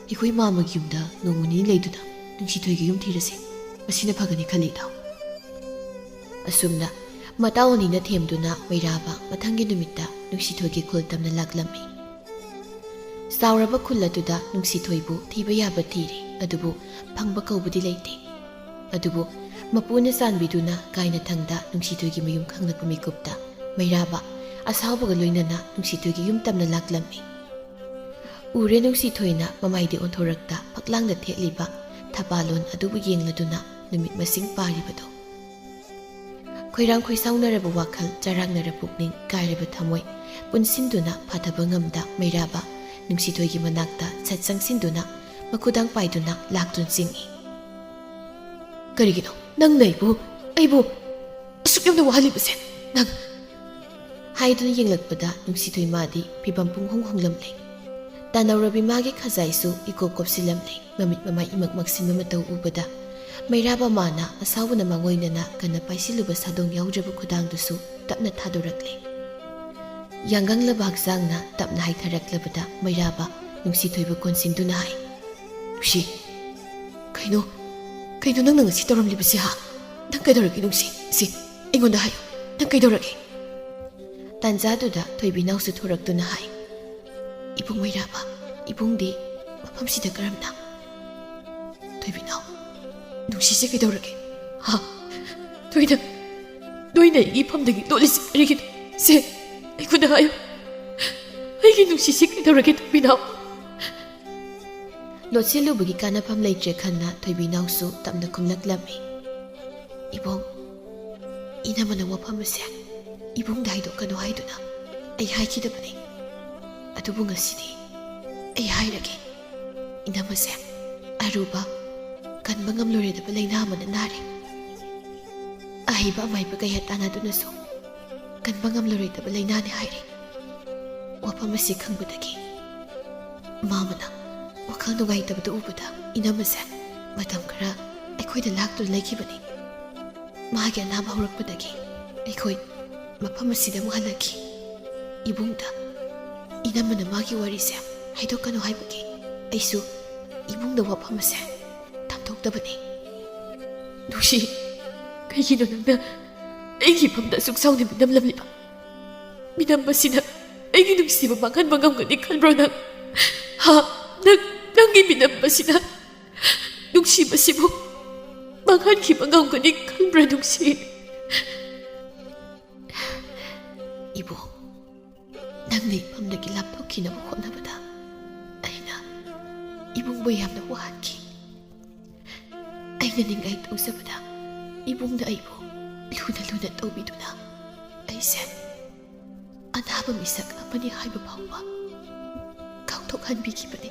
ꯑꯩꯈꯣꯏ ꯃꯥꯝꯃꯒꯤ ꯌꯨꯝꯗ ꯅꯣꯡꯃ ꯅꯤꯅꯤ ꯂꯩꯗꯨꯅ ꯅꯨꯡꯁꯤꯊꯣꯏꯒꯤ ꯌꯨꯝ ꯊꯤꯔꯁꯤ꯫ ꯃꯁꯤꯅ ꯐꯒꯅꯤ ꯈꯜꯂꯤ ꯏꯇꯥꯎ꯫" ꯑꯁꯨꯝꯅ ꯃꯇꯥꯎ ꯑꯅꯤꯅ ꯊꯦꯝꯗꯨꯅ ꯃꯩꯔꯥꯕ ꯃꯊꯪꯒꯤ ꯅꯨꯃꯤꯠꯇ ꯅꯨꯡꯁꯤꯊꯣꯏꯒꯤ ꯈꯨꯜ ꯇꯝꯅ ꯂꯥꯛꯂꯝꯃꯤ꯫ ꯆꯥꯎꯔꯕ ꯈꯨꯜ ꯑꯗꯨꯗ ꯅꯨꯡꯁꯤꯊꯣꯏꯕꯨ ꯊꯤꯕ ꯌꯥꯕ ꯊꯤꯔꯦ, ꯑꯗꯨꯕꯨ ꯐꯪꯕ ꯀꯧꯕꯗꯤ ꯂꯩꯇꯦ꯫ ꯑꯗꯨꯕꯨ ꯃꯄꯨꯅ ꯆꯥꯟꯕꯤꯗꯨꯅ ꯀꯥꯏꯅꯊꯪꯗ ꯅꯨꯡꯁꯤꯊꯣꯏꯒꯤ ꯃꯌꯨꯝ ꯈꯪꯂꯛꯄ ꯃꯤꯀꯨꯞꯇ ꯃꯩꯔꯥꯕ ꯑꯁꯥꯎꯕꯒ ꯂꯣꯏꯅꯅ ꯅꯨꯡꯁꯤꯊꯣꯏꯒꯤ ꯌꯨꯝ ꯇꯝꯅ ꯂꯥꯛꯂꯝꯃꯤ꯫ ꯎꯔꯦ ꯅꯨꯡꯁꯤꯊꯣꯏꯅ ꯃꯃꯥꯏꯗꯤ ꯑꯣꯟꯊꯣꯔꯛꯇ ꯐꯛꯂꯥꯡꯗ ꯊꯦꯠꯂꯤꯕ ꯊꯄꯥꯂꯣꯟ ꯑꯗꯨꯕꯨ ꯌꯦꯡꯂꯗꯨꯅ ꯅꯨꯃꯤꯠ ꯃꯁꯤꯡ ꯄꯥꯔꯤꯕꯗꯨ꯫ ꯈꯣꯏꯔꯥꯡ ꯈꯣꯏꯁꯥꯎꯅꯔꯕ ꯋꯥꯈꯜ, ꯆꯔꯥꯡꯅꯔ ꯄꯨꯛꯅꯤꯡ, ꯀꯥꯏꯔꯕ ꯊꯃꯣꯏ ꯄꯨꯟꯁꯤꯟꯗꯨꯅ ꯐꯥꯊꯕ ꯉꯝꯗ ꯃꯩꯔꯥꯕ ꯅꯨꯡꯁꯤꯊꯣꯏꯒꯤ ꯃꯅꯥꯛꯇ ꯁꯠ ꯆꯪꯁꯤꯟꯗꯨꯅ ꯃꯈꯨꯗꯥꯡ ꯄꯥꯏꯗꯨꯅ ꯂꯥꯛꯇꯨꯅ ꯆꯤꯡꯏ꯫ "ꯀꯔꯤꯒꯤꯅꯣ ꯅꯪꯅ ꯑꯩꯕꯨ, ꯑꯩꯕꯨ ꯑꯁꯨꯛ ꯌꯥꯝꯅ ꯋꯥꯍꯜꯂꯤꯕꯁꯦ? ꯅꯪ?" ꯍꯥꯏꯗꯨꯅ ꯌꯦꯡꯂꯛꯄꯗ ꯅꯨꯡꯁꯤꯊꯣꯏ ꯃꯥꯗꯤ ꯐꯤꯕꯝ ꯄꯨꯡꯍꯣꯡ ꯍꯣꯡꯂꯝꯂꯦ꯫ ꯇꯥꯅꯧꯔꯕꯤ ꯃꯥꯒꯤ ꯈꯖꯥꯏꯁꯨ ꯏꯀꯣꯞ ꯀꯣꯞꯁꯤꯜꯂꯝꯂꯦ꯫ ꯃꯃꯤꯠ ꯃꯃꯥꯏ ꯏꯃꯛ ꯃꯛꯁꯤꯟꯕ ꯃꯇꯧ ꯎꯕꯗ ꯃꯩꯔꯥꯕ ꯃꯥꯅ ꯑꯁꯥꯎꯕꯅ ꯃꯥꯡꯑꯣꯏꯅꯅ ꯀꯟꯅ ꯄꯥꯏꯁꯤꯜꯂꯨꯕ ꯁꯥꯗꯣꯡ ꯌꯥꯎꯗ꯭ꯔꯕ ꯈꯨꯗꯥꯡꯗꯨꯁꯨ ꯇꯞꯅ ꯊꯥꯗꯣꯔꯛꯂꯦ꯫ ꯌꯥꯡꯒꯪꯂꯕ ꯍꯛꯆꯥꯡꯅ ꯇꯞꯅ ꯍꯥꯏꯊꯔꯛꯂꯕꯗ ꯃꯩꯔꯥꯕ ꯅꯨꯡꯁꯤꯊꯣꯏꯕꯨ ꯀꯣꯟꯁꯤꯟꯗꯨꯅ ꯍꯥꯏ, "ꯅꯨꯡꯁꯤ, ꯀꯩꯅꯣ? ꯀꯩꯅꯣ ꯅꯪꯅ ꯉꯁꯤ ꯇꯧꯔꯝꯂꯤꯕꯁꯤ, ꯍꯥ? ꯅꯪ ꯀꯩꯗꯧꯔꯒꯦ, ꯅꯨꯡꯁꯤ? ꯁꯤ, ꯑꯩꯉꯣꯟꯗ ꯍꯥꯏꯌꯨ꯫ ꯅꯪ ꯀꯩꯗꯧꯔꯒꯦ? ꯇꯥꯟꯖꯥꯗꯨꯗ ꯊꯣꯏꯕꯤꯅꯥꯎꯁꯨ ꯊꯣꯔꯛꯇꯨꯅ ꯍꯥꯏ, "ꯏꯕꯨꯡ ꯃꯩꯔꯥꯕ, ꯏꯕꯨꯡꯗꯤ ꯃꯐꯝꯁꯤꯗ ꯀꯔꯝꯅ?" ꯊꯣꯏꯕꯤꯅꯥꯎ, ꯅꯨꯡꯁꯤꯁꯦ ꯀꯩꯗꯧꯔꯒꯦ? ꯍꯥ? ꯅꯣꯏꯅ, ꯅꯣꯏꯅ ꯑꯩꯒꯤ ꯏꯐꯝꯗꯒꯤ ꯂꯣꯠꯂꯤꯁꯦ ꯀꯔꯤꯒꯤꯅꯣ? ꯁꯦ, ꯑꯩꯉꯣꯟꯗ ꯍꯥꯏꯌꯨ꯫ ꯑꯩꯒꯤ ꯅꯨꯡꯁꯤꯁꯦ ꯀꯩꯗꯧꯔꯒꯦ, ꯊꯣꯏꯕꯤꯅꯥꯎ? ꯂꯣꯠꯁꯤꯜꯂꯨꯕꯒꯤ ꯀꯥꯟꯅꯐꯝ ꯂꯩꯇ꯭ꯔꯦ ꯈꯟꯅ ꯊꯣꯏꯕꯤꯅꯥꯎꯁꯨ ꯇꯞꯅ ꯈꯨꯝꯂꯛꯂꯝꯃꯤ, "ꯏꯕꯨꯡ, ꯏꯅꯝꯃꯅ ꯋꯥꯐꯝ ꯑꯁꯦ ꯏꯕꯨꯡꯗ ꯍꯥꯏꯗꯣꯛꯀꯅꯨ ꯍꯥꯏꯗꯨꯅ ꯑꯩ ꯍꯥꯏꯈꯤꯗꯕꯅꯤ꯫ ꯑꯗꯨꯕꯨ ꯉꯁꯤꯗꯤ ꯑꯩ ꯍꯥꯏꯔꯒꯦ꯫ ꯏꯅꯝꯃꯁꯦ ꯑꯔꯨꯕ, ꯀꯟꯕ ꯉꯝꯂꯣꯏꯗꯕ ꯂꯥꯏꯅꯥ ꯑꯃꯅ ꯅꯥꯔꯦ꯫ ꯑꯍꯩꯕ ꯑꯃꯥꯏꯕ ꯀꯌꯥ ꯇꯥꯟꯅꯗꯨꯅꯁꯨ ꯀꯟꯕ ꯉꯝꯂꯔꯣꯏꯗꯕ ꯂꯥꯏꯅꯥꯅꯤ ꯍꯥꯏꯔꯤ꯫ ꯋꯥꯐꯝ ꯑꯁꯤ ꯈꯪꯕꯗꯒꯤ ꯃꯥꯃꯅ ꯋꯥꯈꯜ ꯅꯨꯡꯉꯥꯏꯇꯕꯗꯨ ꯎꯕꯗ ꯏꯅꯝꯃꯁꯦ ꯃꯇꯝ ꯈꯔ ꯑꯩꯈꯣꯏꯗ ꯂꯥꯛꯇꯨꯅ ꯂꯩꯈꯤꯕꯅꯤ꯫ ꯃꯥꯒꯤ ꯑꯅꯥꯕ ꯍꯧꯔꯛꯄꯗꯒꯤ ꯑꯩꯈꯣꯏ ꯃꯐꯝ ꯑꯁꯤꯗ ꯑꯃꯨꯛ ꯍꯜꯂꯛꯈꯤ꯫ ꯏꯕꯨꯡꯗ ꯏꯅꯝꯃꯅ ꯃꯥꯒꯤ ꯋꯥꯔꯤꯁꯦ ꯍꯥꯏꯗꯣꯛꯀꯅꯨ ꯍꯥꯏꯕꯒꯤ ꯑꯩꯁꯨ ꯏꯕꯨꯡꯗ ꯋꯥꯐꯝ ꯑꯁꯦ ꯇꯝꯊꯣꯛꯇꯕꯅꯤ꯫" "ꯅꯨꯡꯁꯤ, ꯀꯩꯒꯤꯅꯣ ꯅꯪꯅ ꯑꯩꯒꯤ ꯏꯐꯝꯗ ꯑꯁꯨꯛ ꯆꯥꯎꯅ ꯃꯤꯅꯝꯂꯝꯂꯤꯕ? ꯃꯤꯅꯝꯕꯁꯤꯅ ꯑꯩꯒꯤ ꯅꯨꯡꯁꯤꯕ ꯃꯥꯡꯍꯟꯕ ꯉꯝꯒꯅꯤ ꯈꯟꯕ꯭ꯔꯣ ꯅꯪ? ꯍꯥ? ꯅꯪ, ꯅꯪꯒꯤ ꯃꯤꯅꯝꯕꯁꯤꯅ ꯅꯨꯡꯁꯤꯕꯁꯤꯕꯨ ꯃꯥꯡꯍꯟꯈꯤꯕ ꯉꯝꯒꯅꯤ ꯈꯟꯕ꯭ꯔꯥ, ꯅꯨꯡꯁꯤ?" "ꯏꯕꯨꯡ, ꯅꯪꯅ ꯏꯐꯝꯗꯒꯤ ꯂꯥꯞꯊꯣꯛꯈꯤꯅꯕ ꯍꯣꯠꯅꯕꯗ ꯑꯩꯅ ꯏꯕꯨꯡꯕꯨ ꯌꯥꯝꯅ ꯋꯥꯍꯟꯈꯤ꯫ ꯑꯩꯅ ꯅꯤꯡꯉꯥꯏ ꯇꯧꯖꯕꯗ ꯏꯕꯨꯡꯅ ꯑꯩꯕꯨ ꯂꯨꯅ ꯂꯨꯅ ꯇꯧꯕꯤꯗꯨꯅ ꯑꯩꯁꯦ ꯑꯅꯥꯕ ꯃꯤꯁꯛ ꯑꯃꯅꯤ ꯍꯥꯏꯕ ꯐꯥꯎꯕ ꯀꯥꯎꯊꯣꯛꯍꯟꯕꯤꯈꯤꯕꯅꯤ꯫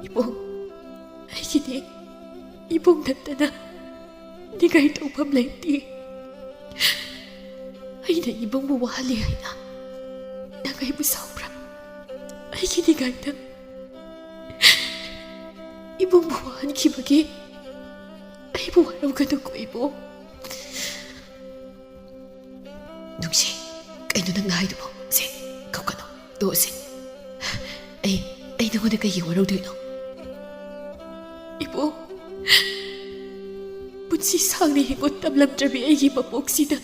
ꯏꯕꯨꯡ, ꯑꯩꯒꯤꯗꯤ ꯏꯕꯨꯡ ꯅꯠꯇꯅ ꯅꯤꯡꯉꯥꯏ ꯇꯧꯐꯝ ꯂꯩꯇꯦ꯫ ꯑꯩꯅ ꯏꯕꯨꯡꯕꯨ ꯋꯥꯍꯜꯂꯤ ꯍꯥꯏꯅ ꯅꯪ ꯑꯩꯕꯨ ꯁꯥꯎꯕ꯭ꯔꯥ? ꯑꯩꯒꯤ ꯅꯤꯡꯉꯥꯏꯗ ꯏꯕꯨꯡꯕꯨ ꯋꯥꯍꯟꯈꯤꯕꯒꯤ ꯑꯩꯕꯨ ꯋꯥꯔꯧꯒꯅꯨꯀꯣ, ꯏꯕꯨꯡ꯫" "ꯅꯨꯡꯁꯤ, ꯀꯩꯅꯣ ꯅꯪꯅ ꯍꯥꯏꯗꯨꯕꯣ? ꯁꯦ, ꯀꯞꯀꯅꯣ, ꯇꯣꯛꯑꯁꯦ꯫ ꯑꯩ, ꯑꯩ ꯅꯉꯣꯟꯗ ꯀꯩꯒꯤ ꯋꯥꯔꯧꯗꯣꯏꯅꯣ? ꯏꯕꯨꯡ, ꯄꯨꯟꯁꯤ ꯁꯥꯡꯅ ꯍꯤꯡꯉꯨ ꯇꯝꯂꯝꯗ꯭ꯔꯕꯤ ꯑꯩꯒꯤ ꯃꯄꯣꯛꯁꯤꯗ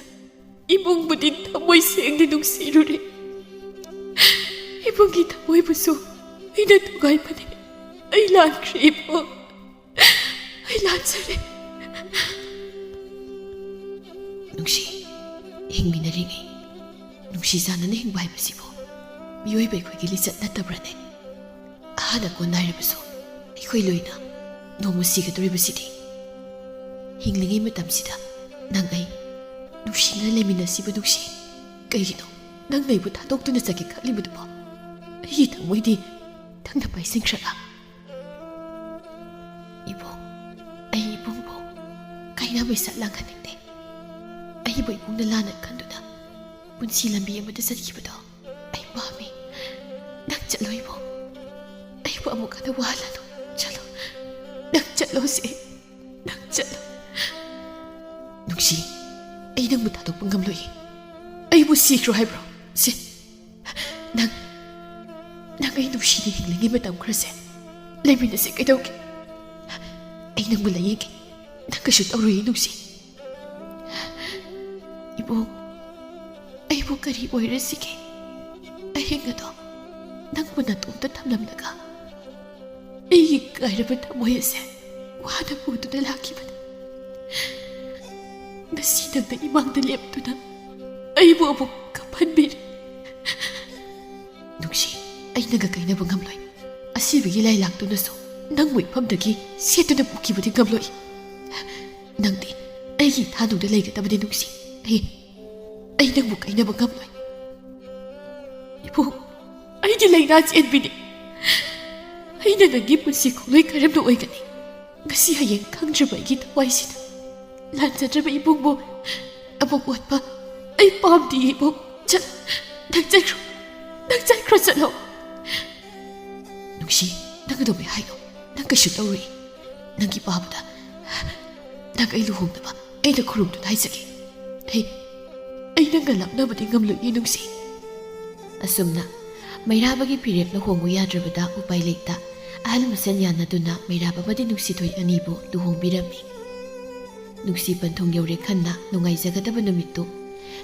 ꯏꯕꯨꯡꯕꯨꯗꯤ ꯊꯃꯣꯏ ꯁꯦꯡꯅ ꯅꯨꯡꯁꯤꯔꯨꯔꯦ꯫ ꯏꯕꯨꯡꯒꯤ ꯊꯃꯣꯏꯕꯨꯁꯨ ꯑꯩꯅ ꯊꯨꯒꯥꯏꯕꯅꯤ꯫ ꯑꯩ ꯂꯥꯟꯈ꯭ꯔꯦ ꯏꯕꯨꯡ, ꯑꯩ ꯂꯥꯟꯖꯔꯦ꯫ ꯅꯨꯡꯁꯤ, ꯍꯤꯡꯃꯤꯟꯅꯔꯤꯉꯩ ꯅꯨꯡꯁꯤ ꯆꯥꯟꯅꯅ ꯍꯤꯡꯕ ꯍꯥꯏꯕꯁꯤꯕꯨ ꯃꯤꯑꯣꯏꯕ ꯑꯩꯈꯣꯏꯒꯤ ꯂꯤꯆꯠ ꯅꯠꯇꯕ꯭ꯔꯅꯦ? ꯑꯍꯥꯟꯅ ꯀꯣꯟ ꯅꯥꯏꯔꯕꯁꯨ ꯑꯩꯈꯣꯏ ꯂꯣꯏꯅ ꯅꯣꯡꯃ ꯁꯤꯒꯗꯧꯔꯤꯕꯁꯤꯗꯤ꯫ ꯍꯤꯡꯂꯤꯉꯩ ꯃꯇꯝꯁꯤꯗ ꯅꯪ ꯑꯩ ꯅꯨꯡꯁꯤꯅ ꯂꯩꯃꯤꯟꯅꯁꯤꯕ ꯅꯨꯡꯁꯤ꯫ ꯀꯩꯒꯤꯅꯣ ꯅꯪꯅ ꯑꯩꯕꯨ ꯊꯥꯗꯣꯛꯇꯨꯅ ꯆꯠꯀꯦ ꯈꯜꯂꯤꯕꯗꯨꯕꯣ? ꯑꯩꯒꯤ ꯊꯃꯣꯏꯗꯤ ꯅꯪꯅ ꯄꯥꯏꯁꯤꯟꯈ꯭ꯔꯒ꯫ ꯏꯕꯨꯡ, ꯑꯩ ꯏꯕꯨꯡꯕꯨ ꯀꯥꯏꯅꯕꯩ ꯁꯠ ꯂꯥꯡꯍꯟꯅꯤꯡꯗꯦ꯫ ꯑꯩꯕꯨ ꯏꯕꯨꯡꯅ ꯂꯥꯟꯅ ꯈꯟꯗꯨꯅ ꯄꯨꯟꯁꯤ ꯂꯝꯕꯤ ꯑꯃꯗ ꯆꯠꯈꯤꯕꯗꯣ ꯑꯩ ꯄꯥꯝꯃꯤ꯫ ꯅꯪ ꯆꯠꯂꯣ ꯏꯕꯨꯡ꯫ ꯑꯩꯕꯨ ꯑꯃꯨꯛ ꯍꯟꯅ ꯋꯥꯍꯜꯂꯅꯨ꯫ ꯆꯠꯂꯣ꯫ ꯅꯪ ꯆꯠꯂꯣꯁꯦ꯫ ꯅꯪ ꯆꯠꯂꯣ꯫ ꯅꯨꯡꯁꯤ, ꯑꯩ ꯅꯪꯕꯨ ꯊꯥꯗꯣꯛꯄ ꯉꯝꯂꯣꯏꯌꯦ꯫ ꯑꯩꯕꯨ ꯁꯤꯈ꯭ꯔꯣ ꯍꯥꯏꯕ꯭ꯔꯣ? ꯁꯦ, ꯅꯪ, ꯅꯪ ꯑꯩ ꯅꯨꯡꯁꯤꯅ ꯍꯤꯡꯂꯤꯉꯩ ꯃꯇꯝ ꯈꯔꯁꯦ ꯂꯩꯃꯤꯟꯅꯁꯦ ꯀꯩꯗꯧꯒꯦ? ꯑꯩ ꯅꯪꯕꯨ ꯂꯥꯌꯦꯡꯒꯦ꯫ ꯅꯪ ꯀꯩꯁꯨ ꯇꯧꯔꯣꯏꯌꯦ ꯅꯨꯡꯁꯤ꯫ ꯏꯕꯨꯡ, ꯑꯩꯕꯨ ꯀꯔꯤ ꯑꯣꯏꯔꯁꯤꯒꯦ? ꯑꯍꯤꯡ ꯑꯗꯣ ꯅꯪꯕꯨ ꯅꯇꯣꯝꯇ ꯊꯝꯂꯝꯂꯒ ꯑꯩꯒꯤ ꯀꯥꯏꯔꯕ ꯊꯃꯣꯏ ꯑꯁꯦ ꯋꯥꯅ ꯄꯨꯗꯨꯅ ꯂꯥꯛꯈꯤꯕꯅꯤ꯫ ꯉꯁꯤ ꯅꯪꯅ ꯏꯃꯥꯡꯗ ꯂꯦꯞꯇꯨꯅ ꯑꯩꯕꯨ ꯑꯃꯨꯛ ꯀꯞꯍꯟꯕꯤꯔꯦ꯫ ꯅꯨꯡꯁꯤ, ꯑꯩ ꯅꯪꯒ ꯀꯥꯏꯅꯕ ꯉꯝꯂꯣꯏ꯫ ꯑꯁꯤꯕꯒꯤ ꯂꯥꯏ ꯂꯥꯛꯇꯨꯅꯁꯨ ꯅꯪꯕꯨ ꯏꯐꯝꯗꯒꯤ ꯁꯦꯠꯇꯨꯅ ꯄꯨꯈꯤꯕꯗꯤ ꯉꯝꯂꯣꯏ꯫ ꯅꯪꯗꯤ ꯑꯩꯒꯤ ꯏꯊꯥꯅꯨꯡꯗ ꯂꯩꯒꯗꯕꯅꯤ ꯅꯨꯡꯁꯤ꯫ ꯑꯩ, ꯑꯩ ꯅꯪꯕꯨ ꯀꯥꯏꯅꯕ ꯉꯝꯂꯣꯏ꯫ ꯏꯕꯨꯡ, ꯑꯩꯗꯤ ꯂꯥꯏꯅꯥ ꯆꯦꯟꯕꯤꯅꯤ꯫ ꯑꯩꯅ ꯅꯪꯒꯤ ꯄꯨꯟꯁꯤ ꯈꯣꯡꯂꯣꯏ ꯀꯔꯝꯅ ꯑꯣꯏꯒꯅꯤ? ꯉꯁꯤ ꯍꯌꯦꯡ ꯈꯪꯗ꯭ꯔꯕ ꯑꯩꯒꯤ ꯊꯋꯥꯏꯁꯤꯗ ꯂꯥꯟꯖꯗ꯭ꯔꯕ ꯏꯕꯨꯡꯕꯨ ꯑꯃꯨꯛ ꯑꯣꯠꯄ ꯑꯩ ꯄꯥꯝꯗꯦ ꯏꯕꯨꯡ꯫ ꯆꯠ-, ꯅꯪ ꯆꯠꯈ꯭ꯔꯣ, ꯅꯪ ꯆꯠꯈ꯭ꯔꯣ, ꯆꯠꯂꯣ꯫ ꯅꯨꯡꯁꯤ, ꯅꯪ ꯑꯗꯨꯃꯥꯏ ꯍꯥꯏꯅꯣ꯫ ꯅꯪ ꯀꯩꯁꯨ ꯇꯧꯔꯣꯏ꯫ ꯅꯪꯒꯤ ꯄꯥꯕꯗ ꯅꯪ ꯑꯩ ꯂꯨꯍꯣꯡꯅꯕ ꯑꯩꯅ ꯈꯨꯔꯨꯝꯗꯨꯅ ꯍꯥꯏꯖꯒꯦ꯫ ꯑꯩ, ꯑꯩ ꯅꯪꯒ ꯂꯥꯞꯅꯕꯗꯤ ꯉꯝꯂꯣꯏꯌꯦ ꯅꯨꯡꯁꯤ꯫ ꯑꯁꯨꯝꯅ ꯃꯩꯔꯥꯕꯒꯤ ꯐꯤꯔꯦꯞꯅ ꯍꯣꯡꯉꯨ ꯌꯥꯗ꯭ꯔꯕꯗ ꯎꯄꯥꯏ ꯂꯩꯇ ꯑꯍꯜ ꯃꯁꯦꯟ ꯌꯥꯅꯗꯨꯅ ꯃꯩꯔꯥꯕ ꯑꯃꯗꯤ ꯅꯨꯡꯁꯤꯊꯣꯏ ꯑꯅꯤꯕꯨ ꯂꯨꯍꯣꯡꯕꯤꯔꯝꯃꯤ꯫ ꯅꯨꯡꯁꯤ ꯄꯟꯊꯨꯡ ꯌꯧꯔꯦ ꯈꯟꯅ ꯅꯨꯡꯉꯥꯏꯖꯒꯗꯕ ꯅꯨꯃꯤꯠꯇꯨ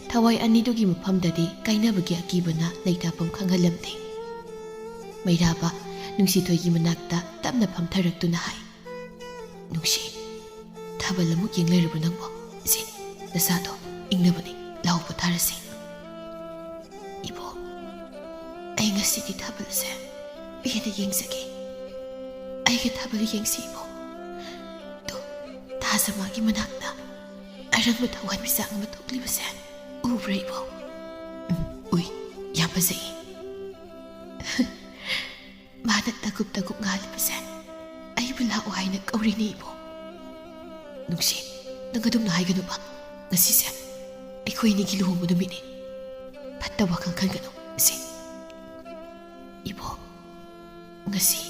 ꯊꯋꯥꯏ ꯑꯅꯤꯗꯨꯒꯤ ꯃꯐꯝꯗꯗꯤ ꯀꯥꯏꯅꯕꯒꯤ ꯑꯀꯤꯕꯅ ꯂꯩꯇꯥꯐꯝ ꯈꯪꯍꯜꯂꯝꯗꯦ꯫ ꯃꯩꯔꯥꯕ ꯅꯨꯡꯁꯤꯊꯣꯏꯒꯤ ꯃꯅꯥꯛꯇ ꯇꯞꯅ ꯐꯝꯊꯔꯛꯇꯨꯅ ꯍꯥꯏ, "ꯅꯨꯡꯁꯤ, ꯊꯥꯕꯜ ꯑꯃꯨꯛ ꯌꯦꯡ ꯂꯩꯔꯕꯣ ꯅꯪꯕꯣ? ꯁꯤ, ꯅꯁꯥꯗꯣ ꯏꯪꯅꯕꯅꯤ, ꯂꯥꯎ ꯄꯣꯊꯥꯔꯁꯤ꯫" "ꯏꯕꯣ, ꯑꯩ ꯉꯁꯤꯗꯤ ꯊꯥꯕꯜꯁꯦ ꯄꯦꯟꯅ ꯌꯦꯡꯖꯒꯦ꯫ ꯑꯩꯒ ꯊꯥꯕꯜ ꯌꯦꯡꯁꯤ ꯏꯕꯣ꯫ ꯇꯨ, ꯇꯥꯖ ꯃꯥꯒꯤ ꯃꯅꯥꯛꯇ ꯑꯔꯪꯕ ꯊꯋꯥꯟꯃꯤꯆꯥꯛ ꯑꯃ ꯊꯣꯛꯂꯤꯕꯁꯦ ꯎꯕ꯭ꯔꯥ ꯏꯕꯣ?" "ꯎꯝ, ꯎꯏ, ꯌꯥꯝ ꯐꯖꯩ꯫" "ꯃꯥꯅ ꯇꯒꯨꯞ ꯇꯒꯨꯞ ꯉꯥꯜꯂꯤꯕꯁꯦ ꯑꯩꯕꯨ ꯂꯥꯛꯑꯣ ꯍꯥꯏꯅ ꯀꯧꯔꯤꯅꯦ ꯏꯕꯣ꯫" "ꯅꯨꯡꯁꯤ, ꯅꯪ ꯑꯗꯨꯝꯅ ꯍꯥꯏꯒꯅꯨꯕ꯫ ꯉꯁꯤꯁꯦ ꯑꯩꯈꯣꯏ ꯑꯅꯤꯒꯤ ꯂꯨꯍꯣꯡꯕ ꯅꯨꯃꯤꯠꯅꯤ꯫ ꯐꯠꯇ ꯋꯥꯈꯜ ꯈꯟꯒꯅꯨ ꯁꯤ꯫ ꯏꯕꯣ, ꯉꯁꯤ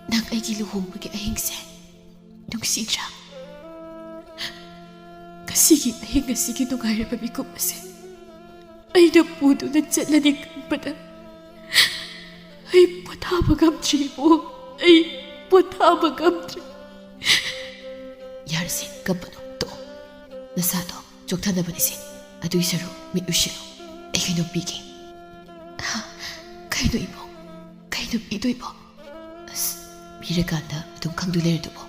ꯅꯪ ꯑꯩꯒꯤ ꯂꯨꯍꯣꯡꯕꯒꯤ ꯑꯍꯤꯡꯁꯦ ꯅꯨꯡꯁꯤꯗ꯭ꯔꯥ? ꯉꯁꯤꯒꯤ ꯑꯍꯤꯡ ꯑꯁꯤꯒꯤ ꯅꯨꯡꯉꯥꯏꯔꯕ ꯃꯤꯀꯨꯞ ꯑꯁꯦ ꯑꯩꯅ ꯄꯨꯗꯨꯅ ꯆꯠꯂꯅꯤ ꯈꯟꯕꯗ ꯑꯩ ꯄꯣꯊꯥꯕ ꯉꯝꯗ꯭ꯔꯦ ꯏꯕꯣ꯫ ꯑꯩ ꯄꯣꯊꯥꯕ ꯉꯝꯗ꯭ꯔꯦ꯫" "ꯌꯥꯔꯁꯦ, ꯀꯞꯄꯅꯨ, ꯇꯣꯛꯑꯣ꯫ ꯅꯁꯥꯗꯣ ꯆꯣꯛꯊꯅꯕꯅꯤꯁꯦ꯫ ꯑꯗꯨꯏ ꯁꯔꯨꯛ ꯃꯤꯠ ꯎꯏꯁꯤꯜꯂꯣ, ꯑꯩ ꯀꯩꯅꯣꯝ ꯄꯤꯒꯦ꯫" "ꯍꯥ? ꯀꯩꯅꯣ ꯏꯕꯣ? ꯀꯩꯅꯣ ꯄꯤꯗꯣꯏꯕꯣ?" "ꯑꯁ, ꯄꯤꯔꯀꯥꯟꯗ ꯑꯗꯨꯝ ꯈꯪꯗꯣꯏ ꯂꯩꯔꯗꯨꯕꯣ꯫"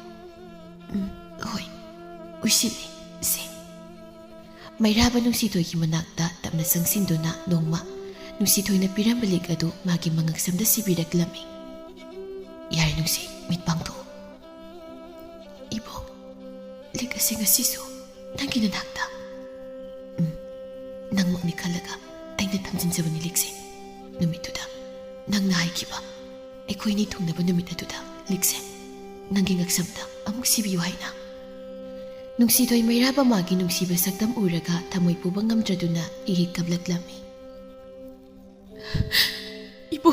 "ꯎꯝ, ꯍꯣꯏ, ꯎꯏꯁꯤꯜꯂꯦ, ꯁꯦ꯫" ꯃꯩꯔꯥꯕ ꯅꯨꯡꯁꯤꯊꯣꯏꯒꯤ ꯃꯅꯥꯛꯇ ꯇꯞꯅ ꯆꯪꯁꯤꯟꯗꯨꯅ ꯅꯣꯡꯃ ꯅꯨꯡꯁꯤꯊꯣꯏꯅ ꯄꯤꯔꯝꯕ ꯂꯤꯛ ꯑꯗꯨ ꯃꯥꯒꯤ ꯃꯉꯛꯁꯝꯗ ꯁꯤꯕꯤꯔꯛꯂꯝꯃꯤ꯫ "ꯌꯥꯔꯦ ꯅꯨꯡꯁꯤ, ꯃꯤꯠ ꯄꯥꯡꯊꯣꯛꯑꯣ꯫" "ꯏꯕꯣ, ꯂꯤꯛ ꯑꯁꯤ ꯉꯁꯤꯁꯨ ꯅꯪꯒꯤ ꯅꯅꯥꯛꯇ?" "ꯎꯝ, ꯅꯪꯃꯛꯅꯤ ꯈꯜꯂꯒ ꯑꯩꯅ ꯊꯝꯖꯤꯟꯖꯕꯅꯤ ꯂꯤꯛꯁꯦ꯫ ꯅꯨꯃꯤꯠꯇꯨꯗ ꯅꯪꯅ ꯍꯥꯏꯈꯤꯕ, ꯑꯩꯈꯣꯏꯅꯤ ꯊꯨꯡꯅꯕ ꯅꯨꯃꯤꯠ ꯑꯗꯨꯗ ꯂꯤꯛꯁꯦ ꯅꯪꯒꯤ ꯉꯛꯁꯝꯗ ꯑꯃꯨꯛ ꯁꯤꯕꯤꯌꯨ ꯍꯥꯏꯅ꯫" ꯅꯨꯡꯁꯤꯊꯣꯏ ꯃꯩꯔꯥꯕ ꯃꯥꯒꯤ ꯅꯨꯡꯁꯤꯕ ꯁꯛꯇꯝ ꯎꯔꯒ ꯊꯃꯣꯏ ꯄꯨꯕ ꯉꯝꯗ꯭ꯔꯗꯨꯅ ꯏꯍꯤꯛ ꯀꯞꯂꯛꯂꯝꯃꯤ꯫ "ꯏꯕꯣ,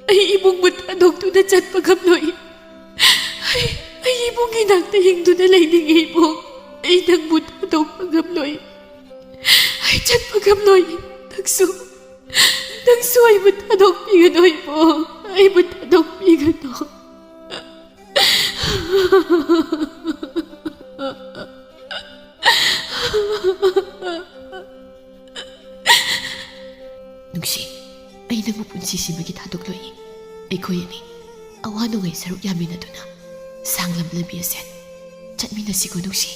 ꯑꯩ ꯏꯕꯨꯡꯕꯨ ꯊꯥꯗꯣꯛꯇꯨꯅ ꯆꯠꯄ ꯉꯝꯂꯣꯏ꯫ ꯑꯩ, ꯑꯩ ꯏꯕꯨꯡꯒꯤ ꯅꯥꯛꯇ ꯍꯤꯡꯗꯨꯅ ꯂꯩꯅꯤꯡꯉꯤ ꯏꯕꯣ꯫ ꯑꯩ ꯅꯪꯕꯨ ꯊꯥꯗꯣꯛꯄ ꯉꯝꯂꯣꯏ꯫ ꯑꯩ ꯆꯠꯄ ꯉꯝꯂꯣꯏ꯫ ꯅꯪꯁꯨ, ꯅꯪꯁꯨ ꯑꯩꯕꯨ ꯊꯥꯗꯣꯛꯄꯤꯒꯅꯨ ꯏꯕꯣꯛ, ꯑꯩꯕꯨ ꯊꯥꯗꯣꯛꯄꯤꯒꯅꯨ꯫ ꯅꯨꯡꯁꯤ, ꯑꯩ ꯅꯪꯕꯨ ꯄꯨꯟꯁꯤꯁꯤꯃꯒꯤ ꯊꯥꯗꯣꯛꯂꯣꯏ꯫ ꯑꯩꯈꯣꯏ ꯑꯅꯤ ꯑꯋꯥ ꯅꯨꯡꯉꯥꯏ ꯁꯔꯨꯛ ꯌꯥꯃꯤꯟꯅꯗꯨꯅ ꯁꯥꯡꯂꯕ ꯂꯝꯕꯤ ꯑꯁꯦ ꯆꯠꯃꯤꯟꯅꯁꯤꯀꯣ ꯅꯨꯡꯁꯤ꯫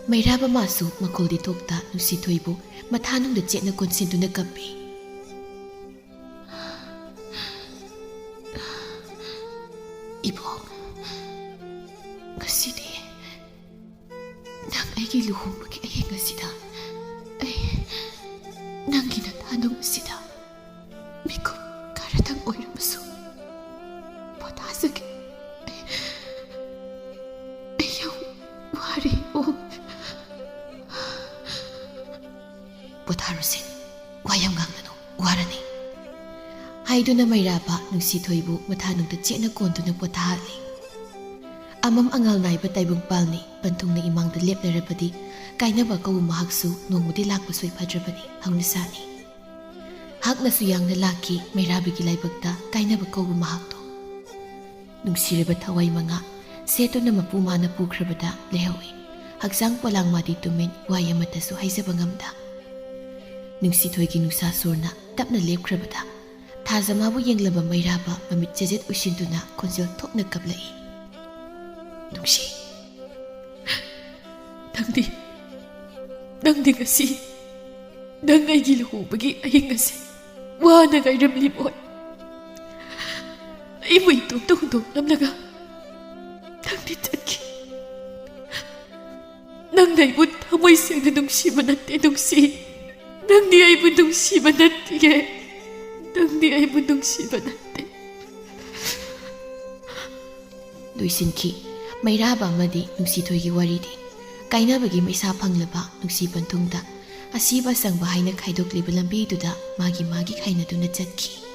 ꯃꯩꯔꯥꯕ ꯃꯥꯁꯨ ꯃꯈꯣꯜꯗꯤ ꯊꯣꯛꯇ ꯅꯨꯡꯁꯤꯊꯣꯏꯕꯨ ꯃꯊꯥꯅꯨꯡꯗ ꯆꯦꯠꯅ ꯀꯣꯟꯁꯤꯟꯗꯨꯅ ꯀꯞꯄꯤ꯫ ꯏꯕꯣꯛ, ꯉꯁꯤꯗꯤ ꯅꯪ ꯑꯩꯒꯤ ꯂꯨꯍꯣꯡꯕꯒꯤ ꯑꯍꯤꯡ ꯑꯁꯤꯗ ꯑꯩ ꯅꯪꯒꯤ ꯅꯊꯥꯅꯨꯡ ꯑꯁꯤꯗ ꯃꯤꯀꯨꯞ ꯈꯔꯗꯪ ꯑꯣꯏꯔꯕꯁꯨ ꯄꯣꯊꯥꯖꯒꯦ꯫ ꯑꯩ, ꯑꯩ ꯌꯥꯝ ꯋꯥꯔꯦ ꯏꯕꯣꯛ꯫ ꯄꯣꯊꯥꯔꯣꯁꯦ, ꯋꯥ ꯌꯥꯝ ꯉꯥꯡꯒꯅꯨ, ꯋꯥꯔꯅꯤ꯫ ꯍꯥꯏꯗꯨꯅ ꯃꯩꯔꯥꯕ ꯅꯨꯡꯁꯤꯊꯣꯏꯕꯨ ꯃꯊꯥꯅꯨꯡꯗ ꯆꯦꯠꯅ ꯀꯣꯟꯗꯨꯅ ꯄꯣꯊꯥꯍꯜꯂꯤ꯫ ꯑꯃꯝ ꯑꯉꯥꯜ ꯅꯥꯏꯕ ꯇꯥꯏꯕꯪꯄꯥꯜꯅꯤ꯫ ꯄꯟꯊꯨꯡꯅ ꯏꯃꯥꯡꯗ ꯂꯦꯞꯂꯔꯕꯗꯤ ꯀꯥꯏꯅꯕ ꯀꯧꯕ ꯃꯍꯥꯛꯁꯨ ꯅꯣꯡꯃꯗꯤ ꯂꯥꯛꯄ ꯁꯣꯏꯐꯗ꯭ꯔꯕꯅꯤ, ꯍꯧꯅꯁꯥꯅꯤ꯫ ꯍꯥꯛꯅꯁꯨ ꯌꯥꯡꯅ ꯂꯥꯛꯈꯤ ꯃꯩꯔꯥꯕꯒꯤ ꯂꯥꯏꯕꯛꯇ ꯀꯥꯏꯅꯕ ꯀꯧꯕ ꯃꯍꯥꯛꯇꯣ꯫ ꯅꯨꯡꯁꯤꯔꯕ ꯊꯋꯥꯏ ꯃꯉꯥ ꯁꯦꯠꯇꯨꯅ ꯃꯄꯨ ꯃꯥꯅ ꯄꯨꯈ꯭ꯔꯕꯗ ꯂꯩꯍꯧꯏ꯫ ꯍꯛꯆꯥꯡ ꯄꯣꯂꯥꯡ ꯃꯥꯗꯤ ꯇꯨꯃꯤꯟ, ꯋꯥꯍꯩ ꯑꯃꯠꯇꯁꯨ ꯍꯥꯏꯖꯕ ꯉꯝꯗ꯫ ꯅꯨꯡꯁꯤꯊꯣꯏꯒꯤ ꯅꯨꯡꯁꯥ ꯁꯣꯔꯅ ꯇꯞꯅ ꯂꯦꯞꯈ꯭ꯔꯕꯗ ꯊꯥꯖ ꯃꯥꯕꯨ ꯌꯦꯡꯂꯕ ꯃꯩꯔꯥꯕ ꯃꯃꯤꯠ ꯆꯦꯖꯦꯠ ꯎꯏꯁꯤꯟꯗꯨꯅ ꯈꯣꯟꯖꯦꯜ ꯊꯣꯛꯅ ꯀꯞꯂꯛꯏ꯫ ꯅꯨꯡꯁꯤ, ꯅꯪꯗꯤ, ꯅꯪꯗꯤ ꯉꯁꯤ ꯅꯪ ꯑꯩꯒꯤ ꯂꯨꯍꯣꯡꯕꯒꯤ ꯑꯍꯤꯡ ꯑꯁꯤ ꯋꯥꯅ ꯉꯥꯏꯔꯝꯂꯤꯕꯣꯏ꯫ ꯑꯩꯕꯨ ꯏꯇꯣꯝꯇ ꯍꯨꯟꯗꯣꯛꯂꯝꯂꯒ ꯅꯪꯗꯤ ꯆꯠꯈꯤ꯫ ꯅꯪꯅ ꯑꯩꯕꯨ ꯊꯃꯣꯏ ꯁꯦꯡꯅ ꯅꯨꯡꯁꯤꯕ ꯅꯠꯇꯦ, ꯅꯨꯡꯁꯤ꯫ ꯅꯪꯗꯤ ꯑꯩꯕꯨ ꯅꯨꯡꯁꯤꯕ ꯅꯠꯇꯤꯌꯦ꯫ ꯅꯪꯗꯤ ꯑꯩꯕꯨ ꯅꯨꯡꯁꯤꯕ ꯅꯠꯇꯦ꯫ ꯂꯣꯏꯁꯤꯟꯈꯤ ꯃꯩꯔꯥꯕ ꯑꯃꯗꯤ ꯅꯨꯡꯁꯤꯊꯣꯏꯒꯤ ꯋꯥꯔꯤꯗꯤ꯫ ꯀꯥꯏꯅꯕꯒꯤ ꯃꯩꯁꯥ ꯐꯪꯂꯕ ꯅꯨꯡꯁꯤ ꯄꯟꯊꯨꯡꯗ ꯑꯁꯤꯕ ꯑꯁꯪꯕ ꯍꯥꯏꯅ ꯈꯥꯏꯗꯣꯛꯂꯤꯕ ꯂꯝꯕꯤꯗꯨꯗ ꯃꯥꯒꯤ ꯃꯥꯒꯤ ꯈꯥꯏꯅꯗꯨꯅ ꯆꯠꯈꯤ꯫